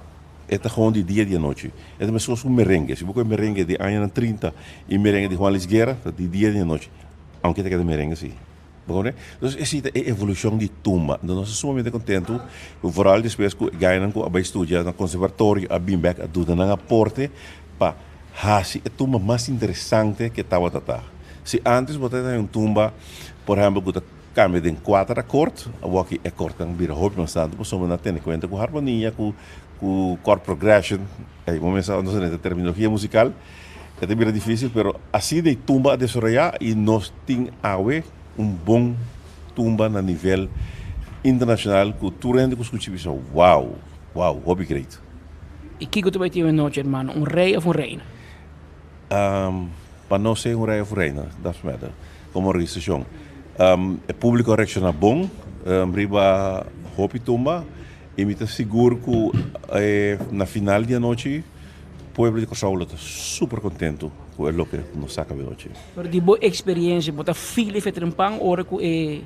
e ta gewoon di dia di anochi. E ta meskos ku merengue. Si bo kohe merengue di añanan trinta i merengue di Juan Luis Guerra, ta di dia di anochi. Aunke ta keda merengue si. Bo comprende? Dus esei ta e evolucion di tumba. Enton nos ta sumamente contento cu vooral despues cu e gainan cu a bay studia na conservatorio a bin bek a duna nan aporte pa haci e tumba mas interesante cu e tabata ta. Si antes bo ta haña un tumba por ehempel cu ta cambia den cuater akord, awoki e akordnan bira hopi mas tanto pasobra nan a tene cuenta cu harmonia, cu cu chord progression, ey bo mester nos a neta terminologia musical. E ta bira difícil, pero asina e tumba a desaroyá i nos tin awe un bon tumba na nivel internashonal ku tur hende ku skucha bisa, Wow! Wow! Hopi great! I kiko ta bai tin anochi, hermano? Un rei of un reina? Pa nos sea un rei of un reina, doesn't matter, komo organisashon. E públiko a reakshoná bon riba hopi tumba i mi ta sigur ku na final di anochi, Pueblo di Kòrsou lo ta super kontentu ku e loke nos saka awe. Pero di bo eksperiencia bo ta feel e fetrempan ora ku e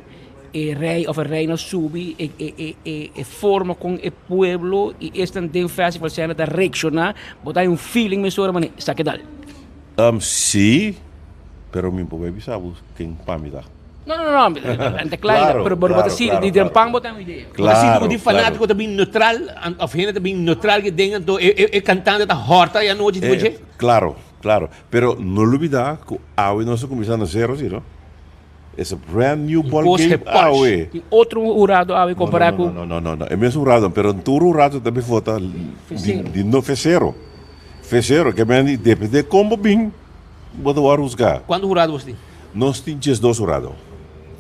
e rei of e reina subi e e e e e forma kon e pueblo i esnan den festival center ta reakshoná bo ta hay un feeling mesora mane esaki dal? Sí, pero mi por bai bisa bo ken pa mi ta. No, no, no, no, ta claro, pero bo ta sinti, di den pan bo ta un idea. Bo ta sinti ku di fanátiko ta bin neutral, of hende ta bin neutral ke den, anto e e kantante ta hòrta e anochi tipo dje? Claro, claro. Pero no lubida ku awe nos ta kuminsá na zero si, no? It's a brand new ball game awe. Tin otro hurado awe kompará ku. No, no, no, no, e mesun hurado, pero tur hurado ta bin vota di no fe zero. Fe zero, ke men di depende kon bo bin. Bo ta wòrdu husgá. Kuantu hurado bos tin? Nos tin 12 hurado.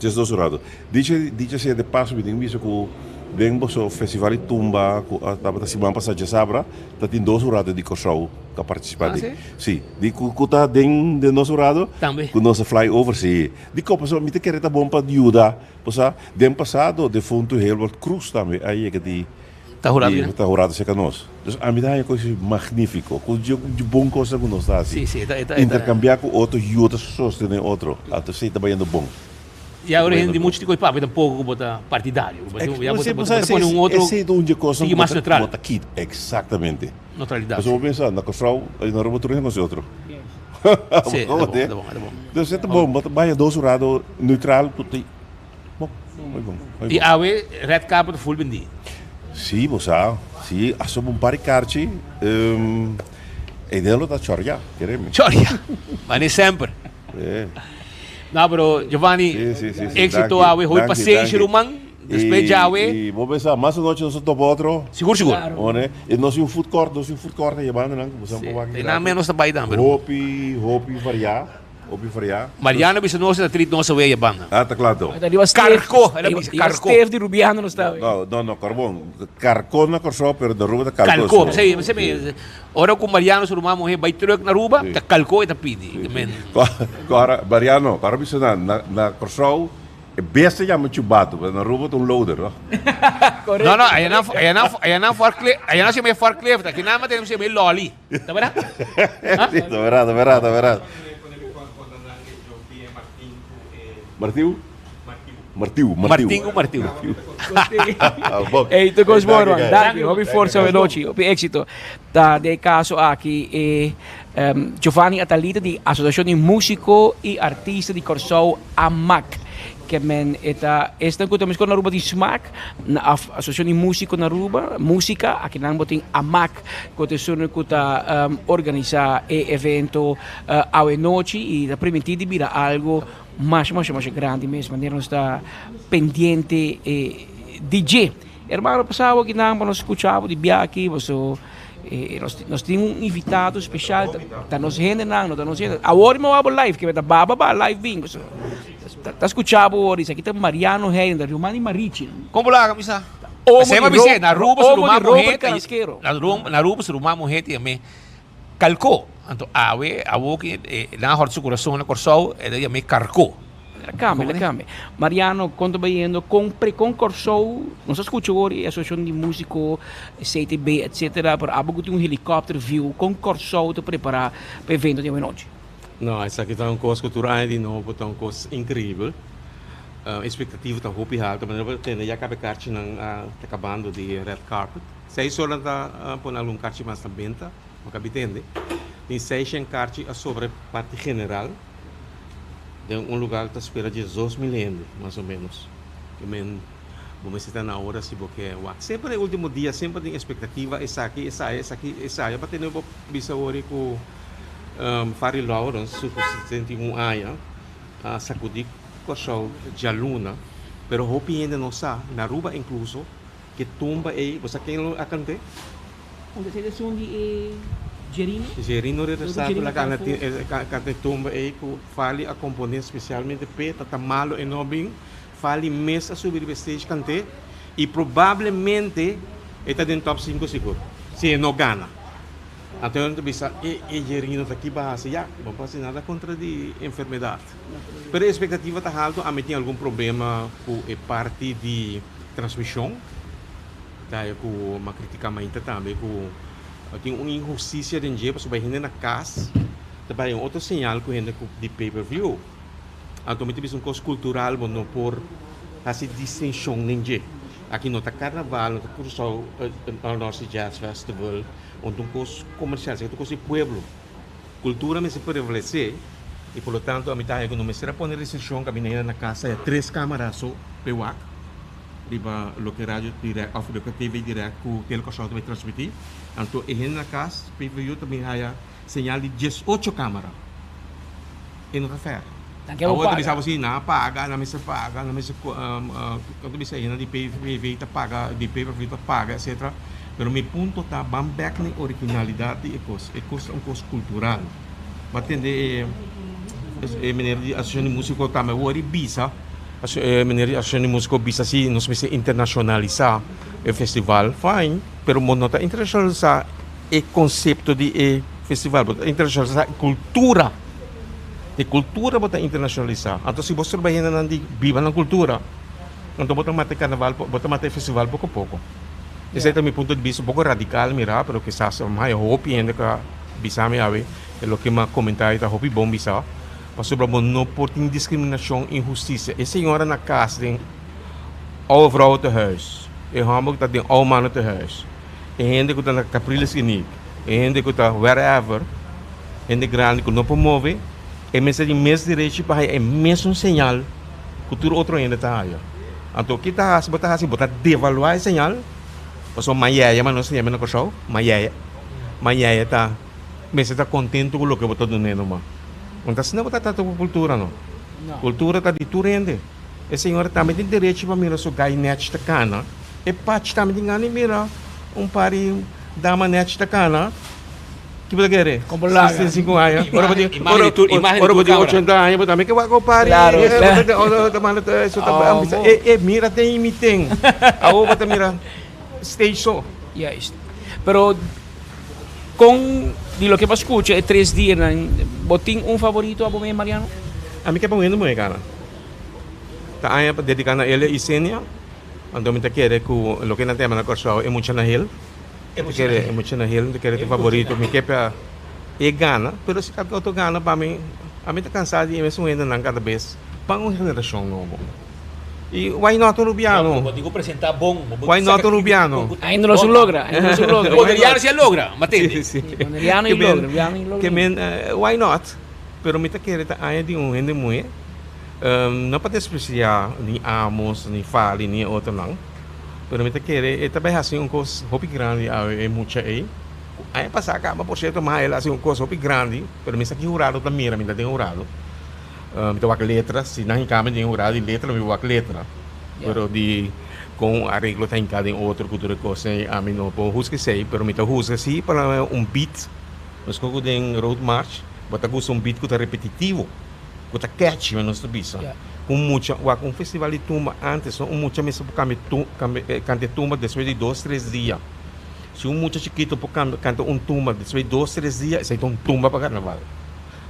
12 hurado. Dicha, dicha sea de paso, mi tin bisa ku den boso festival di tumba ku a tabata siman pasá djasabra, ta tin dos hurado di Kòrsou ku a partisipá Ah, den. si? Si. Di ku ku ta den den nos hurado. Tambe. Ku nos a fly over, si. Dikon? Pasobra mi ta kere ta bon pa yuda. Pasobra den pasado defuntu Hilbert Cruz tambe a yega di. Ta hurado ya? Ta hurado cerca nos. Dus ami ta haña cos magnifico. Cu dje bon cosnan cu nos ta haci. Si, si, e ta, e ta, e ta. Intercambia cu otro yuda sostene otro. Anto esey ta bayendo bon. Ya ora hende mucho di coy papia tampoco cu bo ta partidario. Cu bo ya bo ta bo ta pone un otro Esey ta un dje cosnan sigui cu mas neutral. bo ta kita. Exactamente. Neutralidad. Pasobra bo pensa na Kòrsou na Aruba tur hende conoce otro. Si, e ta bon, e ta bon, e ta bon. Dus e ta bon, bo ta baya dos hurado neutral cu ta. Bon, muy bon, muy I bon. awe red carpet full bendí. Sí, bo sa. Sí, a soba un par di karchi. Um, e den lo ta chorya, kere mi. Chorya. Mane semper. Sí. No, pero Giovanni, Sí, sí, sí, sí. éxito Danki, awe, hoy danki, pasenshi danki. ruman, despues I, djawe. i bo pensa, mas anochi nos ta topa otro. Sigur, sigur. Claro. One, i nos tin un food court, nos tin un food court ei banda nan, ku bo sa Sí, por wak te nan gratis. menos ta bai tambe, ruman. Hopi, hopi variá. Hopi fria. Mariano bisa nos ta trit nos away e banda. Ah, ta kla to. Karko, el a bisa karko. Stef di Rubiano nos ta away. No, no, no, karbon. Karko na Kòrsou, pero na Aruba ta kalko. Kalko, p'esei, p'esei mi, ora ku Mariano su ruman muhé bai trùk na Aruba, ta kalko e ta pidi. Men. Kòrda, Mariano, kòrda bisa na, na, na Kòrsou e bestia yama chubatu, pero na Aruba ta un loader, no? No, no, ayanan, ayanan, ayanan forklift, ayanan se yama e forklift, aki nan tenemos se yama e lòli. Ta verdad? Sí, ta verdad, ta verdad, ta verdad. Martiu? Martiu, Martiu. Martin ku Martiu. Ey, tur kos bon, man. Danki. Hopi forsa awe nochi. Hopi éxito. Ta den e kaso aki e Giovanni Atalita di Asosiashon di Músiko i Artista di Kòrsou, AMAC. Ke men e ta esnan ku ta meskor na Aruba tin smak, na Asosiashon di Músiko na Aruba, músika, akinan bo tin AMAC. Ku ta esun ku ta organisá e evento awe nochi i ta primintí di bira algu masha masha masha grandi mes manera nos ta pendiente di dje. Hermano pasa awo akinan pa nos skucha bo di bia aki paso nos tin un invitado speshal ta nos hendenan no ta nos hende awor mi a wak bo live ke ta baba ba live bin paso ta skucha bo awor esaki ta Mariano Heiden ta ruman di Marichi. Kon bo laga mi sa? Omo Esei di mi bis'é, na Aruba su omo ruman di Robert muhé, Carrasquero. na Aruba, na Aruba su ruman muhé tin yam'é Kalkó. Anto awe, awo ki nan a hòrta su kurason na Kòrsou, e ta yam'é Karkó. El a kambia, el a kambia. Mariano, kon ta bayendo? Kon pre kon Kòrsou, nos a skucha awor e asosiashon di músiko, CTB, etcetera, pero abo ku tin un helikòpter view, kon Kòrsou ta prepará pa e evento di awenochi? No, esaki ta un kos ku tur aña di nobo ta un kos inkreibel. Expectativa ta hopi halto, manera bo ta tende ya caba e karchinan ta cabando di red carpet. Seis ora nan ta pone algun karchi mas na benta, bo cabi tende. Tin seishen karchi a sobra e parti general. Den un lugar ta spera 12.000 hende, mas o menos. Ke men bo mester ta na ora si bo ke wak. Semper e ultimo dia semper tin expectativa esaki, esaya, esaki, esaya. Pa tene bo bisa wori ku Farry Lawrence su 71 aña a sakudi Kòrsou djaluna, pero hopi hende no sa, na Aruba inkluso, ke tumba ei, bo sa ken lo a kant'é? Un ta esun di e Jerino? Jerino Reversado la canta e tumba ei cu Fally a compone specialmente p'e, ta ta malo e no bin, Fally mes a subi riba e stage cant'e y probablemente e ta den top cinco sigur, si e no gana. Anto nan ta bisa e e Jerino ta ki ba haci? Ya, bo por haci nada contra di enfermedad. Pero e expectativa ta halto, ami tin algun problema cu e parti di transmision. Ta e ku m'a kritika mainta tambe ku tin un inhustisia den dje pasobra hende na kas ta bai un otro señal ku hende ku di pay per view. Anto mi ta bisa un kos kultural bo no por hasi distinshon den dje. Aki no ta karnaval, no ta Curaçao North Sea Jazz Festival, no ta un kos komersial, esaki ta un kos di pueblo. Kultura mester prevalesé i por lo tanto ami ta haña ku no mester a pone restrikshon ku ami na hende na kas haya tres kamara so p'e wak. Riba loke radio direct of loke TV direct ku Tele Kòrsou ta bai transmití. Anto e hende na kas pay-per-view ta bin haya señal di 18 kamera. E no ta fair. Nan ke bo Awor ta paga. bisa bo si nan a paga, nan mester paga, nan mester kon ta bisa e hende di pay-per-view ta paga, di pay-per-view ta paga etcetera. Pero mi punto ta ban bek na e originalidat di e kos. E kos ta un kos kultural. Bo a tende e e meneer di asosiashon di músiko tambe awor i bisa. E meneer di Asociacion di Musico bisa si nos mester internacionalisa e festival, fine, pero bo no ta internacionalisa e concepto di e festival, bo ta internacionalisa e cultura. E cultura bo ta internacionalisa. Anto si bo stroba hendenan di biba nan cultura, anto bo ta mata e carnaval, bo ta mata e festival poco poco. Esei ta mi punto di bista, un poco radical mira, pero kisas haya hopi hende cu a bisa mi awe e loke mi a comenta ta hopi bon bisa. Pasobra bo no por tin discriminacion, inhusticia. E señora na cas den oude vrouw tehuis, e homber cu ta den oude mannen tehuis, e hende cu ta na Capriles Kliniek, e hende cu ta wherever, hende grandi cu no por move, e mester tin mes derecho pa haya e mesun señal cu tur otro hende ta haya. Anto ki ta haci? Bo ta haci, bo ta devalua e señal, pasobra mayaya, mas nos ta yama na Curaçao, mayaya, mayaya ta. Mester ta contento cu loke bo ta dun'é numa. No ta asina bo ta trata cu cultura no. Cultura ta di tur hende. E señora tambe tin derecho pa mira su gai nech ta cana. E pachi tambe tin gana di mira un par di dama nech ta cana. Ki bo ta kere? 65 aña. Ora bo tin ora bo tin 80 aña bo tambe ke wak un par di E mira den mi ten. Awor bo ta mira stage so. Juist. Pero Kon di loke bo a skucha e tres dianan, bo tin un favorito abo mes, Mariano? Ami ke pa un hende muhé gana. Ta aña pa dediká na Elia Isenia, anto mi ta kere ku loke nan ta yama na Kòrsou e mucha na hel. Mi ta kere e mucha na hel, mi ta kere ta favorito, mi ke pa e gana, pero si kalke otro gana pa mi, ami ta kansá di e mesun hendenan kada bes pa un generashon nobo. Y why not un rubiano? Bo tin cu presenta bon. Why not un rubiano? Ainda no su logra, ainda no su logra. Boneriano si a logra, ma tende. Si, si. Boneriano y logra, rubiano y logra. Ke men, why not? Pero mi ta kere ta aña di un hende muhe, no pa desprecia ni Amos, ni Fali, ni e otronan, pero mi ta kere e ta bay haci un cos hopi grandi awe e mucha ey. Aña pasa caba, por cierto, ma el a haci un cos hopi grandi, pero mi sa ki hurado ta mira, mi ta den hurado. Mi ta wak letra, si nan hinka mi den hurado di letra mi wak letra. Pero di kon un areglo ta hinka den otro ku tur e kos ei ami no por husga esei, pero mi ta husga si pa un beat, meskos ku den road march bo ta gusta un beat ku ta repetitivo, ku ta catchy men nos ta bisa. Ku un mucha wak un festival di tumba antes no un mucha mester por kambia kanta e tumba despues di dos tres dia. Si un mucha chikito por kanta un tumba despues di dos tres dia esei ta un tumba pa karnaval.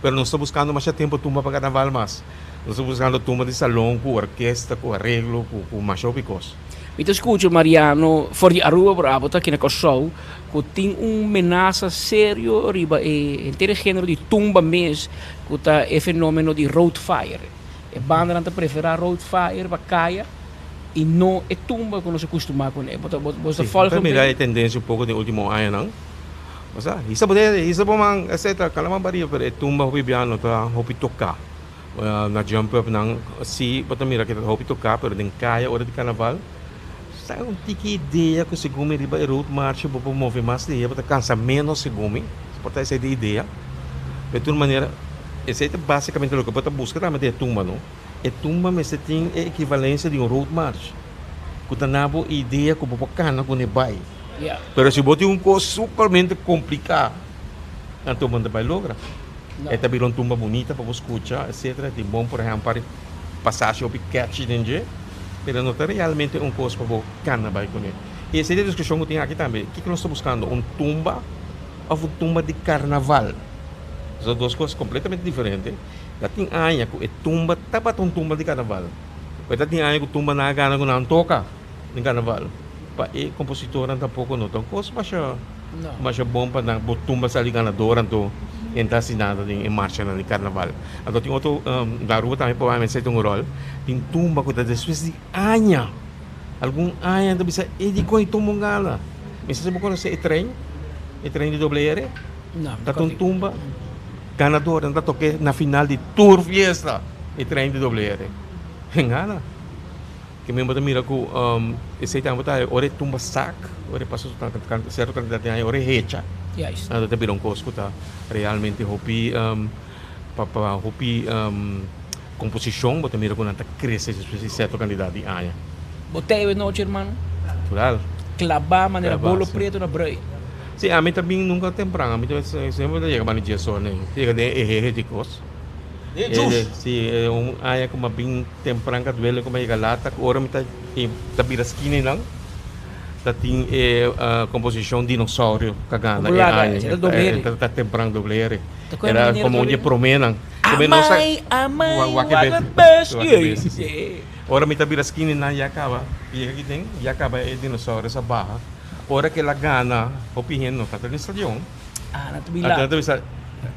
Pero nos ta buscando masha tempo tumba pa carnaval mas. Nos ta buscando tumba di salon cu orkesta, cu areglo, cu cu masha hopi cos. Mi ta scucha Mariano for di Aruba pero abo ta aki na Corsou cu tin un menasa serio riba e henter e genero di tumba mes cu ta e fenomeno di road fire. E bandanan ta prefera road fire pa caya y no e tumba cu nos a custuma cune. Bo ta bo ta Sí, volg mi ta un mira pe? e tendencia un poco den ultimo añanan. Osea, hisa bo dede, hisa bo man, etcetera. Kala man baria, pero e tumba hopi bia no ta hopi toká. Na jump up nan si bo ta mira ke ta hopi toká pero den kaya ora di karnaval sa un tiki idea ku segun mi riba e road march bo por move mas lihé bo ta kansa ménos segun mi por ta esei ta e idea pero di tur manera esei ta basikamente loke bo ta buska tambe den e tumba no e tumba mester tin e ekivalensia di un road march ku ta na bo idea ku bo por kana kuné bai pero si bo tin un kos supermente kompliká anto bo no ta bai logra. E ta bira un tumba bunita pa bo scucha, etcetera. E tin bon, por ehempel, par di pasashi hopi catchy den dje, pero no ta realmente un cos pa bo cana bai cune. Y esey ta e discusion cu tin aki tambe. Kico nos ta buscando? Un tumba of un tumba di carnaval? Esaki ta dos cos completamente diferente. Ta tin aña cu e tumba tabata un tumba di carnaval, pero ta tin aña cu tumbanan a gana cu nan toca den carnaval. Pa e compositornan tampoco no ta un cos masha. Masha bon pa nan bo tumba sali ganador anto e ta hasi nada den e marchanan di karnaval. Anto tin otro na Aruba tambe probablemente esei ta un ròl. Tin tumba ku ta despues di aña, algun aña ta bisa e dikon e tumba un gana. Mi sa si bo konosé e trein, e trein di doble ere? Ta un tumba ganador, nan ta tok'é na final di tur fiesta e trein di doble ere. E gana. Ke men bo ta mira ku esei tambe ta ora e tumba sak, ora e pasa su sierto kantidat di aña, ora e hecha, anto ta bira un kos ku ta realmente hopi pa pa hopi komposishon bo ta mira ku nan ta krese despues di sierto kantidat di aña. Bo ta e nochi hermano? Natural. Klabá manera bolo preto na brui. Si, ami ta bin nunka tempran, ami ta semper ta yega banda dies ora, yega den e hehe di kos. Si, un aña ku mi a bin Tempran ka duele ku mi a yega lata ku ora mi ta ta bira skina einan ta tin e komposishon dinosaurio ka gana e aña ta tempran doble ere era komo un di e promenan ora mi ta bira skina einan ya kaba yega aki den ya kaba e dinosaurio sa baha ora ke el a gana hopi hende no ta den stadion. Ah, na ta bin laat. Ta bisa,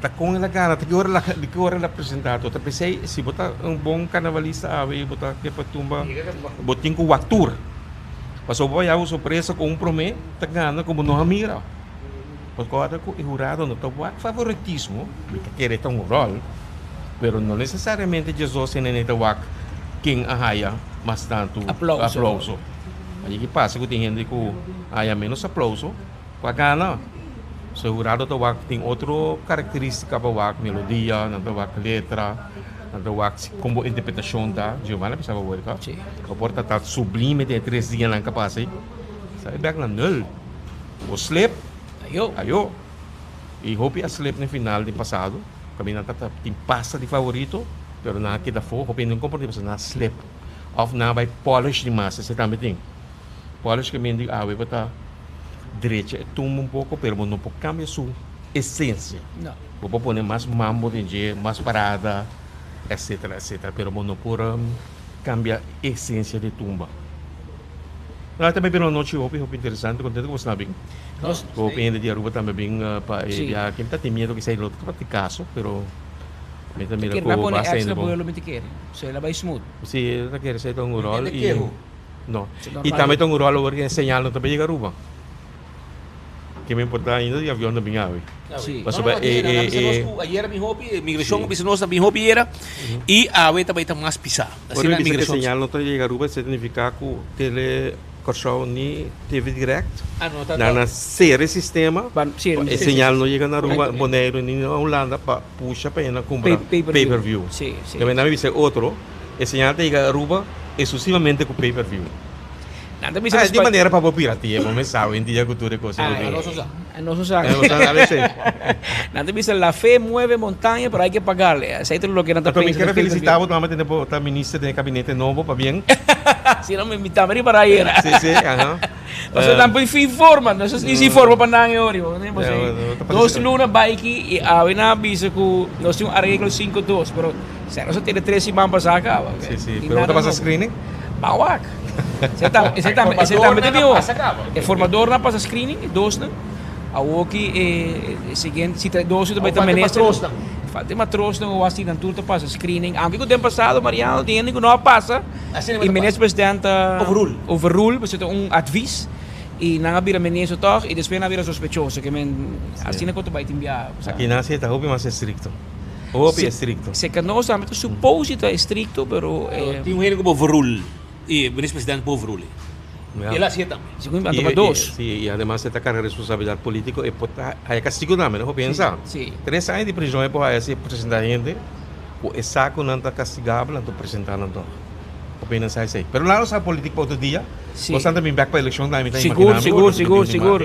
ta kon el a gana, ta ki ora di ki ora el a presenta to. Ta p'esei, si bo ta un bon karnavalista awe i bo ta ke pa tumba, bo tin ku wak tur. Pasobra bo haya un sorpresa ku un promé ta gana ku bo no a mira. Pasobra ora ku e hurado no ta wak favoritismo, mi ta kere ta un ròl, pero no nesesariamente djesdos hende ta wak ken a haya mas tantu aplouso. Ayi ki pasa ku tin hende ku haya ménos aplouso. Ku a gana. So e hurado ta wak tin otro karakteristika pa wak melodia, nan ta wak letra, nan ta wak si kon bo interpretashon ta. Giovanni a bisa bo word si. Bo por ta ta sublime den e tres dianan ka pasa ei. Sa e bek na nul. Bo slip. Ayo. Ayo. I hopi a slip na e final den pasado. Kaminda nan ta ta tin pasta di favorito, pero nan a keda afó. Hopi hende no komprende pasobra nan a slip. Òf nan a bai polish dimas, esei tambe tin. Polish ke men di awe bo ta. Drecha e tumba un poko pero bo no por cambia su esencia. No. Bo por pone mas mambo den dje, mas parada, etcetera, etcetera, pero bo no por cambia esencia di tumba. No, tambe bira un nochi hopi hopi interesante, contento cu bo sna bin. Nos. Hopi hende di Aruba tambe bin pa e Si. biaha aki. Mi ta tin miedo kisai lo ta tabata caso, pero mi ta Ta mira kere cu bai pone basta hende extra bon. vuelo mi ta kere. So el a bai smooth. Si, ta kere esei ta un rol Hende y. keho. No. I tambe ta un ròl ora e señal no ta bin yega Aruba. Ke mi importá ainda di avion ta bin awe. Sí. Pasobra e e e. Ayera bin hopi, migrashon a bisa nos ta bin hopi ayera i awe ta bai ta mas pisá. Ora mi bisa ku e señal no ta yega Aruba esei ta nifiká ku Tele Kòrsou ni TV Direct nan a sera e sistema pa e señal no yega na Aruba, Boneiru ni na Hulanda pa pusha pa hende kumpra pay per view. Nan mi bisa e otro. E señal ta yega Aruba exclusivamente cu pay per view. Nan ta bisa Ah, di manera pa bo piratea, bo mes sa hoy en dia cu tur e cos Ah, cu tin. nos no sa. Nos no sa. Eh, nos a veces. Nan ta bisa la fe mueve montaña, pero hay que pagarle. Esei ta loke nan ta Anto mi pensa quiere di pay per felicita view. bo tambe tende bo ta minister den e gabinete nobo, pabien. Si no, mi invita mi riba ayera. Si, si, aha. Pasobra nan por fin forma, nos a sin forma pa nan e ori. Dos luna bai aki i awe nan a bisa ku nos tin un areglo 5-2, pero sera nos a tene tres siman pasá kaba. Sí, sí, pero bo ta pasa screening? Ban wak. Esei tambe, esei tambe, esei tambe ta mihó. E formadornan a pasa screening, e dosnan. Awoki e siguiente, si ta e dos ta bai ta minister. Falta e matrosnan o asi nan tur ta pasa screening. Aunke ku den pasado Mariano tin hende ku no a pasa. I minister president ta Overrule. Overrule, pasobra ta un advies i nan a bira minister tòg i despues nan a bira sospechoso. Ke men asina ku ta bai tin biaha. Aki nan si e ta hopi mas estrikto. Hopi estricto. Seca nos tambe ta supose ta estricto, pero eh. Tin un hende cu overrule y minister president por overrule. El a hacié tambe. Segun mi a tuma dos. Si, y ademas e ta carga responsabilidad politico, e por ta haya castigo tambe, no por pensa. Tres aña di prison e por haya si e presenta hende cu e sa cu nan ta castigabel, anto presenta nan toch. Por pensa esey. Pero laat nos haal politiek pa otro dia. Bo san ta bin bek pa eleccion tambe, mi ta Sigur, imagina mi. sigur, sigur, sigur.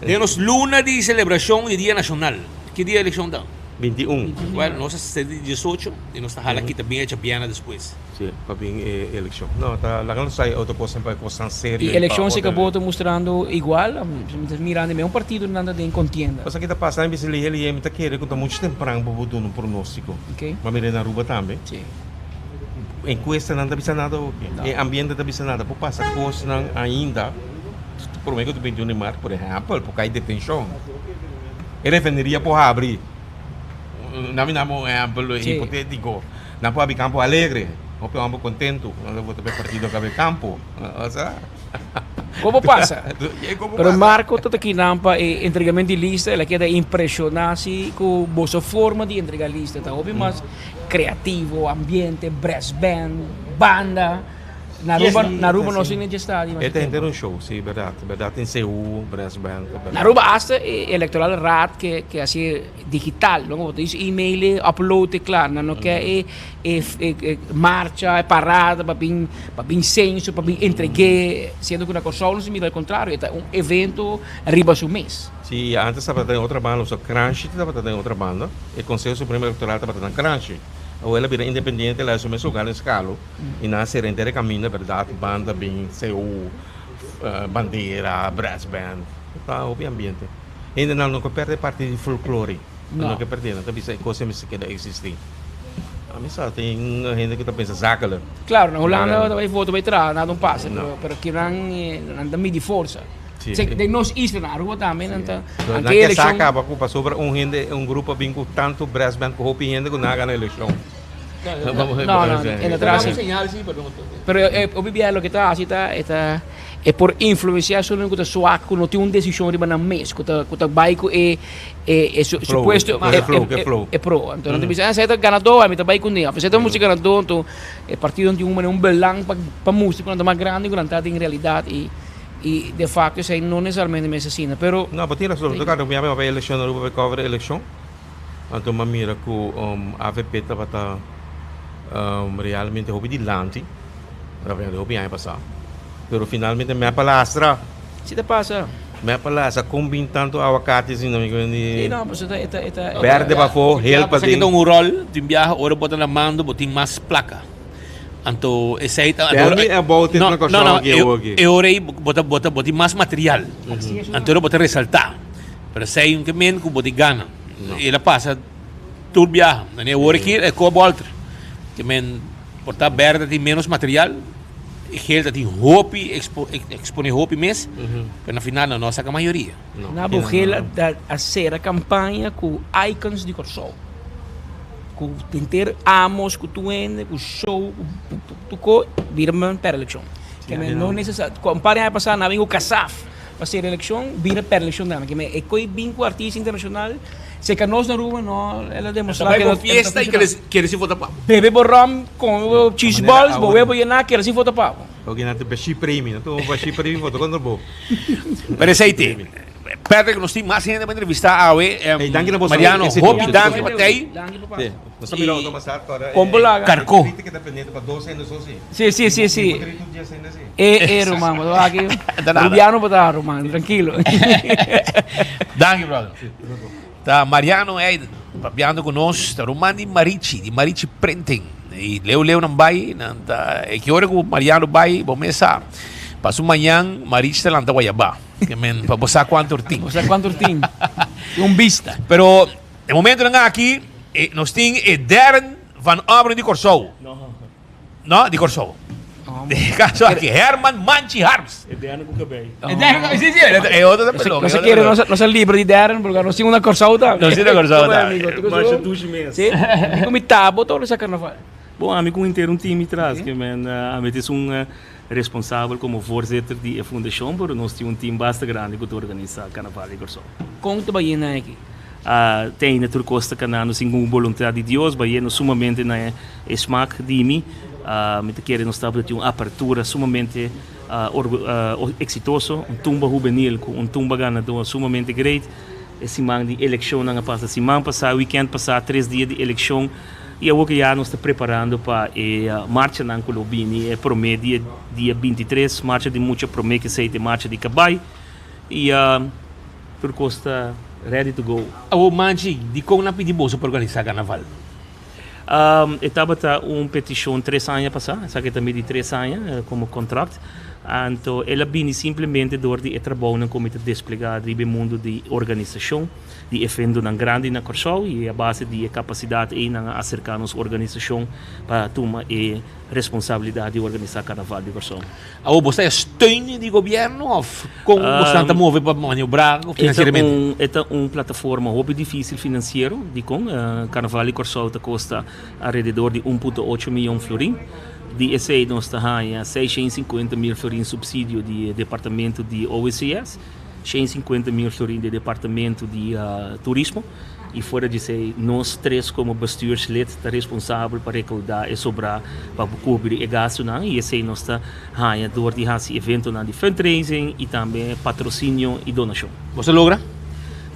Den nos luna di celebracion di Dia Nacional, ki dia eleccion ta? 21. Bueno, nos a sali di 18 y nos ta hala kita bien echa biena despues. Si, pa bin e eleccion. No, ta laga nos sai otro cosnan pa e cosnan serio Y y pa eleccion si otro. cabo ta mustrando igual, mi ta mirando e un partido nan ta den contienda. Pasobra ki ta pasa, mi bisa lihe lihe, mi ta kere cu ta mucho tempran pa bo duna un pronostico. Ok. Bo a mira na Aruba tambe. Si. Encuestanan ta bisa nada hopi. E ambiente ta bisa nada. Por pasa cosnan ainda prome cu ta 21 di maart, por ehempel, por cay detencion. E refineria por habri. Na mi dame un ehempel hipotetico. Nan por habri Campo Alegre. Hopi homber contento. Nan ta vota pa e partido cu habri Campo. Osea. Como pasa? Pero Marco ta aki nan pa e entregamento di lista. El a keda impresiona si cu boso forma di entrega lista ta hopi mas creativo, ambiente, brass band, banda. Na Aruba, na Aruba no sin estadio. E ta henter un show, si, berdad. Berdad tin CU, brass band. Na Aruba hasta e electoral raad ke ke haci digital, no? Bo ta use email, upload e klaar. Nan no ke e e e marcha, e parada pa bin pa bin censo, pa bin entregue, siendo cu na Corsou nos mira al contrario, e ta un evento riba su mes. Si, antes tabata den otra banda, so Kranshi tabata den otra banda, e Conseho Supremo Electoral tabata na Kranshi. Awor el a bira independiente, el a haci su mes lugar den Skalo y nan a cera henter e caminda, berdad, banda bin, CU, bandera, brass band, ta hopi ambiente. Hendenan no ke perde parti di folklore, nan no ke perde, nan ta bisa e cos ei mester keda existi. Ami sa tin hende cu ta pensa zakelijk. Claro, na Hulanda ta bay voto bay traha, nada no pasa, pero kinan nan ta midi forsa. Den nos isla, na Aruba tambe nan ta. Nan ke sa caba cu pasobra un hende, un grupo a bin cu tanto brass band cu hopi hende cu nan a gana eleccion. No, no, e no ta así. Pero hopi bia loke ta haci ta e ta e por influencia esun cu ta swak cu no tin un decision riba nan mes cu ta cu ta bay cu e e supuesto e pro. Anto nan ta bisa esey ta ganador ami ta bay cune of esey ta mustra ganador anto e partido tin un manera un belang pa mustra cu nan ta mas grandi cu nan ta den realidad y Y de facto esey no necesariamente mester asina, pero. No, bo tin razon. Lo toca mi a bai eleccion na Aruba bai cover eleccion. Anto mi a mira cu avp tabata realmente hopi dilanti. Tabata hopi aña pasa. Pero finalmente mep a lastra. Si ta pasa. Mep a lastra. Con bin tanto aguacate asina mi con di. Si no, pasobra e ta e ta. Berde pafo, hel paden. Esaki ta un rol. Tin biaha ora bo ta na mando bo tin mas placa. Anto esei ta Tell me about it no, na no, no, Kòrsou aki awor aki. E ora ei bo ta bo ta bo tin mas material. Anto ora bo ta resaltá. Pero esei un ke men ku bo tin gana. El a pasa tur biaha. Dan e ora aki e koba bolter. Ke men por ta berde tin menos material, e gel ta tin hopi expo expone hopi mes, pero na final nan no a saka mayoria. Na bo gel a a sera kampaña ku icons di Kòrsou. Ku henter amos ku tur hende ku show ku tur ko bira men perde elekshon. Ke men no nesesa ku un par di aña pasa nan a bin ku kasaf pa sera elekshon bira perde elekshon tambe. Ke men e koe bin ku artista internashonal seka nos na Aruba no el a demostra Bai ke bo fiesta y kere si vota pa bo. Bebe bo rom kome bo cheese balls bo webo yena kere si vota pa bo. Oke nan ta bashi premi nan tuma bashi premi vota kontra bo. Pero esei te. Patrick, nos tin mas hende pa entrevistá awe. Hey, danki na boso. Mariano, hopi danki pa tei. Sí. Nos ta mira otro mas tarde para Kon bo laga? Karko. que ta pendiente pa dos hende so sí. Sí, sí, sí, sí. Eh, eh, ruman, bo ta aki. Rubiano bo ta, ruman, tranquilo. Danki, brother. Ta Mariano Eiden papiando ku nos, ta ruman di Marichi, di Marichi Printing. I leu leu nan bai, nan ta e ki ora ku Mariano bai, bo mes sa. Paso mañan Marichi ta lanta Guayabá. Ke men pa bo sa kuantu or tin. Bo sa kuantu or tin. Un bista. Pero e momentonan aki nos tin e Darren van Obren di Kòrsou. No, di Kòrsou. De kaso aki Herman Manchi Harms. E derde ku kabei. E derde ku kabei, si, si. E otro ta pelon. Nos a kere, nos a libra di derde, porque nos tin una Kòrsou tambe. Nos tin una Kòrsou tambe. Masha dushi mes. Si, mi ku mi tabo todo sa karnaval. Bon, ami ku henter un team tras, ke men ami ta esun responsabel komo voorzitter di e fundashon, pero nos tin un team basta grandi ku ta organisá karnaval di Kòrsou. Kon ta bai yena aki? Te ainda tur kos ta kanando segun boluntat di Dios, bayendo sumamente na e smak di mi. Mi ta kere nos tabata tin un apertura sumamente eksitoso, un tumba hubenil ku un tumba ganadó sumamente great. E siman di elekshonnan a pasa siman pasá, wikènt pasá, tres dia di elekshon i awor ku ya nos ta preparando pa e marchanan ku lo bini e promé dia, dia 23, marcha di mucha promé kesei ta e marcha di kabai i tur kos ta ready to go. Awor Manchi, dikon nan pidi boso pa organisá karnaval? E tabata un petishon tres aña pasá, esaki ta mi di tres aña komo kontrakt. Anto el a bini simplemente dor di e trabounan ku mi ta desplegá riba e mundu di organisashon di eventonan grandi na Kòrsou i a base di e kapasidat ei nan a aserká nos organisashon pa tuma e responsabilidat di organisá Karnaval di Kòrsou. Awor bo ta e steun di gobièrnu òf kon bo ta move pa maniobrá finansieramente? E ta un plataforma hopi difísil finansiero. Dikon? Karnaval di Kòrsou ta kosta alrededor di un punto ocho mion florin. Di esei nos ta haña 650 mil florin supsidio di e departamento di OECS, 150 mil florin di e departamento di Turismo. I fuera di esei nos tres komo bestuurslid ta responsabel pa rekoudá e sobrá pa kubri e gastunan i esei nos ta haña dor di hasi eventonan di fundraising i tambe patrosinio i donashon. Boso a logra?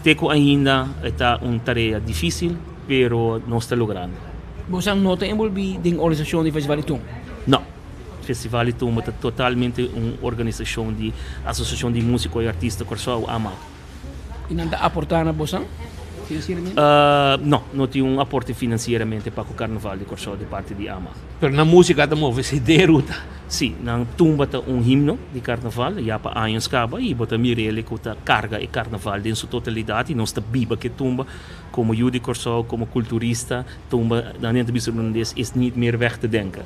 Te ku ainda e ta un tarea difísil, pero nos ta logrando. Boso no ta enbolbí den organisashon di Festival di Tumba? No. Festival di Tumba ta totalmente un organisashon di Asosiashon di Músiko i Artista Kòrsou, AMAK. I nan ta aportá na bosan finansieramente? No, no tin un aporte finansieramente pa ku Karnaval di Kòrsou di parti di ama. Pero nan músika ta move si den ruta. Sí, nan tumba ta un himno di Karnaval ya pa años kaba i bo ta mir'el ku ta karga e Karnaval den su totalidat i nos ta biba ku e tumba komo yu di Kòrsou, komo kulturista, tumba nan ta bisa holandes is niet meer weg te denken.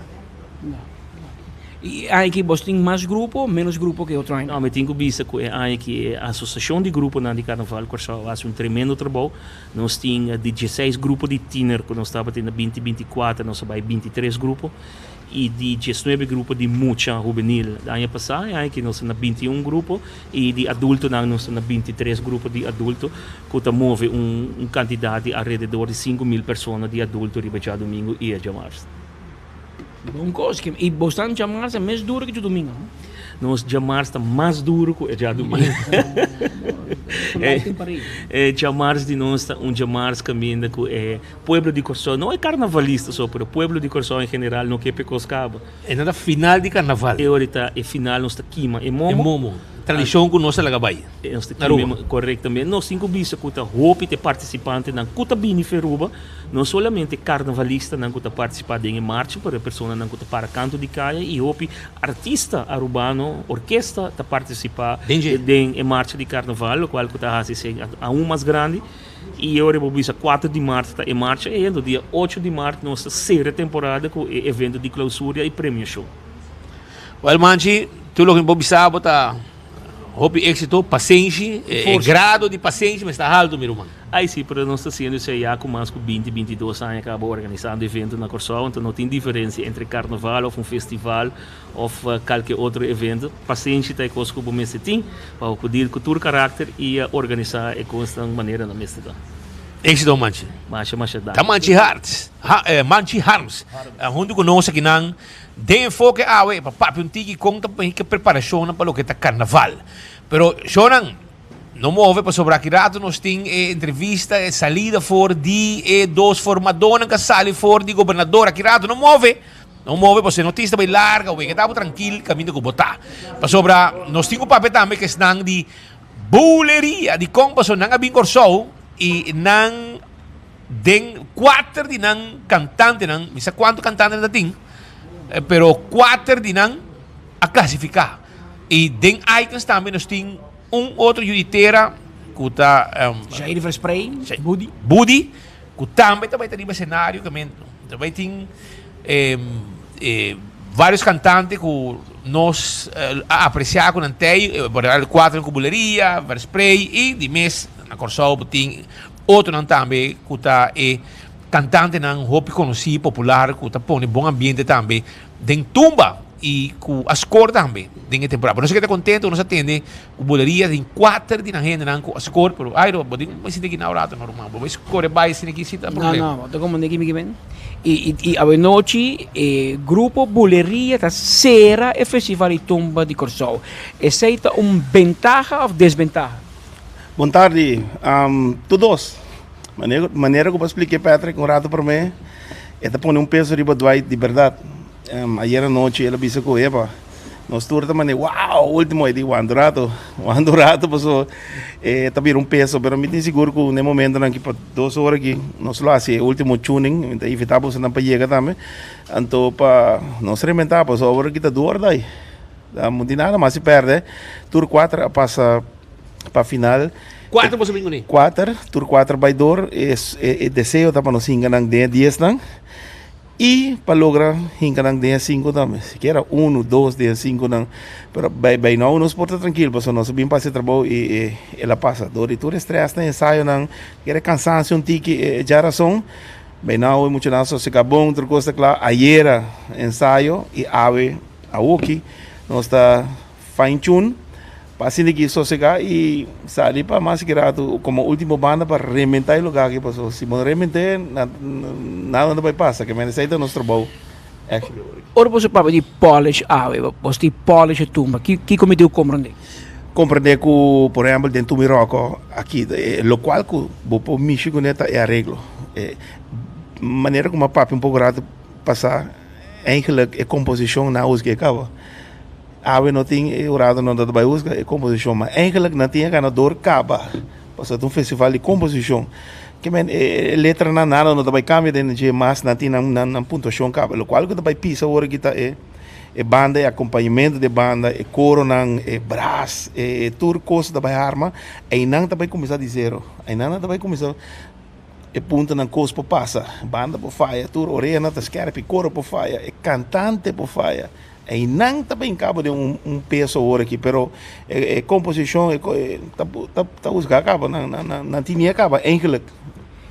I e aña aki bos tin mas grupo o menos grupo ke otro aña? No, mi tin ku bisa ku e aña aki e asosiashon di gruponan di Karnaval Kòrsou a hasi un tremendo trabou. Nos tin di dieseis grupo di tiner ku nos tabatin na binti 24, nos a bai 23 grupo. I di diesnuebe grupo di mucha hubenil aña pasá, e aña aki nos ta na 21 grupo. I di adultonan nos ta na 23 grupo di adulto ku ta move un kantidat di alrededor di 5000 persona di adulto riba djadumingu i e djamars. Bon kos, i bo stan djamars ta mes duru ku djadumingu, no? Nos djamars ta mas duru ku e djadumingu. E djamars di nos ta un djamars kaminda ku e pueblo di Kòrsou, no e karnavalista so, pero pueblo di Kòrsou en general no ke p'e kos kaba. E nan ta final di karnaval. E ora ta e final nos ta kima e momo. E momo. Tradishon ku nos a laga bai. Nos ta kima e momo, korektamente. Nos tin ku bisa ku ta hopi ta e partisipantenan ku ta bini Feruba. No solamente karnavalistanan ku ta partisipá den e marcha, pero e personanan ku ta para kantu di kaya i hopi artista arubano, orkesta ta partisipá den e marcha di karnaval, lokual ku ta hasi esei aun mas grandi. I e ora bo bisa kuater di mart ta e marcha ei, anto dia ocho di mart nos ta sera e temporada ku e evento di klausuria i premiashon. Wèl Manchi, tur loke mi por bisa bo ta Hopi éxito, pasenshi, e grado di pasenshi mester ta haltu mi ruman. Ai si, pero nos ta haciendo esei ya cu mas cu binti, 22 aña caba organisando evento na Corsou, anto no tin diferencia entre carnaval of un festival of calke otro evento. Pasenshi ta e cos cu bo mester tin pa bo por deal cu tur caracter y organisa e cosnan manera nan mester ta. Éxito Manchi. Masha masha danki. Ta Manchi Harts, Manchi Harms, hunto cu nos akinan. Den enfoke awe pa papia un tiki kon ta ke preparashonnan pa loke ta karnaval. Pero shownan no move pasobra aki rato nos tin e entrevista, e salida for di e dos formadónan ka sali for di gobernador. Aki rato no move, no move pasobra e noticia ta bai larga awe. Keda bo trankil kaminda ku bo ta. Pasobra nos tin ku papia tambe ku esnan di buleria. Dikon? Pasobra nan a bin Kòrsou i nan. Den kuater di nan kantantenan, mi sa kuantu kantante nan ta tin, pero kuater di nan a klasifiká. I den Icons tambe nos tin un otro yu di tera ku ta Jair Versprey, Budi. Budi, ku tambe ta bai ta riba esenario, ke men ta bai tin varios kantante ku nos a apresiá ku nan tei, por ejemplo kuater ku Buleria, Versprey i di mes na Kòrsou bo tin Otronan tambe ku ta e kantantenan hopi konosí i popular ku ta pone bon ambiente tambe den tumba. i ku a score tambe den e temporada. Pero nos a keda kontento, nos a tende ku Buleria tin kuater di nan hendenan ku a score, pero Airo, bo tin un sinti ki na rato no ruman, bo bai score bai asina ki si ta problema. No, no, bo ta komprende ki mi kimen. I, i, i awenochi e grupo Buleria ta sera e festival di tumba di Kòrsou. Esei ta un bentaha òf desbentaha? Bon tardi, tur dos. Manera ku bo a splike Patrick un rato promé, e ta pone un peso riba Dwight di bèrdat. Ayer anochi el a bisa ku epa, nos tur ta mane wow, ultimo e di wanta un rato, wanta un rato paso e ta bira un peso, pero mi tin sigur ku na e momentonan aki pa dos ora aki nos lo hasi e ultimo tuning, mi ta invitá bosonan pa yega tambe, anto pa nos rementá paso awor aki ta dor dai, no tin nada mas di pèrdè, tur kuater a pasa pa final. Kuater boso bin kuné? Kuater, tur kuater bai dor, e deseo ta pa nos hinka nan den e diesnan. I pa logra hinka nan den e sinkunan, sikiera unu, dos den e sinkunan, pero bai bai nou nos por ta trankil pasobra nos a bin pasa e trabou i el a pasa dor di tur e strèsnan, e ensayonan, kere kansansio un tiki e djarason, bai nou e muchanan a sosegá bon, tur kos ta kla, ayera ensayo i awe awoki nos ta. Fine tune pa asina ki sosega y sali pa mas ki rato como ultimo banda pa rementa e lugar aki paso si bo no remente nada no ta bay pasa ke men esey ta nos trabou actually. Ora boso papia di polish awe boso di polish e tumba kiko mi tin ku komprende? Komprende ku por ehempel den Tumi Roko aki lokual ku bo por mishi kune ta e areglo manera ku mi a papia un poko rato pasa eigenlijk e komposishon nan a usa ke kaba. Awe no tin e hurado no ta bai busca e composicion ma eigenlijk nan tin e ganador caba pasobra ta un festival di composicion ke men e letranan nada no ta bai cambia den dje mas nan tin nan nan puntuacion caba locual cu ta bai pisa awor aki ta e e banda e acompañamento di e banda e coronan e bras e tur cos ta bai harma eynan ta bai cuminsa di zero eynan nan ta bai cuminsa E puntonan kos por pasa, banda por faya, tur oreanan ta skerpi, koro por faya, e kantante por faya. Einan ta bin kaba den un un peso awor aki, pero e e komposishon e ta ta ta husgá kaba, nan nan nan tin nie kaba eigenlik.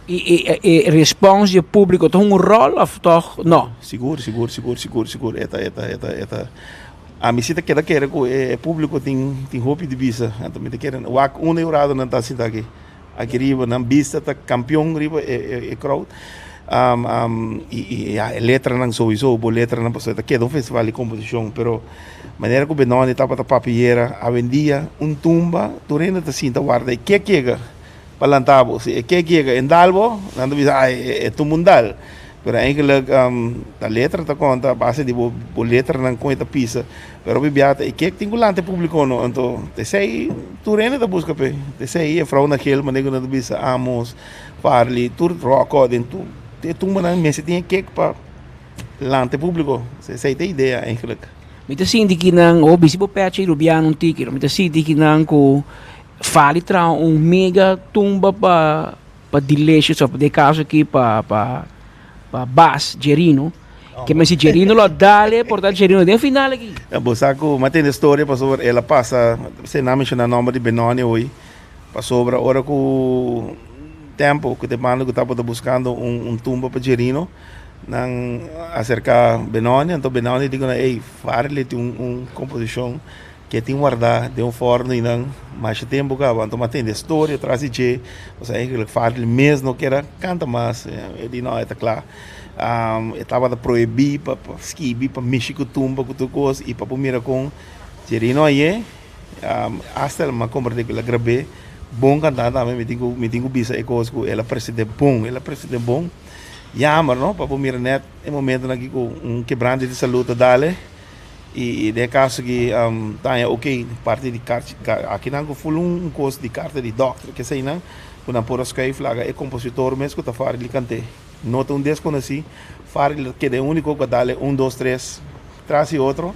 I e e respons di e públiko ta un ròl òf tòg no? Sigur, sigur, sigur, sigur, sigur e ta e ta e ta e ta ami si ta keda kere ku e públiko tin tin hopi di bisa, anto mi ta kere wak unda e huradonan ta sinta aki. Aki riba nan bista ta kampion riba e crowd. I ya e letranan souiso bo letranan pasobra ta keda un festival di komposishon pero manera ku Benoni tabata papia yera awendia un tumba tur hende ta sinta warda e kek yega pa lanta bo si e kek yega e ndal bo nan ta bisa ai e tumba un dal pero eigenlijk ta letra ta konta a base di bo letranan kon e ta pisa. Pero mi biaha ta e kek tin ku lanta e publiko no, anto esei tur hende ta buska p'e. Esei e frou na gel manera ku nan ta bisa Amos, Farley, tur Rocco den tur e tumbanan mester tin e kek pa lanta e publiko. Esei ta e idea eigenlijk. Mi ta sinti ki nan, oh bisti bo pechi Rubiano un tiki, mi ta sinti ki nan ku Farley traha un mega tumba pa pa Delicious of den e kaso aki pa pa pa Bas Jerino. Ke men si Jerino lo a dale por ta Jerino den final aki. Bo sa ku mi a tende storia pasobra el a pasa, se nan a menshoná nòmber di Benoni hoy, pasobra ora ku tempu ku te banda ku tabata buskando un tumba pa Jerino, nan aserká Benoni, anto Benoni di ku nan, ey, Farley tin un komposishon Ke tin wardá den un fòrnu i nan masha tempu kaba. Anto mi a tende e storia tras di dje, pasobra eigenlijk Farley mes no kier a kanta mas. E di no, e ta kla. E tabata prohibí pa skibi, pa mishi ku tumba, ku tur kos, i pa por mira kon Jerino aye, asta el a komprendé ku el a grab'é bon kantá tambe. Mi tin ku, mi tin ku bisa e kos ku el a present'é bon, el a present'é bon. Jammer no, pa por mira nèt e momentonan aki ku un kebrante di salú ta dale. I den e kaso aki ta haña ok parti di karchi aki nan ku ful un kos di karta di dòkter keseinan ku nan por a skuif laga e kompositor mes ku ta Farley kant'é. No ta un deskonosí, Farley ta keda e úniko ku a dal e un dos tres tras di otro.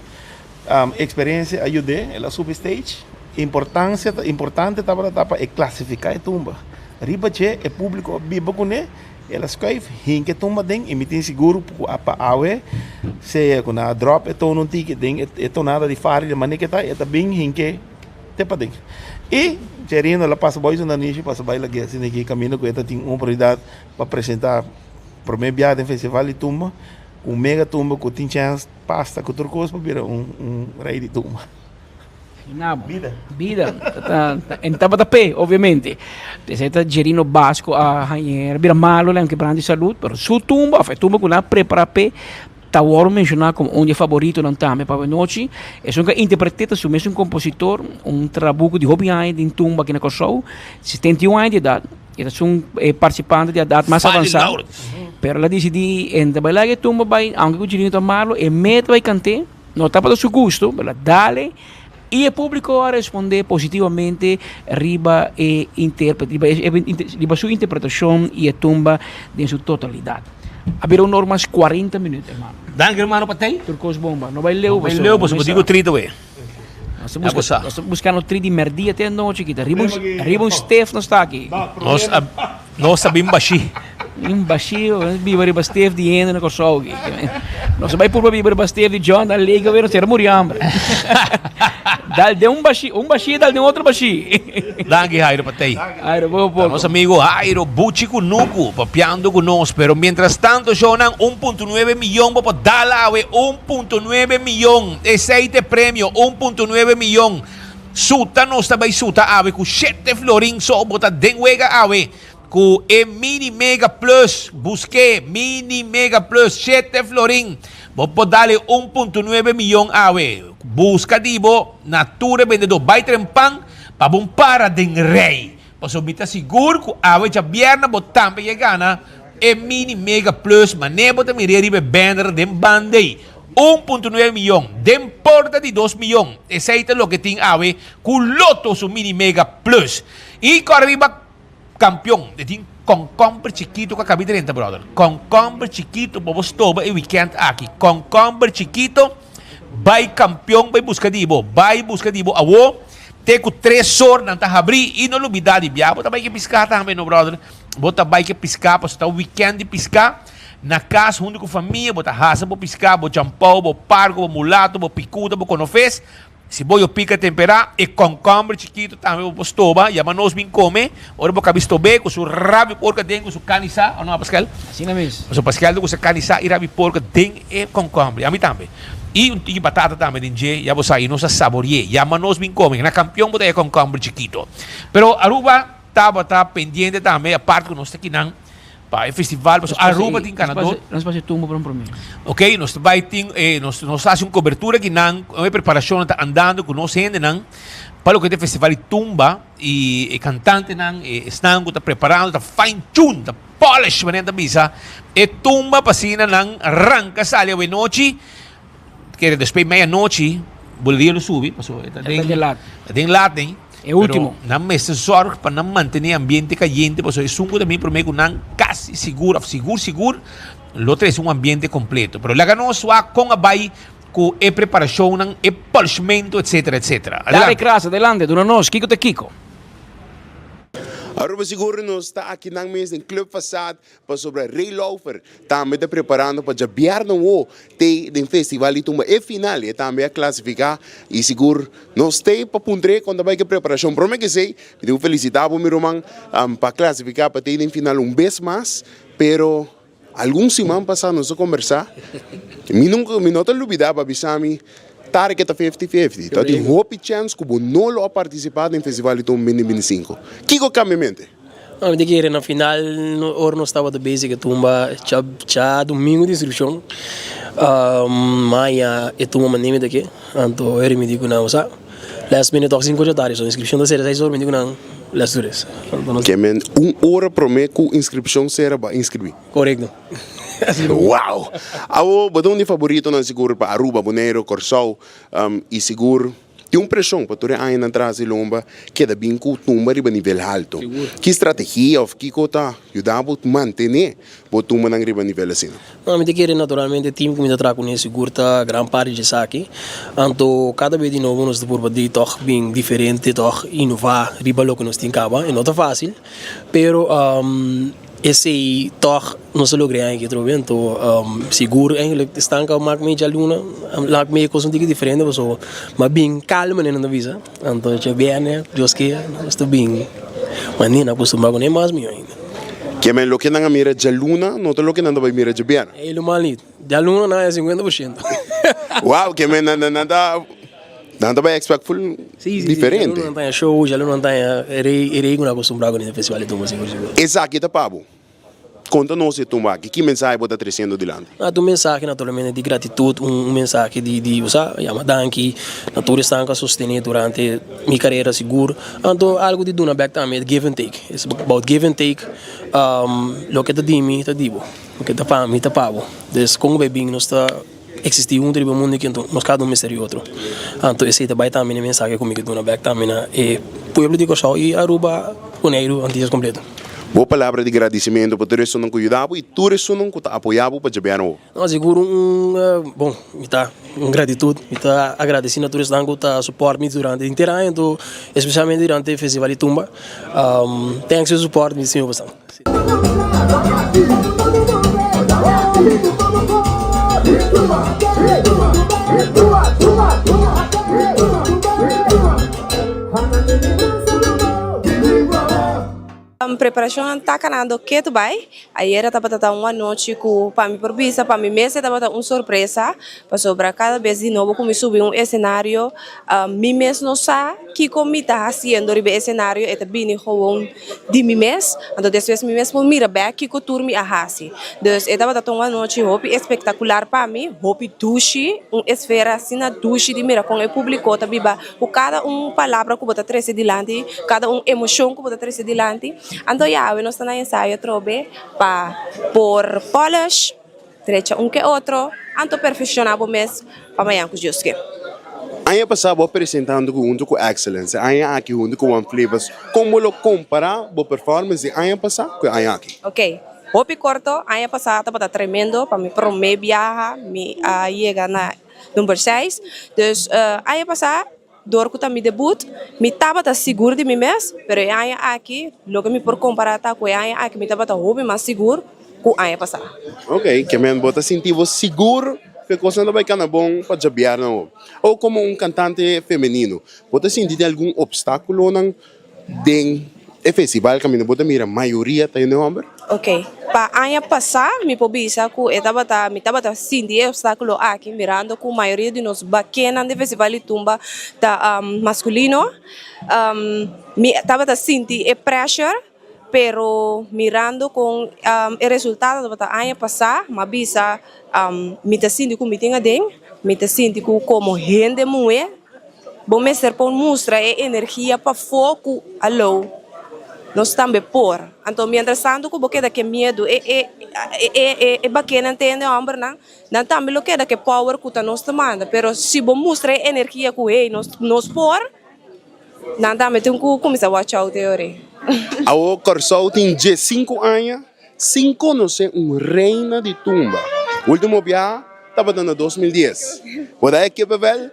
Eksperensia a yud'é, el a subi stage. Importansia ta importante tabata ta pa e klasifiká e tumba. Riba dje e públiko a biba kuné. El a schuif hinka e tumba den i mi tin sigur ku pa awe sea ku nan a drop e tono un tiki den e tonada di fari di manera ke ta e ta bin hink'é te paden. I Jerino el a pasa boy su nanishi pasa bai lag'é asina ki kaminda ku e ta tin un oportunidat pa presentá promé biaha den festival di tumba. Un mega tumba ku tin chèns pasta ku tur kos pa bira un un rei di tumba. Nabo. Bida. Bida. Ta, ta, en tabata pe, obviamente. Esei ta Jerino Basco a hañer bira malo, le quebrando di salud, pero su tumba, of e tumba ku nan a prepara p'e, ta wòrdu menshoná komo un di e faboritonan tambe pa awenochi. Esun ku a interpret'é ta su mesun kompositor, un trabuku di hopi aña den tumba aki na Kòrsou, 71 aña di edat. E ta un participante di edat mas Fadi avansá. Laurens. Pero el a disidí en ta bai laga e tumba bai, aunke ku Jerino ta malo, e meta bai kant'é. No tabata su gusto, pero el a dale y e publico a responde positivamente riba e interpre, riba e, riba su interpretacion y e tumba den su totalidad. A bira un or mas 40 minuut, hermano. Danki, hermano, pa tei. Tur cos bomba. No bai leu, No bai leu, pasobra bo tin cu trito, we. Nos ta busca, nos ta buscando tri di merdia te anochi kita. Riba un, riba un stef nos ta aki. Nos a, nos a bin bashi. Bin bashi, nos biba riba stef di hende na Kòrsou aki. Nos a bai purba biba riba stef di John, dan lege weer, nos tera muri hambre. Dal den un bashi, un bashi dal den otro bashi. Danki Jairo pa tei. Jairo, poco poco. Nos amigo Jairo Buchi Kunuku papiando ku nos, pero mientras tanto shownan 1.9 miyon bo por dal awe 1.9 miyon. Esei ta e premio, 1.9 miyon. Suta nos ta bai suta awe ku shete florin so bo ta den wega awe ku e mini mega plus. Busk'é mini mega plus shete florin. Bo por dal e 1.9 miyon awe. Buska di bo na tur e bendedó. Bai tren pan pa bo para den rei. Pasobra mi ta sigur ku awe djabièrnè bo tambe ke gana e mini mega plus manera bo ta mir'é riba e banner den band'ei. 1.9 miyon den porta di 2 miyon. Esei ta loke tin awe ku Lotto su mini mega plus. I kòrda riba kampion. E tin kònkòmber chikitu ku a kabi drenta brother. Kònkòmber chikitu bo bo stoba e wikènt aki. Kònkòmber chikitu bai kampion bai buska di bo. Bai buska di bo awo te ku tres or nan ta habri i no lubida di bia bo ta bai ke piská tambe no brother. Bo ta bai ke piská pasobra ta wikènt di piská. Na kas huntu ku famia bo ta hasa bo piská, bo champou, bo pargo, bo mulato, bo pikuta, bo konofes. Si bo yo pika temperá, e kònkòmber chikitu tambe bo por stoba. Yama nos bin kome. Ora bo kabi stob'é ku su rabi porko aden ku su kanisá, o no Paskel? Asina mes. Pasobra Paskel ta gusta kanisá i rabi porko den e kònkòmber. Ami tambe. I un tiki batata tambe den dje, ya bo sa, i nos a sabori'é. Yama nos bin kome. Na Kampion bo ta haña kònkòmber chikito. Pero Aruba tabata pendiente tambe, apart ku nos ta kinan. Pa e festival, pasobra Aruba tin ganador. Nos pasa e tumba por un promé. Ok, nos ta bai tin, eh, nos, nos hasi un cobertura kinan, e preparacionnan ta andando ku nos hendenan pa loke ta e festival di tumba i e kantantenan, e esnan ku ta preparando, ta fine tune, ta polish, manera nan ta bisa, e tumba pa asina nan ranka sali awenochi, kere despues meianochi, boleria lo subi, pasobra e ta den, ta den lat den. E ultimo. Pero nan mester zorg pa nan mantene e ambiente cayente pasobra esun cu ta bini prome cu nan casi sigur of sigur sigur lo trece un ambiente completo. Pero laga nos wak con a bay cu e preparacionnan, e polishmento etcetera etcetera. Dale Adelante. Kras, adelante, duna nos kico ta kico. Aruba sigur nos ta aki nan mes den Club Facade Pasobra Rey Laufer tambe ta preparando pa djabièrnè wo t'ei den Festival di Tumba e final e tambe a klasifiká i sigur nos t'ei pa puntr'é kon ta bai ku e preparashon. Promé ku esei mi tin ku felisitá bo mi ruman pa klasifiká pa t'ei den final un bes mas pero algun siman pasá nos a kombersá mi nunka mi no ta lubidá bo a bisa mi Tarek ta fifty fifty ta tin hopi chèns ku bo no lo a partisipá den Festival di Tumba 2025. Kiko kambia mente? No, mi ta kere na final ora nos tabata bezig e tumba cha cha domingo di instrukshon maña e tumba manda mi ta ke anto eri mi di ku nan sa last minute tok sinku ocho tardi so inskripshon ta sera seis ora mi di ku nan let's do this. Ke men un ora prome ku inskripshon sera bo a inskribí? Korekto. Wow! Awo bo ta un di faboritonan sigur pa Aruba, Boneiru, Kòrsou i sigur. Tin un preshon pa tur e añanan tras di lomba keda bin ku tumba riba nivel haltu. Ki strategia òf kiko ta yuda bo mantené bo tumbanan riba nivel asina? No, mi ta kere naturalmente team ku mi ta traha kuné sigur ta gran parti dje esaki. Anto kada bes di nobo nos ta purba di tòg bin diferente, tòg inová riba loke nos tin kaba. E no ta fásil, pero. Esei tòg nos a logra aki atrobe, anto sigur eigenlijk esnan ku a mak mi djaluna a lak mi e kos un tiki diferente pasobra mi a bin kalma nan ta bisa, anto djabièrnè Dios ke nos ta bin manera na kustumbrá kuné mas mihó ainda. Ke men loke nan a mira djaluna no ta loke nan ta bai mira djabièrnè. Helemaal niet. Djaluna nan a 50%. Wow, ke men nan ta nan ta bai expect full diferente. Djaluna nan ta haña show, djaluna nan ta haña e rei e rei ku nan acostumbrá ku den festival di tumba sigur sigur. Esaki ta pa bo. Konta nos e tumba aki, ki mensahe bo ta tresiendo dilanti? Na ta un mensahe naturalmente di gratitut, un mensahe di di bo sa yama danki na tur esnan ku a sostené durante mi karera sigur. Anto algu di duna bèk tambe, give and take, it's about give and take, loke ta di mi ta di bo, loke ta pa mi ta pa bo. Dus kon ku bai bin nos ta eksistí huntu riba e mundu aki anto nos kada un mester di otro. Anto esei ta bai tambe na e mensahe ku mi ke duna bèk tambe na e pueblo di Kòrsou i Aruba, Boneiru, Antillas kompleto. Bo palabra di gradisimentu pa tur esunnan ku yuda bo i tur esunnan ku ta apoyá bo pa djabiá nobo. No, sigur un, bon, mi ta un gratitut, mi ta agradesí na tur esnan ku ta support mi durante henter aña, anto espesialmente durante festival di tumba. Thanks pa e support, mi stima boso. Preparashonnan ta kanando ketu bai. Ayera tabata ta un anochi ku pa mi por bisa pa mi mes e tabata un sorpresa pasobra kada bes di nobo ku mi subi un esenario mi mes no sa kiko mi ta hasiendo riba e esenario e ta bini gewoon di mi mes anto despues mi mes por mira bek kiko tur mi a hasi. Dus e tabata ta un anochi hopi espektakular pa mi, hopi dushi, un esfera asina dushi di mira kon e publiko ta biba. Ku kada un palabra ku bo ta trese dilanti, kada un emoshon ku bo ta trese dilanti. Anto yawe nos ta na ensayo atrobe pa por polish, drecha un ke otro, anto perfekshoná bo mes pa mañan ku Dios ke. Aña pasá bo a presentá huntu ku huntu ku Excellence, e aña aki huntu ku One Flavors. Kon bo lo kompará bo performance di aña pasá ku e aña aki? Ok, hopi korto, aña pasá tabata tremendo pa mi promé biaha mi a yega na. Number seis, dus aña pasá dor ku ta mi debut mi tabata sigur di mi mes, pero e aña aki loke mi por kompará ta ku e aña aki mi tabata hopi mas sigur ku aña pasá. Ok, ke men bo ta sinti bo sigur ku e kosnan ta bai kana bon pa djabièrnè awo? O komo un kantante femenino, bo ta sinti tin algun opstákulonan Den e festival kaminda bo ta mira mayoria ta hende hòmber? Ok, pa aña pasá mi por bisa ku e tabata, mi tabata sinti e opstákulo aki mirando ku mayoria di nos bakenan di festival di tumba ta maskulino. Mi tabata sinti e pressure, pero mirando kon e resultado tabata aña pasá, mi a bisa mi ta sinti ku mi tin aden, mi ta sinti ku komo hende muhé, Bo mester por mustra e energia pafó ku alou nos tambe por. Anto mientras tanto ku bo keda ke miedu e e e e bakenan tende hòmbernan, nan tambe lo keda ke power ku ta nos ta manda. Pero si bo mustra e energia ku hey nos nos por, nan tambe tin ku kuminsá watch out e ora ei. Awor Kòrsou tin diesinku aña sin konosé un reina di tumba. Último biaha tabata na 2010. Bo ta e kippenvel?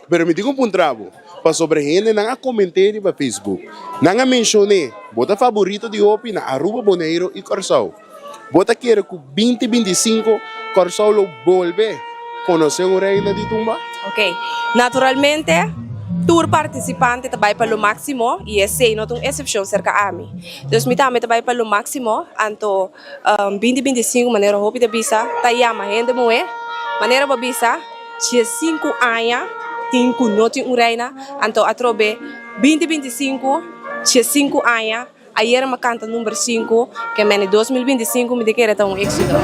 Pero mi tin ku puntra bo, pasobra hendenan a koment'é riba Facebook. Nan a menshon'é, bo ta faborito di hopi na Aruba, Boneiru i Kòrsou. Bo ta kere ku binti 25 Kòrsou lo bolbe konosé un reina di tumba? Ok, naturalmente tur partisipante ta bai pa lo máksimo i esei no ta un esepshon serka ami. Dus mi tambe ta bai pa lo máksimo, anto binti 25 manera hopi ta bisa ta yama hende muhé, manera bo bisa 15 aña tin ku no tin un reina, anto atrobe binti 25 15 aña ayer mi a kanta number sinku ke mene 2025 mi ta kere ta un éksito.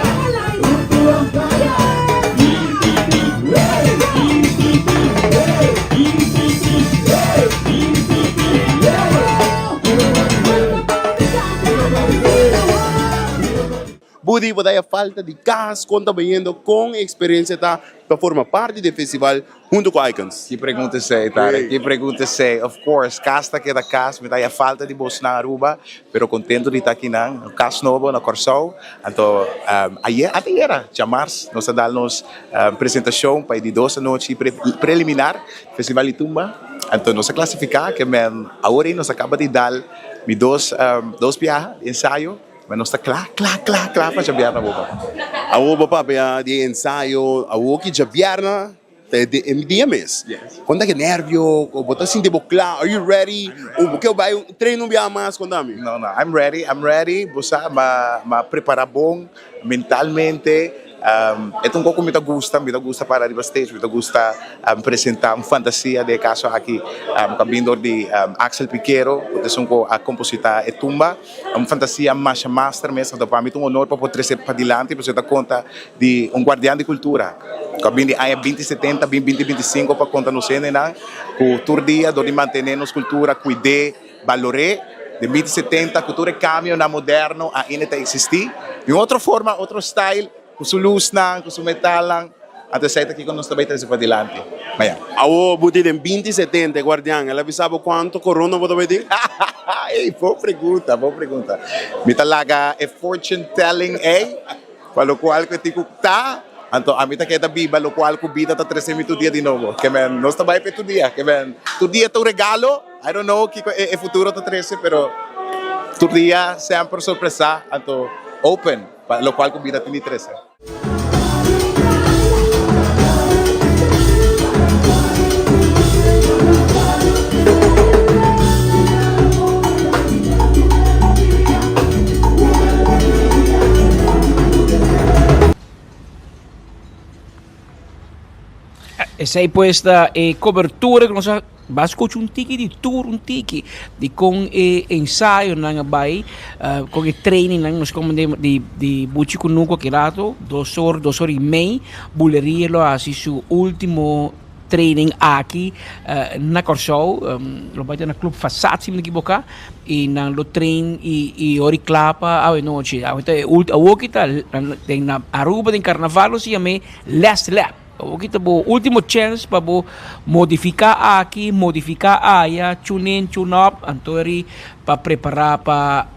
Budi, bo ta haya falta di kas, kon ta bayendo, kon e eksperensia ta pa forma parti di e festival huntu ku Icons? Ki pregunta esei, Tarek? Ki pregunta esei? Of course, kas ta keda kas, mi ta haya falta di bosnan Aruba, pero kontento di ta akinan, kas nobo na Kòrsou. Anto ayer, anteayera, djamars, nos a dal nos presentashon pa e di dos anochi preliminar Festival di Tumba, anto nos a clasifica ke men awor ei nos a caba di dal mi dos dos biaha di ensayo, ma nos ta cla cla cla cla pa djabièrnè awor papa. Awor bo papia di ensayo awor ki djabièrnè? Ta e e dia mes. Kon ta ke nervio? Bo ta sinti bo kla? Are you ready? O bo ke bai train un biaha mas? Konta mi. No, no, I'm ready, I'm ready. Bo sa, m'a m'a prepara bon mentalmente. E ta un kos ku mi ta gusta, mi ta gusta para riba stage, mi ta gusta presenta un fantasia, den e kaso aki ku a bin dor di Axel Piquero, ku ta esun ku a komposita e tumba. Un fantasia masha master mes, anto pa mi ta un honor pa por trese padilanti pasobra e ta konta di un guardian di kultura ku a bin di aña binti setenta bin binti 25 pa konta nos hendenan ku tur dia dor di mantené nos kultura, kuid'é, balor'é. Den binti 70 ku tur e kambionan moderno ainda ta eksistí. Di un otro forma, otro style, ku su lusnan, ku su metalnan. Anto esei ta kiko nos ta bai trese padilanti mañan. Awor bo tin den 20 70 e guardian el a bisa bo kuantu korona bo ta bai tin? Ey, bon pregunta, bon pregunta. Mi ta laga e fortune telling ey pa lokual ku e tin ku ta, anto ami ta keda biba lokual ku bida ta trese mi tur dia di nobo. Ke men nos ta bai pa e tur dia, ke men tur dia ta un regalo, I don't know kiko e futuro ta trese pero tur dia semper sorpresa, anto open pa lokual ku bida tin di trese. Esei pues ta e cobertura ku nos a Ba scucha un tiki di tur un tiki di con e ensayonan a bay, con e trainingnan nos como di di di Buchi Cunucu aki rato, dos or, dos or y mei, Buleria lo haci su ultimo training aki na Corsou, lo bay ta na Club Fasad si mi no ekiboca, y nan lo train y y ora y cla pa awe nochi, awe ta e ultimo, awoki ta den na Aruba den Carnaval nos yam'e last lap. Awor ki ta bo ultimo chance pa bo modifica aki, modifica aya, tune in, tune up, anto eri pa prepara pa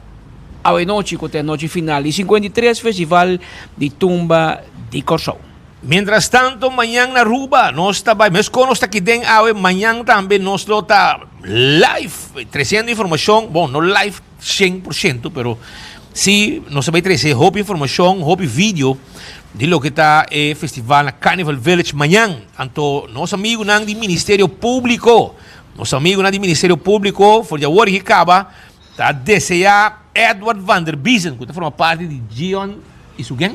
awe nochi cu ta e nochi final di 53 Festival di Tumba di Corsou. Mientras tanto mañan na Aruba nos ta bay, mesco nos ta aki den awe, mañan tambe nos lo ta live treciendo informacion, bon no live 100%, pero si nos ta bay trece hopi informacion, hopi video di loke ta e festival na Carnival Village mañan. Anto nos amigunan di Ministerio Publico, nos amigunan di Ministerio Publico for di awor y caba ta desea Edward van der Biezen, cu ta forma parti di Gion y su gang.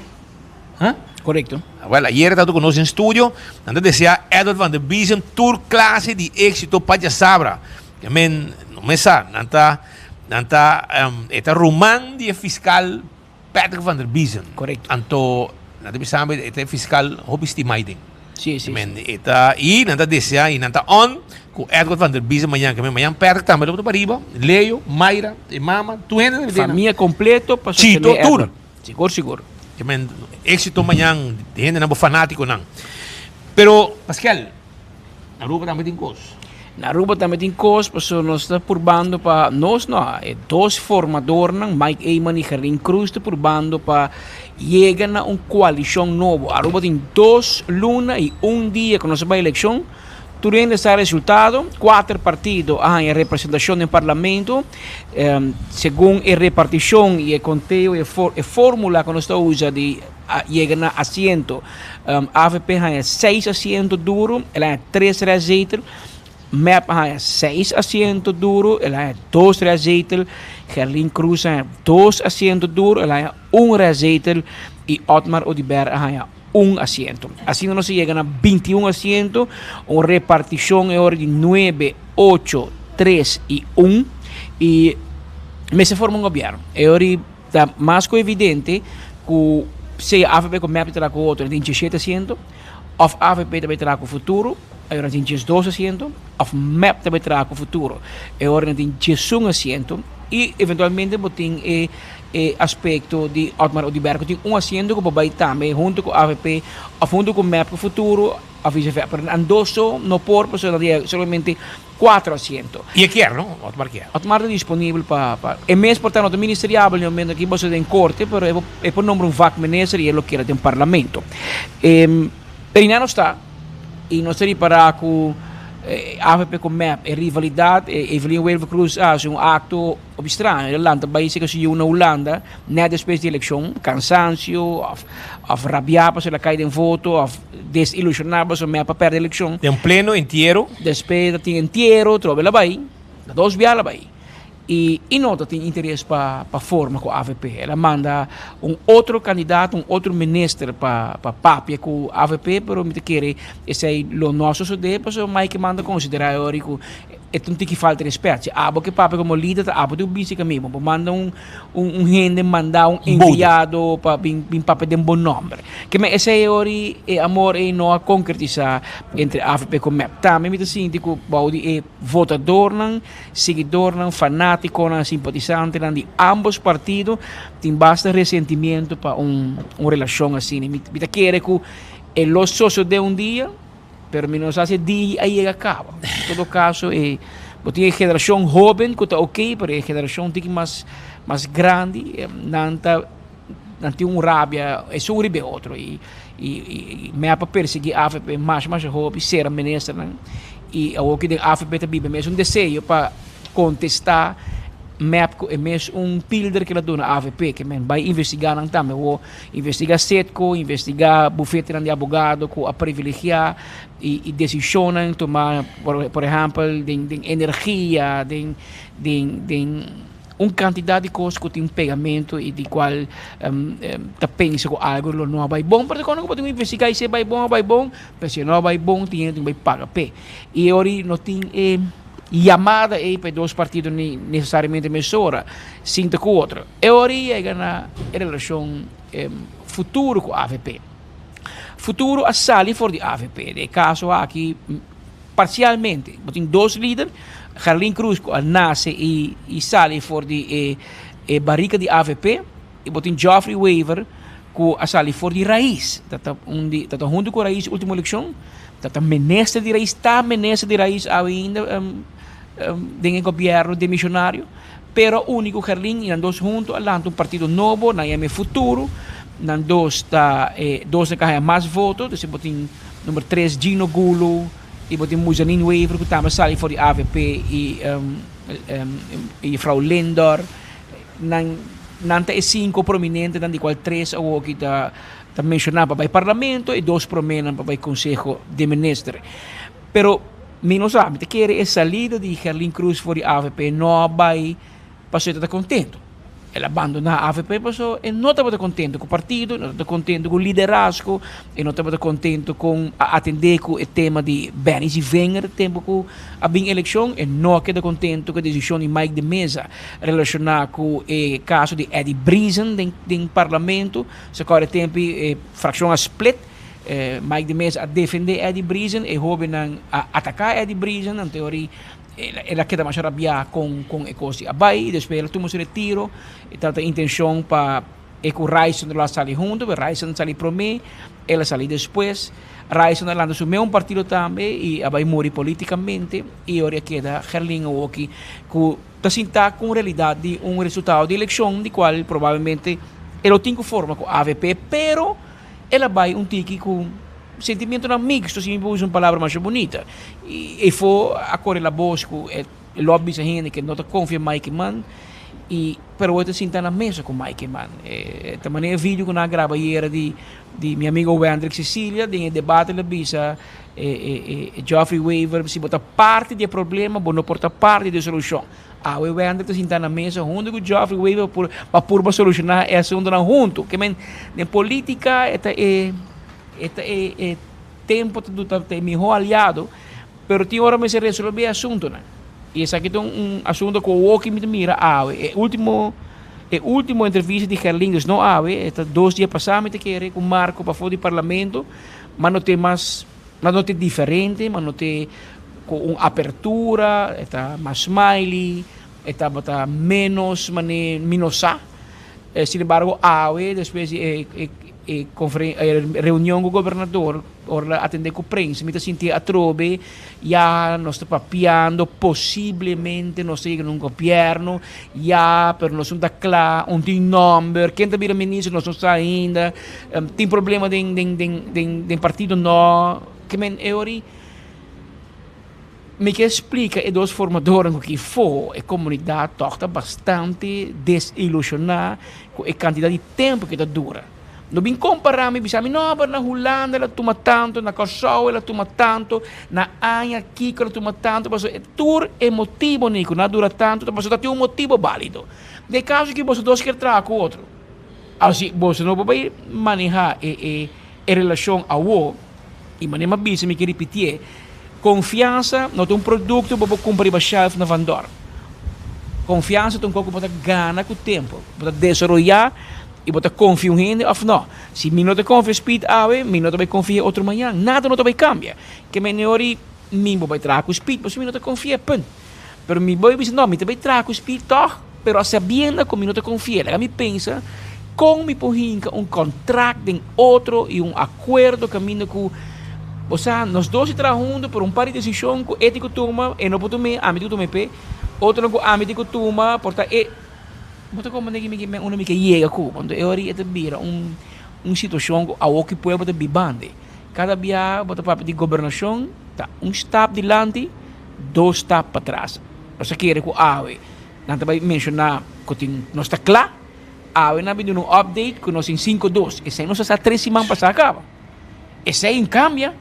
Huh? Correcto. Wel, ayer ta cu nos den studio, nan ta desea Edward van der Biezen tur clase di exito pa djasabra. Men, no me sa, nan ta, nan ta, e ta ruman di e fiscal Patrick van der Biezen. Correcto. Anto, nan ta bisa e ta e fiscal hopi stimai den. Sí, sí, Men, e ta, i nan ta desea, i nan ta on ku Edward van der Biezen mañan. Ke men mañan Patrick tambe lo ta pariba, Leo, Mayra, e mama, tur hende ta bini. Famia completo pa Chito, sostene tur. Edward. Sigur, sigur. Ke men, exito mañan, di hendenan bo fanaticonan. Pero, Pascal, Na Aruba tambe tin kos. Na Aruba tambe tin kos, pasobra nos ta purbando pa, nos no, e dos formadornan, Mike Eman y Gerlin Croes ta purbando pa yega na un koalishon nobo. Aruba tin dos luna y un dia ku nos a bai elekshon. Tur hende sa resultado, kuater partido a haña representashon den parlamento. Segun e repartishon y e konteo y e formula ku nos ta usa di a yega na asiento. Avp haña seis asiento duro, el haña tres restzetel. Mep haña seis asiento duro, el haña dos restzetel. Gerlin Croes haña dos asiento duro, el haña un restzetel. Y Otmar Oduber a haña un asiento. Asina nos a yega na 21 asiento, un reparticion e ora di nuebe, ocho, tres y un. Y mester forma un gobierno. E ora di Ta mas ku evidente ku sea avp ku mep ta traha ku otro tin diesshete asiento, òf avp ta bai traha ku Futuro, e ora tin diesdos asiento, òf mep ta bai traha ku Futuro, e ora nan tin diesun asiento, i eventualmente bo tin e e aspekto di Otmar Oduber ku tin un asiento ku por bai tambe huntu ku avp òf huntu ku mep ku Futuro òf viceversa. Pero nan dos so no por pasobra nan tin solamente Cuatro asiento. Y e kier, no? Otmar kier. Otmar ta disponibel pa, pa. E mes por ta no ta ministeriabel ni momento aki boso den corte, pero e por, e por nombra un vakminister y e lo keda den parlamento. E, pero y nan no sta, y nos ta ripara cu Avp ku mep e rivalidat Evelyn Wever Croes a hasi un akto hopi straño el a lanta bai seka su yu na Hulanda nèt despues di elekshon kansansio òf òf rabiá pasobra el a kai den voto òf desilushoná pasobra mep a pèrdè elekshon. Den pleno entiero. Despues ta tin entiero trobe el a bai ta dos bia el a bai. I i no ta tin interes pa pa forma ku avp. El a manda un otro kandidato, un otro minister pa pa papia ku avp, pero mi ta kere esei lo no a sosodé pasobra Mike Eman ta konsiderá e ora ku e ta un tiki falta di respèt. Si abo ke papia komo lider ta abo tin ku bisa kami, bo por manda un un hende manda un enviado pa bin bin papia den bo nòmber. Ke men esei e ora e amor ei no a konkretisá entre avp ku mep. Tambe mi ta sinti ku bou di e votadornan Siguidornan, fanátikonan, simpatisantenan di ámbos partido tin basta resentimiento pa un un relashon asina. Mi mi ta kere ku e lo sosodé un dia, pero mi no sa si e dia a yega kaba. En todo kaso e bo tin e generashon hóben ku ta oké, pero e generashon tiki mas mas grandi nan ta nan tin un rabia esun riba e otro y y mep a persegui avp masha masha hopi sera ministernan y awor ki den avp ta biba mes un deseo pa contesta mep cu e mes un pilder ke la duna avp ke men bay investiga nan tambe awor investiga Citgo investiga bufetenan di abogado cu a privilegia y decisionnan tuma por ehempel den energia den den den. Un kantidat di kos ku tin pegamentu i di kual ta pensa ku algu lo no a bai bon, pero kono ku bo tin ku investigá i si e bai bon a bai bon, pero si e no a bai bon tin hende tin ku bai paga p'e. I e ora ei no tin e yamada ei pa e dos partido ni nesesariamente mesora sinta ku otro. E ora ei yega na e relashon futuro ku avp. Futuro a sali for di avp. Den e kaso aki. Parsialmente. Bo tin dos lider, Gerlin Croes ku a nase i i sali for di e e barika di avp i bo tin Geoffrey Wever ku a sali for di Raiz. Ta ta un di ta ta huntu ku Raiz ultimo elekshon, ta ta minister di Raiz, ta minister di Raiz awe ainda den e gobièrnu demisionario. Pero uni ku Gerlin i nan dos huntu a lanta un partido nobo, nan yama e Futuro. Nan dos ta e dos nan ka haña mas voto, dus bo tin number tres Gino Gulo i bo tin Muzanin Wever ku tambe a sali for di avp i i juffrouw Lindor. Nan nan ta e sinku prominentenan di kual tres awoki ta ta menshoná pa bai parlamento i dos proménan pa bai konseho di minister. Pero mi no sa, mi ta kere e salida di Gerlin Croes for di avp no a bai pasobra e ta contento. El a bandona avp pasobra e no tabata contento cu partido, e no tabata contento cu liderazgo, e no tabata contento con a atende cu e tema di Benny Zievinger tempo cu a bin eleccion, e no a keda contento cu e decision di Mike de Meza relaciona cu e caso di Eddie Briesen den parlamento. Se acorda e tempo e fraccion a split. Mike de Meza a defende Eddie Briesen, e hobennan a ataca Eddie Briesen, anto ori el a keda masha rabia con con e cos di a bay, despues el a tuma su retiro, e tabata intencion pa e cu Ryson lo a sali hunto, pero Ryson a sali prome, el a sali despues, Ryson a lanta su meun partido tambe y a bay muri politicamente y ori a keda Gerlin awoki cu ta sinta cu un realidad di un resultado di eleccion di cual probablemente e lo tin cu forma cu avp, pero. El a bai un tiki ku sentimentonan mixto, si mi por usa un palabra masha bunita. I efo a kore la bos ku e lo a bisa hende ke no ta konfia Mike Eman, i pero awor e ta sinta na mesa ku Mike Eman. E ta manera e video ku nan a graba ayera di di mi amigo Wendrick Cecilia den e debate el a bisa e e Geoffrey Wever si bo ta parti di e problema bo no por ta parti di e solushon. Awe Wender ta sinta na mesa huntu ku Geoffrey Wever por pa purba solushoná e asuntunan huntu. Ke men den polítika e ta e e ta e e tempu ta ta ta e mihó aliado, pero tin ora mester resolvé e asuntunan. I esaki ta un un asuntu ku awoki mi ta mira awe. E último e último entrevista di Gerlindus, no awe, e ta dos dia pasá mi ta kere ku Marco pafó di parlamento, ma no tin mas. Ma no ta diferente, ma no ta cu un apertura, e ta mas smiley, e tabata menos mane minosa. Sin embargo awe despues di e e e reunion cu gobernador, ora el a atende cu prensa, mi ta sinti atrobe ya nos ta papiando, posiblemente nos ta yega na un gobierno, ya, pero nos no ta cla, un tin nomber, ken ta bira minister nos no sa ainda. Tin problema den den den den den partido no ke men e ori. Mi ke splika e dos formadornan ku kifó e komunidat tòg ta bastante desilushoná ku e kantidat di tempu ku e ta dura. No bin kompará mi bisa mi no pero na Hulanda el a tuma tantu, na Kòrsou el a tuma tantu, na aña kiko el a tuma tantu pasobra e tur e motibonan ku nan a dura tantu ta pasobra ta tin un motibu bálido. Den e kaso ki boso dos kier traha ku otro, si boso no por bai manehá e e e relashon awo, i manera mi a bisa mi ke ripitié, konfiansa no ta un produkto ku bo por kumpra riba shelf na Van Dorp. Konfiansa ta un kos ku bo ta gana ku tempu, bo ta desaroyá i bo ta konfia un hende òf nò. Si mi no ta konfia Speed awe, mi no ta bai konfia e otro mañan. Nada no ta bai kambia. Ke manera mi bo bai traha ku Speed pasobra mi no ta konfi'é, punt. Pero mi bai bisa, no, mi ta bai traha ku Speed tòg, pero a sabienda ku mi no ta konfi'é. Laga mi pensa kon mi por hinka un kontrakt den otro i un akuerdo kaminda ku, bo sa, nos dos ta traha huntu, pero un par di desishon ku e tin ku tuma, e no por tum'é, ami tin ku tum'é p'e. Otronan ku ami tin ku tuma, por ta e. Bo ta komprende ki mi ke men unda mi ke yega ku, anto e ora ei e ta bira un un situashon ku awor ki pueblo ta bibando. Kada bia bo ta papia di gobernashon ta un stap dilanti, dos stap patras. Nos ta kere ku awe nan ta bai menshoná ku tin nos ta kla, awe nan a bin duna un update ku nos tin sinku dos, esei nos a sa tres siman pasá kaba. Esei in kambia,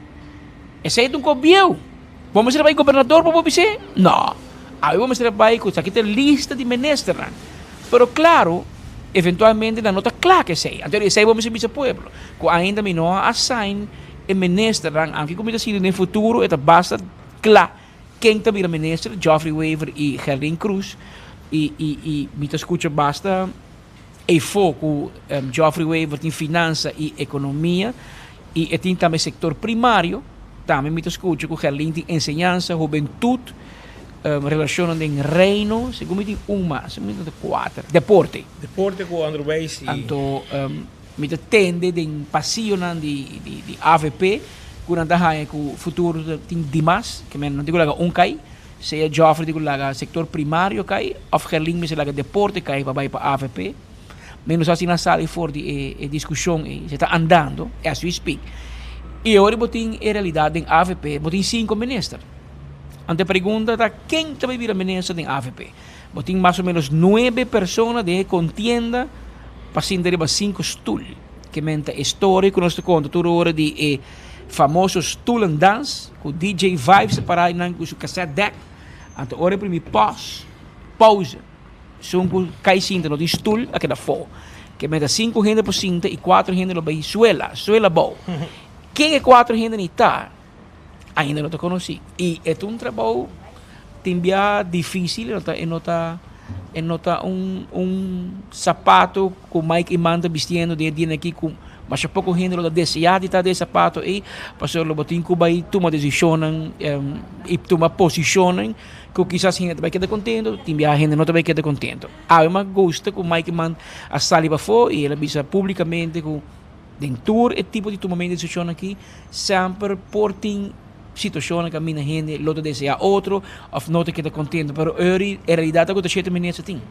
esei ta un kos bieu. Bo mester a bai gobernador pa bo bis'é? No. Awe bo mester a bai ku esaki ta e lista di ministernan. Pero klaro, eventualmente nan no ta kla ku esei. Anto esei bo mester bisa pueblo, ku ainda mi no a assign e ministernan, aunke ku mi ta sinti den futuro e ta basta kla ken ta bira minister, Geoffrey Wever i Gerlin Cruz, i i i mi ta skucha basta eyfo ku Geoffrey Wever tin finansa i ekonomia i e tin tambe sektor primario. Tambe mi ta skucha ku Gerlin tin enseñansa, hubentut, relashonnan den Reino, segun mi tin un mas, segun mi tin kuater, deporte. Deporte ku onderwijs i. Anto mi ta tende den pasionan di di avp ku nan ta haña ku futuro tin dimas, ke men no tin ku laga un kai, sea Geoffrey tin ku laga sektor primario kai òf Gerlin mester laga deporte kai pa bai pa avp. Mi no sa si nan sali for di e e diskushon ei, se ta andando as we speak. I ora bo tin e realidat den avp, bo tin sinku minister. Anto e pregunta ta ken ta bai bira minister den avp? Bo tin mas o menos nuebe persona den e kontienda pa sinta riba sinku stul. Ke men ta e story ku nos ta konta tur ora di e famoso stoelendans ku DJ Vibes ta para einan ku su cassette deck. Anto ora e primi pause, pauze. Esun ku kai sinta no tin stul a keda fo. Ke meta sinku hende por sinta i kuater hende lo bai suela, suela abou. Ken e kuater hende ni ta, ainda no ta konosí. I e ta un trabou tin bia difísil, e no ta, e no ta, e no ta un un sapato ku Mike Eman ta bistiendo den e dianan aki ku masha poko hende lo ta deseá di ta den e sapato ei, pasobra lo bo tin ku bai tuma desishonnan i tuma posishonnan. Ku kisas hende ta bai keda kontento, tin biaha hende no ta bai keda kontento. Awe mi a gusta ku Mike Eman a sali pafó i el a bisa públikamente ku den tur e tipo di tumamentu di desishon aki semper por tin situashonnan kaminda hende lo ta deseá otro òf no ta keda kontento. Pero ori e realidat ta ku ta shete minister tin.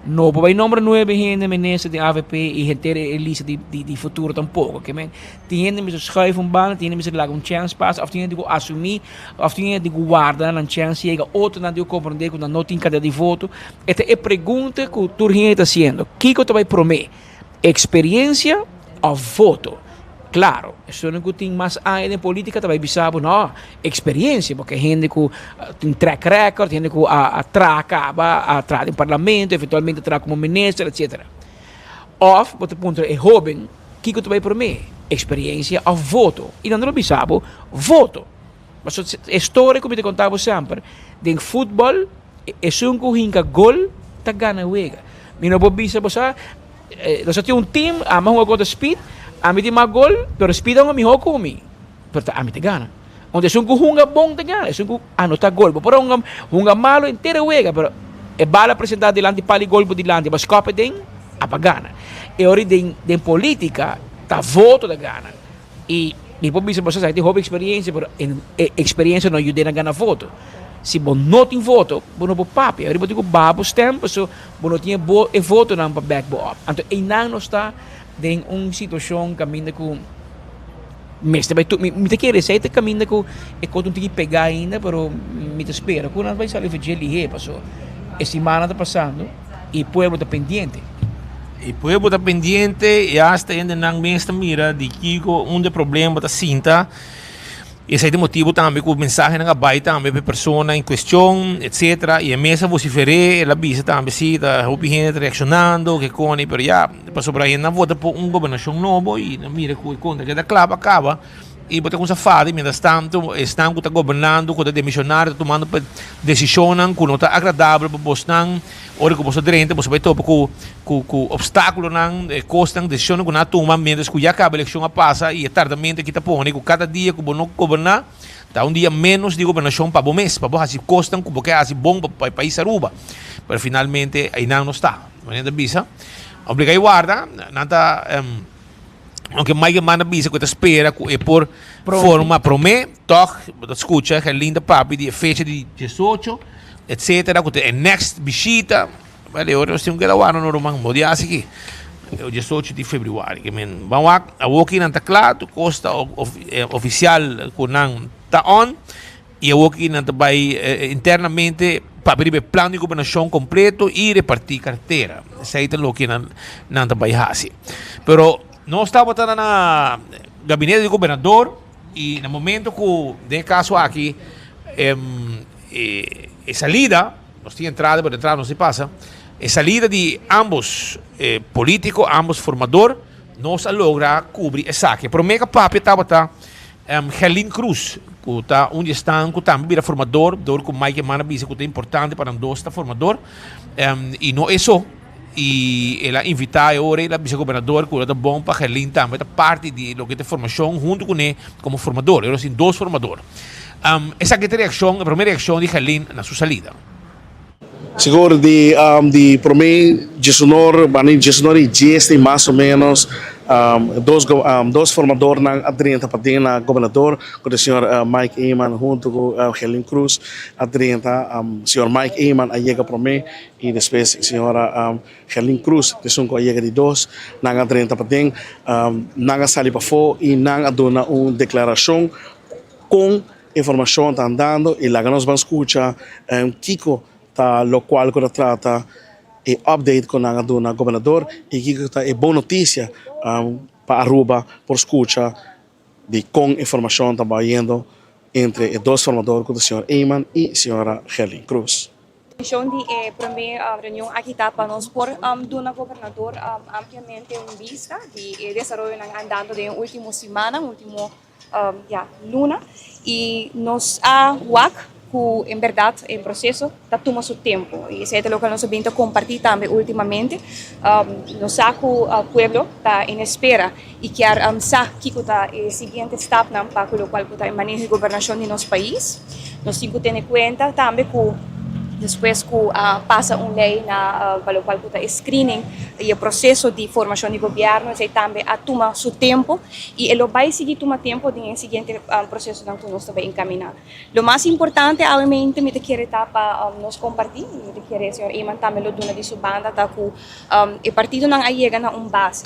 No por bai nombra nuebe hende minister den avp i henter e lista di di futuro tampoko. Ke men tin hende mester schuif un banda, tin hende mester laga un chèns pasa òf tin hende ku asumí. Of tin hende ku warda nan chèns yega, otronan tin ku komprondé ku nan no tin kantidat di voto. E ta e pregunta ku tur hende ta hasiendo, kiko ta bai promé, eksperiensia òf voto? Klaro, esunnan ku tin mas aña den polítika ta bai bisa bo, no, eksperiensia, pasobra hende ku tin track record, hende ku a traha kaba, a traha den parlamento, eventualmente a traha komo minister, etsetera. Òf bo ta puntra e hóben, Kiko ta bai promé, eksperiencia òf voto? I nan lo bisa bo, voto. Pasobra e storia ku mi ta konta bo semper, den futbòl esun ku hinka gol ta gana e wega. Mi no por bisa bo sa, nos a tin un team, ami a hunga kontra Speed, ami tin mas gol, pero Speed a hunga mihó ku mi, pero ta ami ta gana. Unda esun ku hunga bon ta gana, esun ku anota gol. Bo por a hunga hunga malo henter e wega, pero e bala a presenta dilanti pal di gol bo dilanti, bo a skòp e den, a pa gana. E ora den den politica ta voto ta gana. Y mi por bisa boso esaki tin hopi experiencia, pero e experiencia no yuda na gana voto. Si bo no tin voto, bo no por papia. Ora bo tin cu baha bo stem, pasobra bo no tin e bo e votonan pa back bo up. Anto einan nos ta den un situacion caminda cu. Mester bai tur, mi ta kere esei ta kaminda ku e kos no tin ki pega ainda, pero mi ta spera ku nan bai sali for dje lihé, paso e simannan ta pasando i pueblo ta pendiente. E pueblo ta pendiente i asta hendenan mes ta mira di kiko unda e problema ta sinta. Esei ta e motibu tambe ku mensahenan a bai tambe pa e persona en kuestion, etsetera. I e mes a vosifer'é, el a bisa tambe si ta hopi hende ta reakshonando, ke koni, pero ya, pasobra hende a vota pa un gobernashon nobo i nan mira ku e kontra keda kla pa kaba i bo ta kuminsá fada i mientras tanto esnan ku ta gobernando, ku ta demisionario ta tumando desishonnan ku no ta agradabel pa bosnan. Ora ku boso drenta, boso bai topa ku ku ku opstákulonan, e kosnan, desishonnan ku nan a tuma miéntras ku ya kaba elekshon a pasa i e tardamentu aki ta pone ku kada dia ku bo no goberná ta un dia ménos di gobernashon pa bo mes, pa bo hasi kosnan ku bo ke hasi bon pa e pais Aruba. Pero finalmente einan no sta. Manera ta bisa, obligá i warda, nan ta. Aunke Mike Eman a bisa ku e ta spera ku e por forma promé, tòg bo ta skucha Gerlin ta papia di e fecha di diesocho, etsetera, ku ta e next bishita. Wèl, e ora nos tin ku keda wak no ruman, bo di hasi aki. E diesocho di febrüari. Ke men ban wak, awor ki nan ta kla, tur kos ta ofisial ku nan ta on. I awor ki nan ta bai internamente papia riba e plan di gobernashon kompleto i repartí kartera. Esei ta loke nan nan ta bai hasi. Pero nos tabata na gabinete di gobernador i na momento ku den e kaso aki e salida, nos tin entrada pero entrada no si pasa, e salida di ambos politiko, ambos formador, nos a logra kubri esaki. Promé ku a papia tabata Gerlin Cruz, ku ta un di esnan ku tambe bira formador, dor ku Mike Eman a bisa ku ta importante pa nan dos ta formador, i no e so, i el a invitá e ora el a bisa gobernador ku lo ta bon pa Gerlin tambe ta parti di loke ta e formashon huntu kuné komo formador, e ora sin dos formador. Esaki ta e reakshon, e promé reakshon di Gerlin na su salida. Sigur di di prome diesunor bani diesunor y dies tin mas o menos dos dos formadornan a drenta paden na gobernador cu ta señor Mike Eman hunto cu Gerlin Cruz a drenta señor Mike Eman a yega prome y despues señora Gerlin Cruz esun cu a yega di dos nan a drenta paden nan a sali pafo y nan a duna un declaracion con Informacion ta andando y laga nos ban scucha kico ta locual cu ta trata e update cu nan a duna gobernador y kico ta e bon noticia pa Aruba por scucha di con informacion ta bayendo entre e dos formador cu ta señor Eman y señora Gerlin Cruz. Mision di e prome reunion aki ta pa nos por duna gobernador ampliamente un bista di e desaroyonan andando den e ultimo simannan, ultimo ya luna y nos a wak cu en berdad e proceso ta tuma su tempo y esey ta loke nos a bin ta comparti tambe ultimamente. Nos sa cu pueblo ta en espera y kier sa kico ta e siguiente stapnan pa cu locual cu ta e maneho y gobernacion di nos pais. Nos tin cu tene cuenta tambe cu despues cu a pasa un ley na pa locual cu ta e screening y e proceso di formacion di gobierno esey tambe a tuma su tempo. I e lo bai sigui tuma tempo den e siguiente procesonan ku nos ta bai enkaminá. Lo mas importante awemente mi ta kere ta pa nos kompartí, i mi ta kere señor Eman tambe lo duna di su banda, ta ku e partidonan a yega na un base,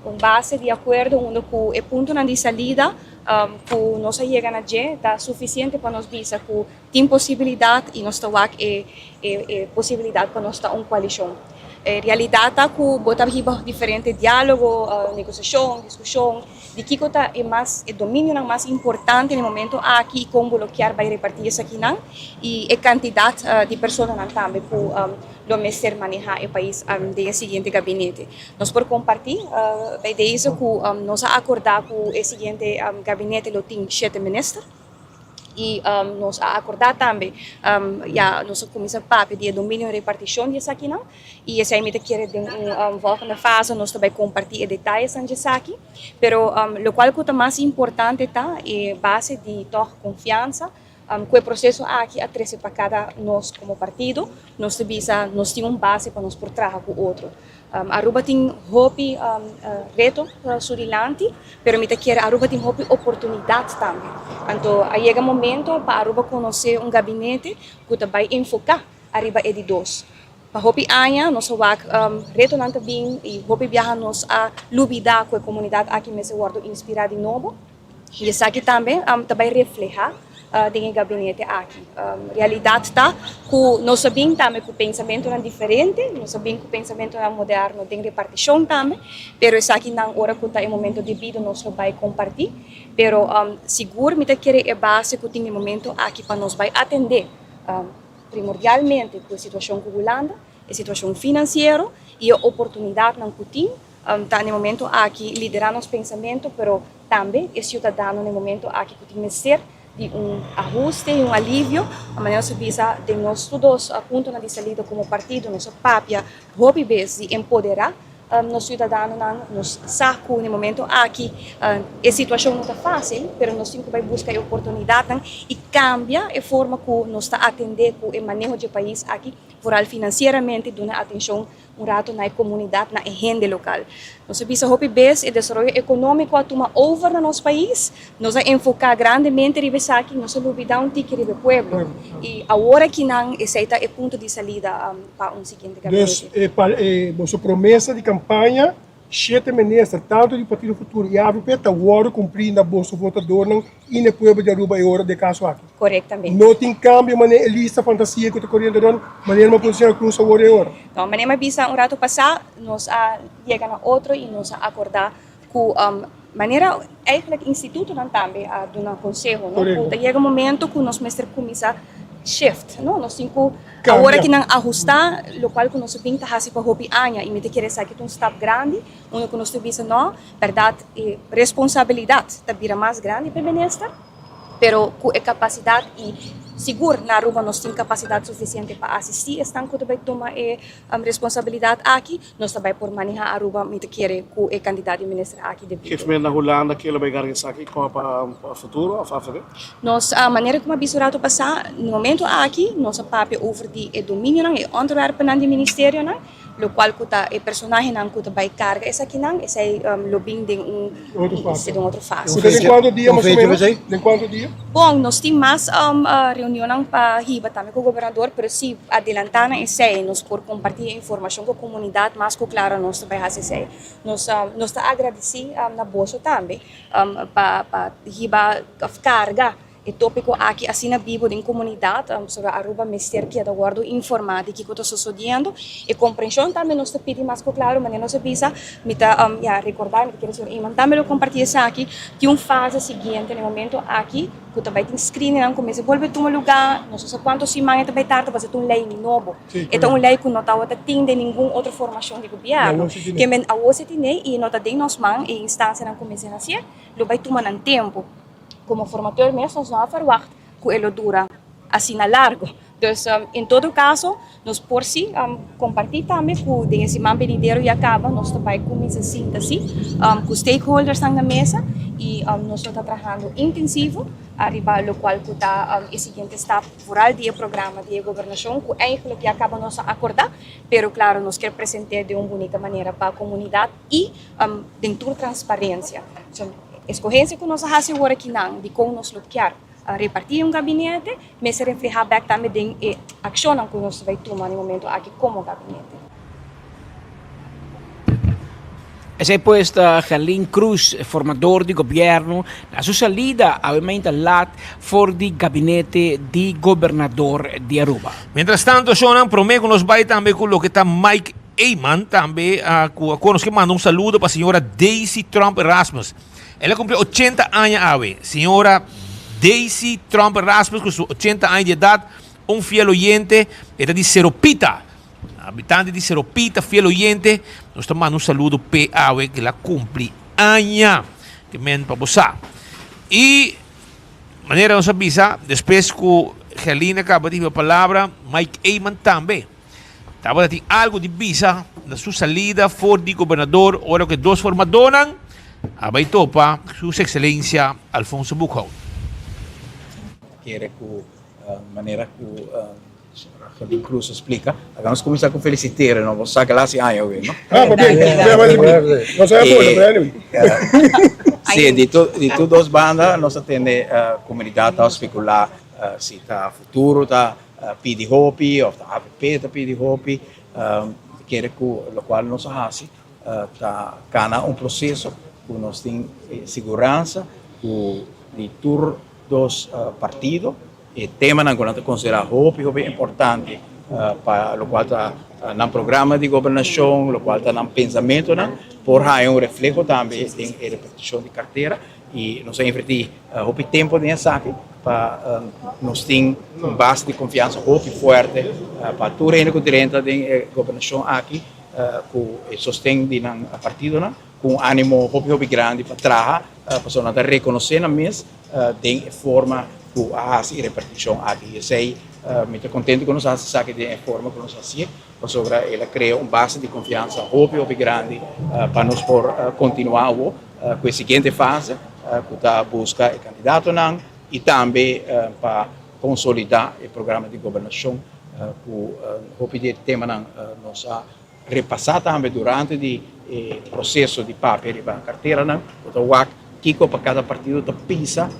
un base di akuerdo unda ku e puntonan di salida ku nos a yega na dje ta sufisiente pa nos bisa ku Tin posibilidat i nos ta wak e e posibilidat pa nos ta un koalishon. E realidat ta ku bo ta hiba diferente diálogo, negosiashon, diskushon di kiko ta e mas e dominionan mas importante na e momento aki i kon bo lo kier bai repartí esakinan i e kantidat di personanan tambe ku lo mester manehá e pais den e siguiente gabinete. Nos por kompartí bij deze ku nos a akordá ku e siguiente gabinete lo tin shete minister. I nos a akordá tambe, ya nos a kuminsá papia di e dominio i repartishon di esakinan, i esei mi ta kere den un volgende fase nos ta bai kompartí e detayesnan di esaki. Pero lokual ku ta mas importante ta e base di tòg konfiansa ku e proseso aki a trese pa kada nos komo partido. Nos ta bisa nos tin un base pa nos por traha ku otro. Aruba tin hopi reto su dilanti, pero mi ta kere Aruba tin hopi oportunidad tambe. Anto a yega momento pa Aruba conoce un gabinete cu ta bay enfoca ariba e di dos. Pa hopi aña nos a wak retonan ta bin y hopi biaha nos a lubida cu e comunidad aki mester wordo inspira di nobo. I esaki tambe ta bai reflehá den e gabinete aki. Realidat ta ku nos a bin tambe ku pensamentunan diferente, nos a bin ku pensamentunan moderno den repartishon tambe, pero esakinan ora ku ta e momento debido nos lo bai kompartí. Pero sigur mi ta kere e base ku tin e momento aki pa nos bai atendé primordialmente ku e situashon ku Hulanda, e situashon finansiero i e oportunidatnan ku tin ta na e momento aki liderá nos pensamentu, pero tambe e siudadano na e momento aki ku tin mester di un ahuste i un alivio. Manera nos a bisa den nos tur dos puntonan di salida komo partido, nos a papia hopi bes di empoderá nos siudadanonan. Nos sa ku na e momento aki e situashon no ta fásil, pero nos tin ku bai buska e oportunidatnan i kambia e forma ku nos ta atendé ku e maneho dje pais aki, vooral finansieramente, duna atenshon un rato na e comunidad, na e hende local. Nos a bisa hopi bes e desaroyo economico a tuma over na nos pais, nos a enfoca grandemente riba esaki, nos a lubida un tiki riba e pueblo. Y awor akinan esey ta e punto di salida pa un siguiente gabinete. Dus e boso promesa di campaña Shete minister, tanto di Partido Futuro y avp, ta wordo cumpli na boso votadornan y na e pueblo di Aruba e ora di e caso aki. Corectamente. No tin cambio manera e lista fantasia cu ta coriendo rond, manera mi a pone señor Cruz awor e ora. No, manera mi a bisa un rato pasa, nos a yega na otro y nos a acorda cu manera eigenlijk institutonan tambe a duna conseho, no? Cu ta yega un momento cu nos mester cuminsa shift, no? Nos tin cu awor aki nan ahusta locual cu nos a bin ta haci pa hopi aña y mi ta kere esaki ta un stap grandi unda cu nos ta bisa no, berdad e responsabilidad ta bira mas grandi pa e minister. Pero ku e kapasidat i sigur na Aruba nos tin kapasidat sufisiente pa asistí esnan ku ta bai tuma e responsabilidat aki, nos ta bai por manehá Aruba, mi ta kere ku e kandidat di minister aki debido. Kif men na Hulanda ke lo bai garga esaki komo pa futuro òf avp? Nos, manera ku mi a bisa un ratu pasá, na momento aki nos a papia over di e dominionan, e ònderwerpennan di ministerionan. Lokual ku ta e personahenan ku ta bai karga esakinan, esei lo bin den un den otro fase. Ku ta den kuantu dia mas o menos? Den kuantu dia? Bon, nos tin mas reunionnan pa hiba tambe ku gobernador, pero si adelantá na esei nos por kompartí e informashon ku komunidat mas ku klaro nos ta bai hasi esei. Nos nos ta agradesí na boso tambe pa pa hiba òf karga E tópiko aki asina bibo den komunidat, pasobra Aruba mester keda wòrdu informá di kiko ta sosodiendo. E komprenshon tambe nos ta pidi mas ku klaro, manera nos a bisa, mi ta ya rekordá, mi ta kere señor Eman tambe lo kompartí esaki, tin un fase siguiente na e momento aki ku ta bai tin screeningnan ku mester bolbe tuma lugá, nos no sa kuantu siman e ta bai tarda pasobra e ta un lei nobo. E ta un lei ku no tabata tin den ningun otro formashon di gobièrnu. Ke men awor si tine i no ta den nos man, e instansianan ku mester hasié lo bai tuma nan tempu. Como formateur mes nos no a verwacht cu e lo dura asina largo. Dus en todo caso nos por si comparti tambe cu den e siman benidero ya caba nos ta bay cuminsa sinta si cu stakeholdersnan na mesa y nos lo ta trahando intensivo ariba locual cu ta e siguiente stap vooral di e programa di e gobernacion cu eigenlijk ya caba nos a acorda pero claro nos kier presente den un bunita manera pa comunidad y den tur transparencia. Escogencia cu nos a haci awor akinan di con nos lo kier reparti un gabinete mester refleha bek tambe den e accionnan cu nos ta bay tuma na e momento aki como gabinete. Esey pues ta Gerlin Croes, formador di gobierno, na su salida awe mainta laat for di gabinete di gobernador di Aruba. Mientras tanto, shownan, prome cu nos bay tambe cu loke ta Mike Eman tambe a cu a nos ke manda un saludo pa señora Daisy Tromp Erasmus. El a cumpli 80 aña awe. Señora Daisy Tromp Erasmus cu su 80 aña di edad, un fiel oyente, e ta di Seropita. Habitante di Seropita, fiel oyente, nos ta manda un saludo p'e awe cu el a cumpli aña. Ke men pa bo sa. Y manera nos a bisa, despues cu Gerlina caba di hiba palabra, Mike Eman tambe. Tabata tin algu di bisa na su salida for di gobernador ora ku e dos formadónan a bai topa su Ekselensia Alfonso Boekhoudt. Kere ku manera ku señora Gerlin Cruz a splika. Laga nos kuminsá ku felisitera no, bo sa ke la hasi aña awe no. Ah, pabia, no sa acuerdo, pero anyway. Si, di tur di tur dos banda nos a tende komunidat ta spekulá si ta futuro ta pidi hopi of ta avp ta pidi hopi ta kere ku lokual nos a hasi ta kana un proseso ku nos tin siguransa. ku di tur dos partido e temanan ku nan ta konsiderá hopi hopi importante pa lokual ta nan programa di gobernashon, lokual ta nan pensamentonan por haña un refleho tambe den e repartishon di kartera i nos a invertí hopi tempu den esaki pa nos tin un base di konfiansa hopi fuerte pa tur hende ku drenta den e gobernashon aki ku e sosten di nan partidonan ku un animo hopi hopi grandi pa traha pasobra nan ta rekonosé nan mes den e forma ku a hasi e repartishon aki. Esei mi ta kontento ku nos a hasi esaki den e forma ku nos a hasié pasobra el a krea un base di konfiansa hopi hopi grandi pa nos por kontinuá awo ku e siguiente fase ku ta buska e kandidatonan i tambe pa konsolidá e programa di gobernashon ku hopi di e temanan nos a Repasá tambe durante di e proseso di papia riba karteranan, bo ta wak kiko pa kada partido ta pisa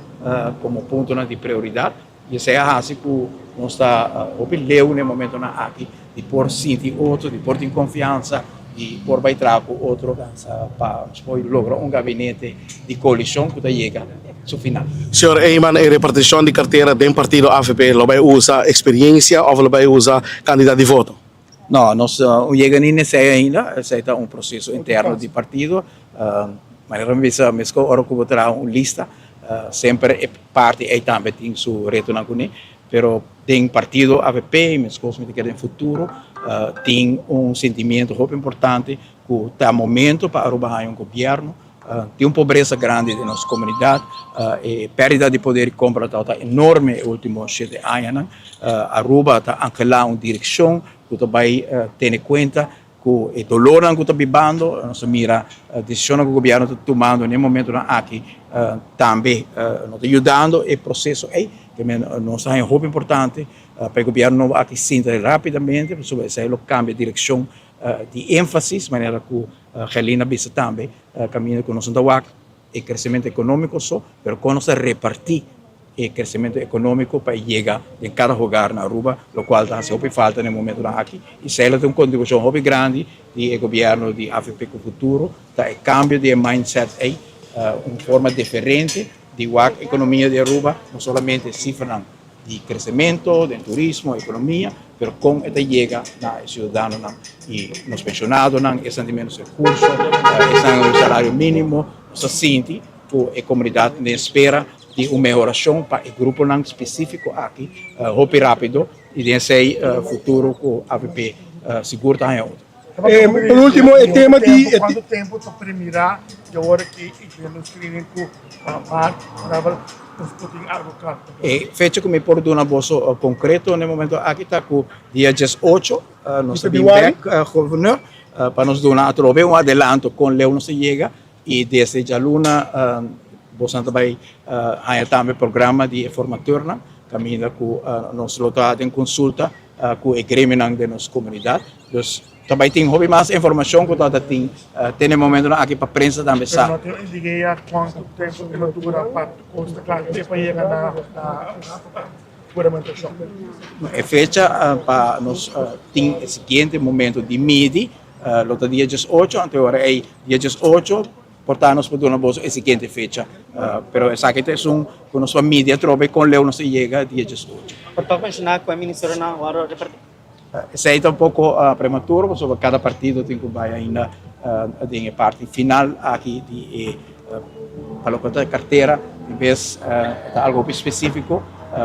komo puntonan di prioridat. I esei a hasi ku nos ta hopi leu na e momentonan aki di por sinti otro, di por tin konfiansa, di por bai traha ku otro pa nos por logra un gabinete di koalishon ku ta yega su final. Señor Eman, e repartishon di kartera den partido avp lo bai usa eksperiensia òf lo bai usa kantidat di voto? No, nos no yega ni n'esei ainda, esei ta un proseso interno di partido. Manera mi bisa mesco ora cu bo traha un lista, semper e parti ei tambe tin su retonan cune, pero den partido avp y mescos mi ta kere den futuro tin un sentimiento hopi importante cu ta momento pa Aruba haña un gobierno. Tin un pobresa grandi den nos comunidad, e perdida di poder di compra tabata enorme e ultimo shete añanan. Aruba ta anhela un direccion cu ta bay tene cuenta cu e dolornan cu ta bibando. Nos ta mira decisionnan cu gobierno ta tumando na e momentonan aki tambe no ta yudando e proceso ey. Nos ta haña hopi importante pa e gobierno nobo aki sinta rapidamente pasobra esey lo cambia direccion di énfasis, manera ku Gerlin a bisa tambe, kaminda ku nos no ta wak e kresementu ekonómiko so, pero kon nos ta repartí e kresementu ekonómiko pa e yega den kada hogar na Aruba, lokual ta hasi hopi falta na e momentunan aki. I esei lo ta un kontribushon hopi grandi di e gobièrnu di avp ku Futuro, ta e kambio di e mindset ei, un forma diferente di wak ekonomia di Aruba, no solamente sifranan di crecemento den turismo, economia, pero con e ta yega na e ciudadanonan y nos pensionadonan, esnan di menos recurso, esnan di salario minimo, nos ta sinti cu e comunidad den espera di un mehoracion pa e gruponan specifico aki hopi rapido y den esey futuro cu avp sigur ta haña otro. Por ultimo e tema di. Cuanto tempo ta premira di awor aki y den nos screening cu pa maart travel nos por tin algo cla? E fecha cu mi por duna boso concreto na e momento aki ta cu dia diesocho nos ta bin bek Gouverneur pa nos duna atrobe un adelanto con leu nos ta yega y desde djaluna bosonan ta bay haya tambe programa di e formateurnan caminda cu nos lo ta den consulta cu e gremionan den nos comunidad. Dus ta bay tin hopi mas informacion cu ta tin te na e momentonan aki pa prensa tambe sa. Pero no tin un idea cuanto tempo e lo dura pa cos ta cla te pa yega na huramentacion? E fecha pa nos tin e siguiente momento di midi lo ta dia diesocho, anto e ora ey dia diesocho Por ta nos por duna boso e siguiente fecha, pero esaki ta esun ku nos por midi atrobe kon leu nos a yega dia diesocho. Por ta menshoná ku e ministerionan wòrdu repartí? Esei ta un poko prematuro pasobra kada partido tin ku bai ainda den e parti final aki di e pa loke ta e kartera. Tin bes ta algu hopi spesífiko,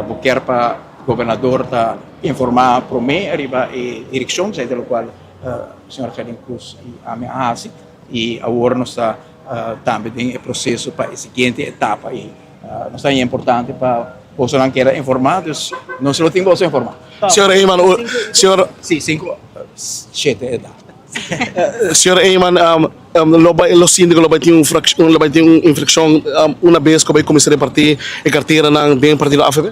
bo kier pa gobernador ta informá promé riba e direkshon, esei ta lokual señor Gerlin Cruz i ami a hasi. Y awor nos ta tambe den e proceso pa e siguiente etapa y nos ta importante pa bosonan keda informa, dus nos lo tin boso informa. Señor Eman, señor. Si, cinco, shete edad. Señor Eman, lo bay, lo sinti cu lo bay tin un fraccion, lo bay tin un infraccion una bes cu bay cuminsa reparti e carteranan den partido avp?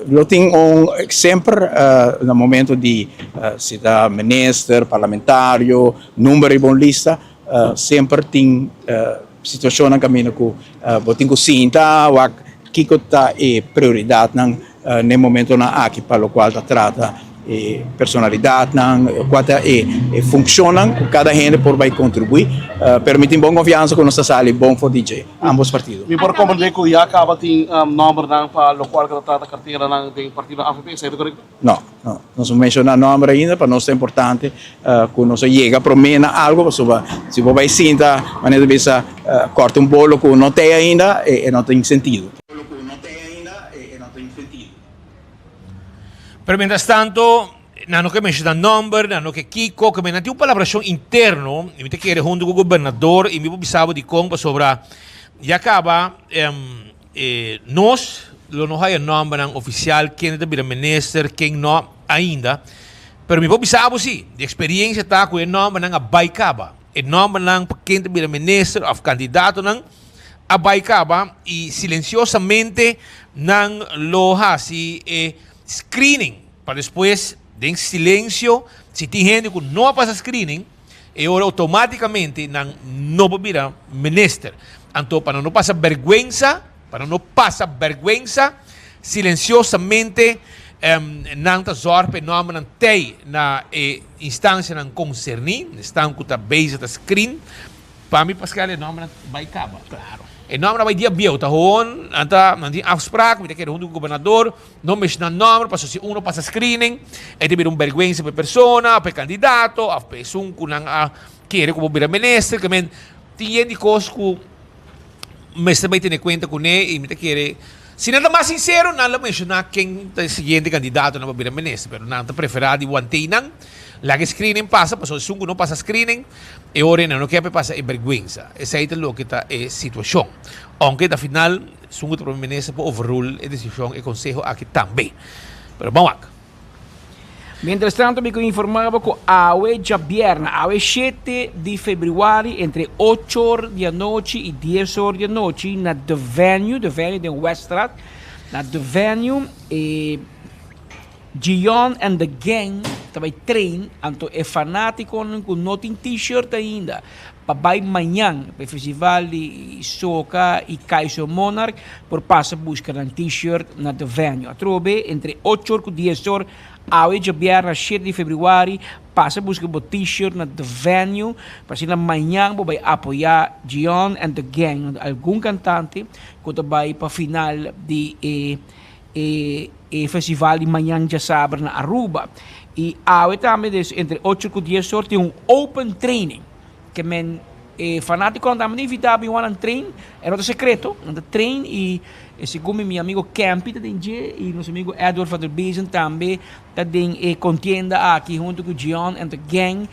Lo tin un, semper na momento di si ta minister, parlamentario, Number riba un lista semper tin situacionnan caminda cu bo tin cu sinta wak kico ta e prioridadnan n'e momentonan aki pa locual ta trata e personalidatnan, kua ta e funshonnan ku kada hende por bai kontribuí. Pero mi tin bon konfiansa ku nos ta sali bon for di dje, ambos partido. Mi por komprendé ku ya kaba tin nòmbernan pa lokual ku ta trata karteranan den partido avp, esei ta korekto? No, no. Nos no menshoná nòmber ainda, pa nos ta importante ku nos a yega promé na algu pasobra si bo bai sinta manera ta bisa kòrta un bolo ku no t'ei ainda e no tin sentido. Pero mientras tanto, nan no ke menshoná nòmber, nan no ke kiko, ke nan tin un palabrashon interno, i mi ta kere huntu ku gobernador i mi por bisa bo dikon pasobra ya kaba nos lo no haya nòmbernan ofisial kende ta bira minister, ken no ainda, pero mi por bisa bo si, di eksperiencia ta ku e nòmbernan a bai kaba, e nòmbernan pa ken ta bira minister òf kandidatonan a bai kaba i silensiosamente nan lo hasi e screening pa despues den silensio si tin hende ku no a pasa screening e ora outomaticamente nan no por bira minister. Anto pa nan no pasa berguensa, pa nan no pasa berguensa silensiosamente nan ta zorg pa e nombernan tei na e instancianan concerni, esnan ku ta bezig ta screen. Pa mi Pascal e nombernan bai caba. Claro. E nombernan bai dia bieu ta hoon nan ta nan tin afspraak mi ta kere hunto cu gobernador no menshoná nomber pasobra si uno pasa screening e ta bira un berguensa pa e persona of pa e candidato of pa esun cu nan a kere cu por bira minister ke men tin yen di cos cu mester bai tene cuenta cune y mi ta kere si nan ta mas sincero nan lo menshoná ken ta e siguiente candidatonan pa bira minister pero nan ta prefera di want'ey nan laga e screening pasa pasobra esun cu no pasa screening E ora nan no ke pa e pasa e berguensa. Esei ta loke ta e situashon. Ounke na final esun ku ta prome minister por overrule e desishon e konseho aki tambe. Pero ban wak. Mientras tanto mi ku informa bo ku awe djabièrnè, awe shete di febrüari entre ocho or di anochi i dies or di anochi na The Venue, The Venue den Weststraat, na The Venue e. Gion and the gang ta bai train anto e fanaticonan cu no tin t-shirt ainda pa bai mañan pa e festival di soca y Kaiser Monarch por pasa busca nan t-shirt na The Venue. Atrobe entre ocho or cu dies or awe djabièrnè shete di februari pasa busca bo t-shirt na The Venue pa asina mañan bo bai apoya Gion and the gang algun cantante cu ta bai pa final di e E e festival di mañan djasabra na Aruba. Y awe tambe des entre ocho cu dies or tin un open training. Ke men e fanaticonan tambe ta invita bin wan nan train. E no ta secreto, nan ta train y segun mi mi amigo Campy ta den dje y nos amigo Edward van der Bezen tambe ta den e contienda aki hunto cu Gion and the gang.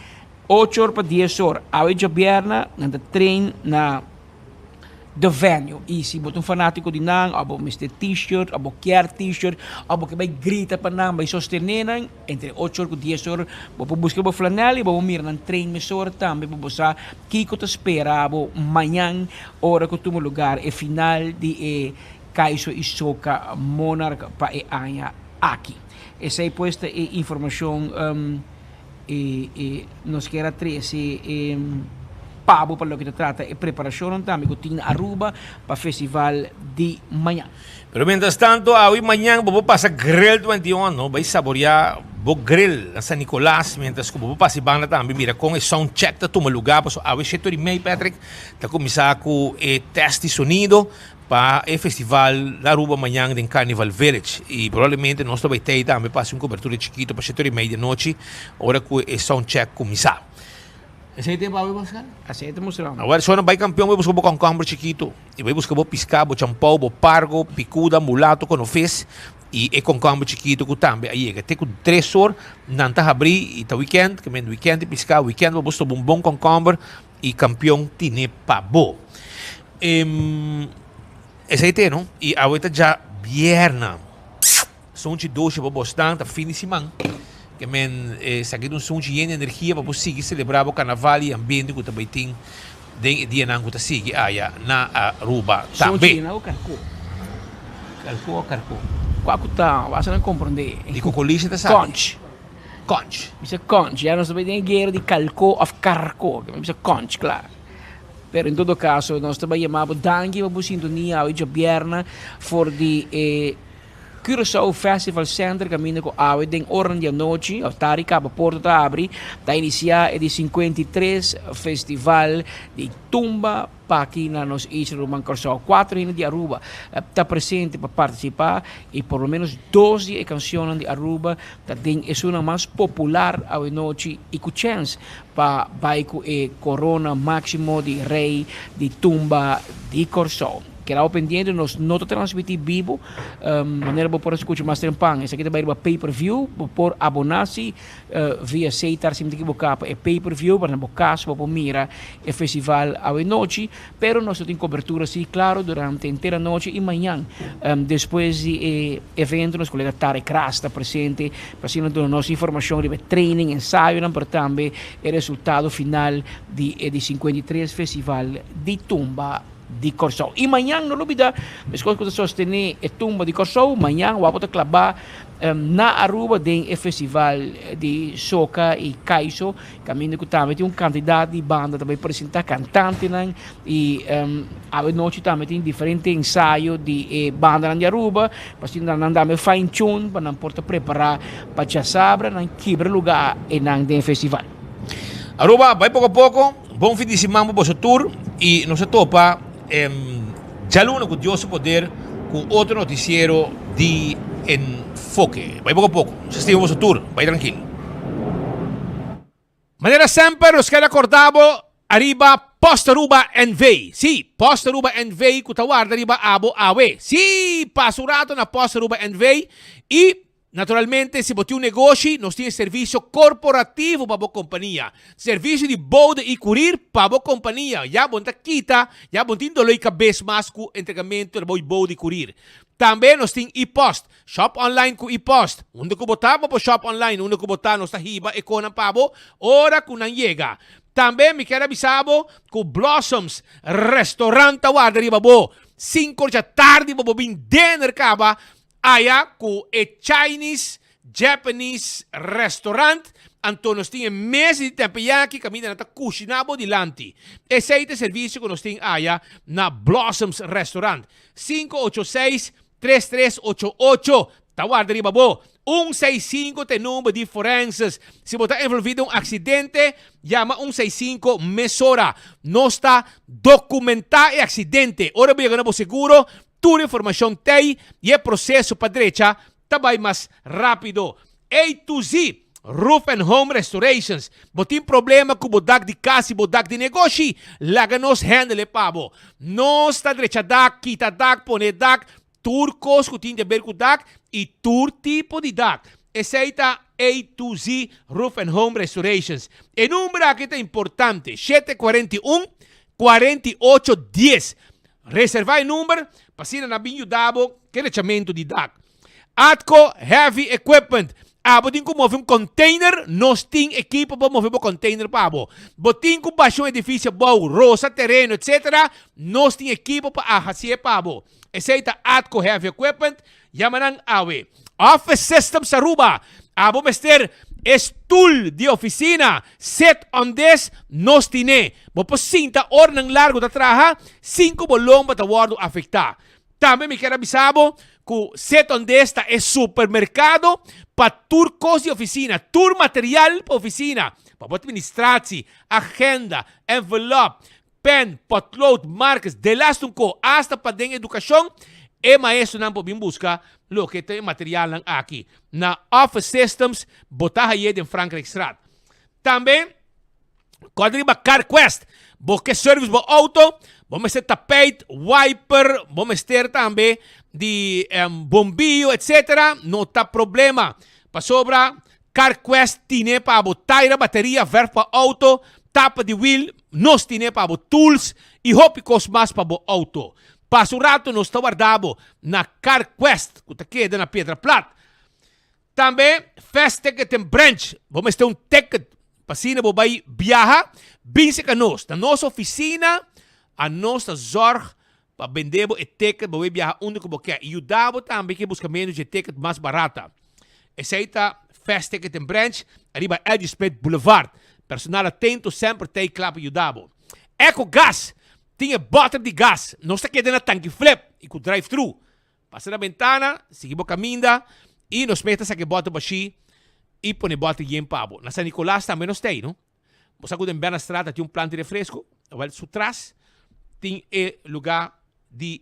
Ocho or pa dies or awe djabierna nan ta train na. The Venue. Y si bo ta un fanatico di nan, of bo mester t-shirt, of bo kier t-shirt, of bo ke bay grita pa nan, bay sostene nan, entre ocho or cu dies or bo por busca bo flanel y bo por mira nan train mesora tambe pa bo sa kico ta spera bo mañan ora cu tuma lugar e final di e Kaiso y Soca Monarch pa e aña aki. Esey pues ta e informacion. E e nos kier a trece e pabo pa loke ta trata e preparacionnan tambe cu tin na Aruba pa festival di mañan. Pero mientras tanto awe mañan bo por pasa Grill 21 no bay saborea bo grill na San Nicolas mientras cu bo por pasa e banda tambe mira con e sound check ta tuma lugar pasobra awe shete ora y mei Patrick ta cuminsa cu e test di sonido Pa e festival na Aruba mañan den Carnival Village y probablemente nos lo bay tey tambe pa haci un cobertura chikito pa shete ora y media anochi ora cu e sound check cuminsa. Esey ta e bawe Pascal? Así ta mustra. Awor si bo no bay campeon bay busca bo concomber chikito y bay busca bo pisca, bo champou, bo pargo, picuda, mulato, conofes y e concomber chikito cu tambe a yega te cu tres or nan ta habri y ta weekend, ke men weekend di pisca, weekend bo busca bo un bon concomber y campeon tine pa bo. Em, esei te no. I awe ta dja bierna. Sunchi dushi pa bosnan, ta fin di siman. Ke men esaki ta un sunchi yen di energia pa bo sigui selebrá bo karnaval i ambiente ku ta bai tin den e dianan ku ta sigui aya na Aruba tambe. Sunchi na o karkó? Karkó o karkó? Kua ku ta? Wak nan komprondé. Di kokolisha ta sali. Conch. Conch. Bisa conch. Ya nos ta bai den e guera di kalkó òf karkó. Bisa conch, kla. Pero en todo caso nos ta bay yama bo danki pa bo sintonia awe djabièrnè for di e. Curaçao Festival Center kaminda ku awe den oranan di anochi òf tardi kaba porta ta abri ta inisiá e di 53 Festival di Tumba pa aki na nos isla ruman Kòrsou. Kuater hende di Aruba ta presente pa partisipá i por lo ménos dos di e kanshonnan di Aruba ta den esunnan mas popular awe nochi i ku chèns pa bai ku e korona máksimo di Rei di Tumba di Kòrsou. Keda bo pendiente, nos no ta transmití bibu, manera bo por a skucha mas trempan. Esaki ta bai riba pay per view, bo por aboná si via Setar si mi ta ekiboká pa e pay per view, pa na bo kas bo por mira e festival awe nochi. Pero nos lo tin cobertura si claro durante henter anochi y mañan despues di e evento nos colega Tarek Ras ta presente pa asina duna nos informacion riba e training, ensayonan pero tambe e resultado final di e di 53 Festival di Tumba di Corsou. Y mañan no lubida mescos cu ta sostene e Tumba di Corsou mañan wou ta claba na Aruba den e festival di soca y kaiso. Caminda cu tambe tin un cantidad di banda ta bay presenta, cantantenan y awe nochi tambe tin diferente ensayo di e bandanan di Aruba pa asina nan tambe fine tune pa nan por ta prepara pa djasabra nan kibra luga enan den e festival. Aruba bay poco a poco, bon fin di siman pa boso tur y nos a topa djaluna cu Dios su poder cu otro noticiero di Enfoke. Bay poco a poco, nos a stima boso tur, bay trankil. Manera semper nos keda korda bo ariba Post Aruba NV. Sí, Post Aruba NV ku ta warda riba abo awe. Sí, pasa un rato na Post Aruba NV i naturalmente si bo tin un negoshi nos tin e servisio korporativo pa bo kompania. Servisio di bode i kurir pa bo kompania. Ya bo no ta kita, ya bo no tin doló di kabes mas ku entregamentu di bo bode i kurir. Tambe nos tin e-post. Shop online ku e-post. Unda ku bo ta, bo por shop online. Unda ku bo ta, nos ta hiba e konan pa bo ora ku nan yega. Tambe mi kier a bisa bo ku Blossoms Restaurant ta warda riba bo. Sinku or djatardi bo por bin dinner kaba aya ku e Chinese Japanese Restaurant. Anto nos tin e mesa di teppanyaki kaminda nan ta kushiná bo dilanti. Esei ta e servisio ku nos tin aya na Blossoms Restaurant. 586 3388 ta warda riba bo. 165 ta e number di forenses. Si bo ta envolvi den un aksidente, yama 165 mesora. Nos ta dokumentá e aksidente. Ora bo yega na bo seguro, tur informashon t'ei i e proseso pa drecha ta bai mas rápido. A to Z Roof and Home Restorations. Bo tin problema ku bo dak di kas i bo dak di negoshi? Laga nos handle e pa bo. Nos ta drecha dak, kita dak, pone dak, tur kos ku tin di aber ku dak i tur tipo di dak. Esei ta A to Z Roof and Home Restorations. E number aki ta importante, 741 48 10. Reserva e number pa asina nan bin yuda bo ku e drechamentu di dak. Atco Heavy Equipment, Abo tin ku move un container, nos tin ekipo pa move bo container pa bo. Bo tin ku basha un edifisio bou, rosa tereno etc. Nos tin ekipo pa a hasié pa bo. Esei ta Atco Heavy Equipment, yama nan awe. Office Systems Aruba, Abo mester e stul di oficina, sit on this, nos tine. Bo por sinta oranan largo ta traha sin ku bo lomba ta wordo afecta. Tambe mi kier a bisa bo ku Setondes ta e supermerkado pa tur kos di ofisina, tur material pa ofisina, pa bo administratie, agenda, envelop, pen, potlood, markers, delas un ko, asta pa den edukashon, e maestronan por bin buska loke ta e materialnan aki. Na Office Systems bo ta haye den Frankrijkstraat. Tambe Kòrda riba CarQuest. Bo ke service bo auto, bo mester tapijt, wiper, bo mester tambe di bombillo, etc. No ta problema. Pasobra CarQuest tine pa bo taira, bateria, verf pa auto, tapa di wiel, nos tine pa bo tools y hopi kos mas pa bo auto. Pasa un rato nos ta warda bo na CarQuest ku ta keda na Piedra Plat. Tambe Fast Ticket en Branch, bo mester un ticket pa asina bo bai biaha, bin serka nos. Na nos oficina a nos ta zorg pa bende bo e ticket pa bo bai biaha unda ku bo ke i yuda bo tambe ke buska menos dje ticket mas barata. Esei ta Fast Ticket en Branch ariba Eddie Smith Boulevard. Personal atento semper ta ei kla pa yuda bo. Eco Gas tin e boter di gas. Nos ta keda na Tanki Flip i ku drive thru. Pasa na bentana, sigui bo kaminda i nos mes ta saka e bòter bashí i pone bòter yen pa bo. Na San Nicolas tambe nos ta ei, no? Bo sa ku den Bernastraat ta tin un planta di refresco? Awel su tras tin e lugá di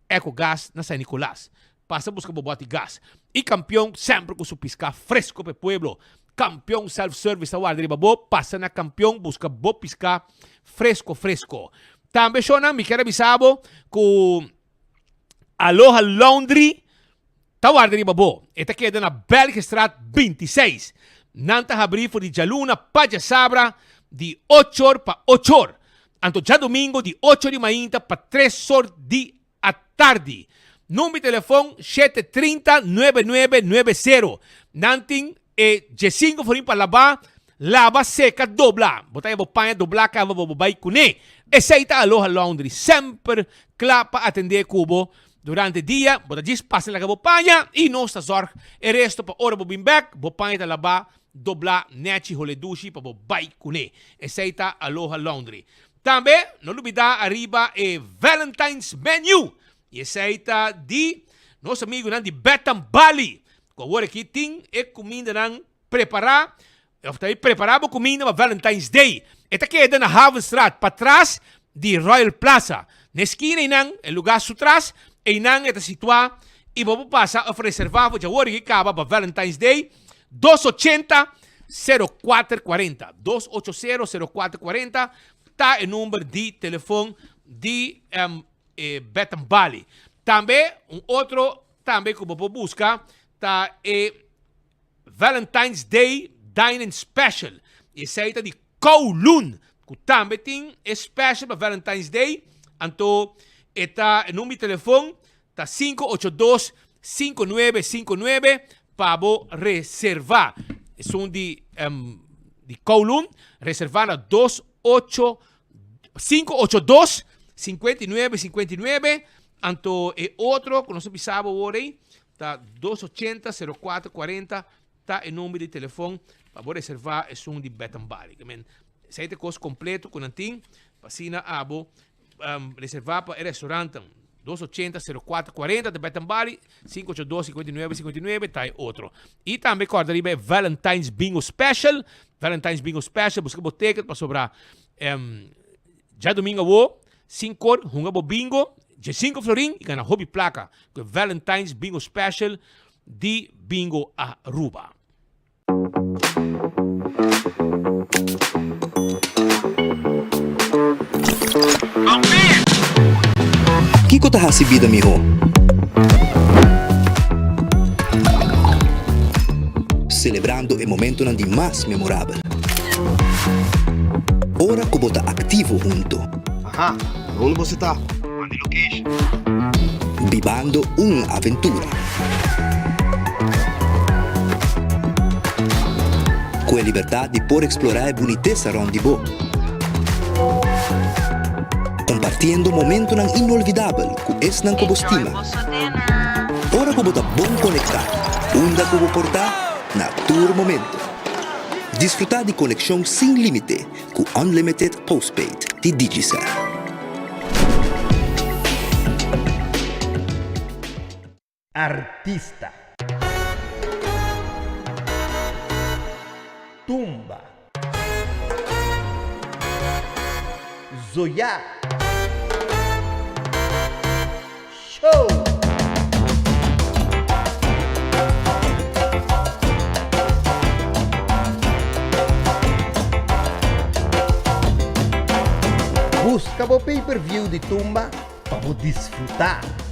Ecogas na San Nicolas. Pasa buska bo bòti gas. I Kampion semper ku su piská fresco pa e pueblo. Kampion Self Service ta warda riba bo. Pasa na Kampion buska bo piská fresco fresco. Tambe shownan mi kier a bisa bo ku Aloha Laundry ta warda riba bo. E ta keda na Belgestraat 26. Nan ta habrí for di djaluna pa djasabra di ochor pa ochor. Anto djadumingo di ochor di mainta pa tresor di atardi. Number di telefon shete 30 nuebe nuebe nuebe sero. Nan tin e djesinko forin pa laba, laba, seka, dobla. Bo ta haña bo paña doblá kaba bo bo bai kuné. Esei ta Aloha Laundry, semper kla pa atendé ku bo durante dia. Bo ta djis pasa laga bo paña i nos ta zòrg e resto pa ora bo bin bèk, bo paña ta labá, doblá, nèchi, hole dushi pa bo bai kuné. Esei ta Aloha Laundry. Tambe no lubidá ariba e Valentine's Menu i esei ta di nos amigunan di Betam Bali ku awor aki tin e kumindanan prepará òf ta prepará bo kuminda pa Valentine's Day. E ta keda na Havenstraat patras di Royal Plaza. Na e skina einan, e lugá su tras, einan e ta situá i bo por pasa òf reservá for dje awor aki kaba pa Valentine's Day 280 0440. 280 0440 ta e number di telefon di e Betam Bali. Tambe un otro tambe ku bo por buska ta e Valentine's Day Dining Special. I esei ta di Kowloon, ku tambe tin e special pa Valentine's Day. Anto e ta e number di telefon ta 582 5959 pa bo reserva. Esun di um, di Kowloon, reserva na 28 582 59 59. Anto e otro ku nos a bisa bo awor ei ta 280 04 40 ta e number di telefon pa bo reserva esun di Bed and Bali. I mean, esei ta e kos kompleto ku nan tin pa asina abo um, reserva pa e restaurantnan. 280 04 40 ta Bed and Bali, 582 59 59 ta e otro. I tambe kòrda riba e Valentine's Bingo Special. Valentine's Bingo Special, buska bo ticket pasobra um, djadumingo awo, Sinkor, hunga bo bingo, dje sinku florin i gana hopi plaka ku e Valentine's Bingo Special di Bingo Aruba. Kiko ta hasi bida mihó? Selebrando e momentonan di mas memorabel. Ora ku bo ta aktivo hunto. Aha, unda boso ta? Manda e location. Bibando un aventura. Ku e libertat di por eksplorá e bunitesa rònt di bo. Kompartiendo momentonan inolvidabel ku esnan ku bo stima. Ora ku bo ta bon konektá, unda ku bo por ta, na tur momento. Disfrutá di konekshon sin límite ku Unlimited Postpaid di Digicel. Artista. Tumba. Zoya. Show! Buska bo pay per view di Tumba pa bo disfruta!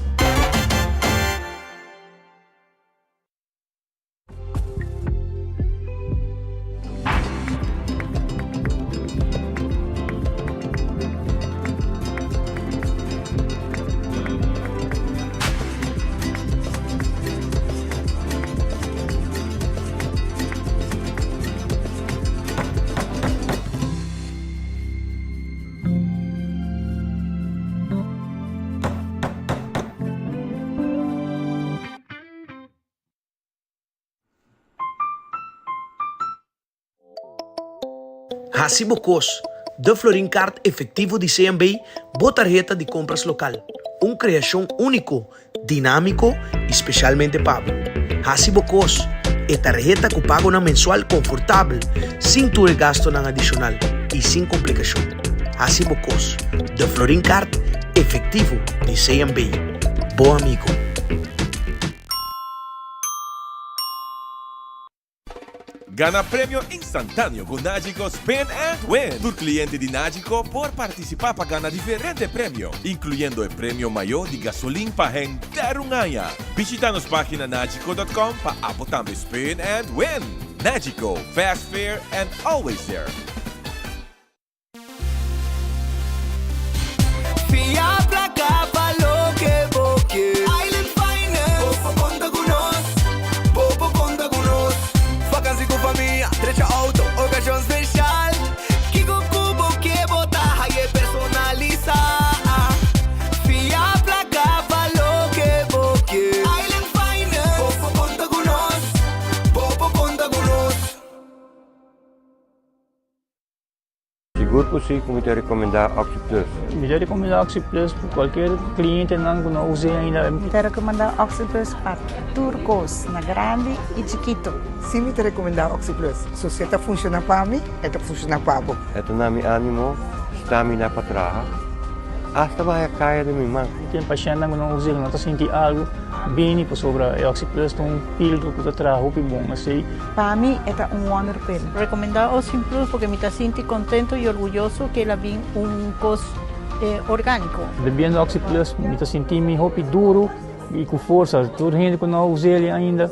Hasi bo kos, De Florin Card Efectivo di CMB, bo tarheta di kompras lokal. Un kreashon úniko. Dinámiko i spesialmente pa bo. Hasi bo kos! E tarheta ku pagonan mensual konfortabel, sin tur e gastonan adishonal i sin komplikashon. Hasi bo kos! De Florin Card efektivo di CMB. Bo amigo. Gana premio instantáneo ku Nagico Spin and Win! Tur kliente di Nagico por partisipá pa gana diferente premio, inkluyendo e premio mayó di gasolin pa henter un aña. Bishita nos página nagico dot com pa abo tambe spin and win! Nagico, fast, fair and always there! Fia placa pa loke bo ke. Island Finance. Bo por conta cu nos. Bo por conta cu nos. Vakantie cu famia, trecha auto, ocasion special. Kico cu bo ke bo ta haye personalisa. Fia placa pa loke bo ke. Island Finance. Bo por conta cu nos. Bo por conta cu nos. Sigur ku si ku mi ta rekomendá OxyPlus. Mi ta rekomendá OxyPlus pa kualkier klientenan ku no us'é ainda. Mi ta rekomendá OxyPlus pa tur kos, na grandi i chikitu. Si mi ta rekomendá OxyPlus. So si e ta funshoná pa mi, e ta funshoná pa bo. E ta na mi ánimo, stamina pa traha, asta baha kaya den mi man. Tin pashèntnan ku no us'é, ku no ta sinti algu, bini pasobra e OxyPlus ta un pildo ku ta traha hopi bon. Esei. Pa mi e ta un wonder pill. Recomenda Ocean Plus porque mi ta sinti contento y orguyoso que el a bin un cos organico. Bebiendo Oxy Plus mi ta sinti mi hopi duro y cu forsa. Tur hende cu no a us'el ainda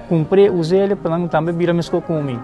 cumpr'e us'el pa nan tambe bira mesco cu mi.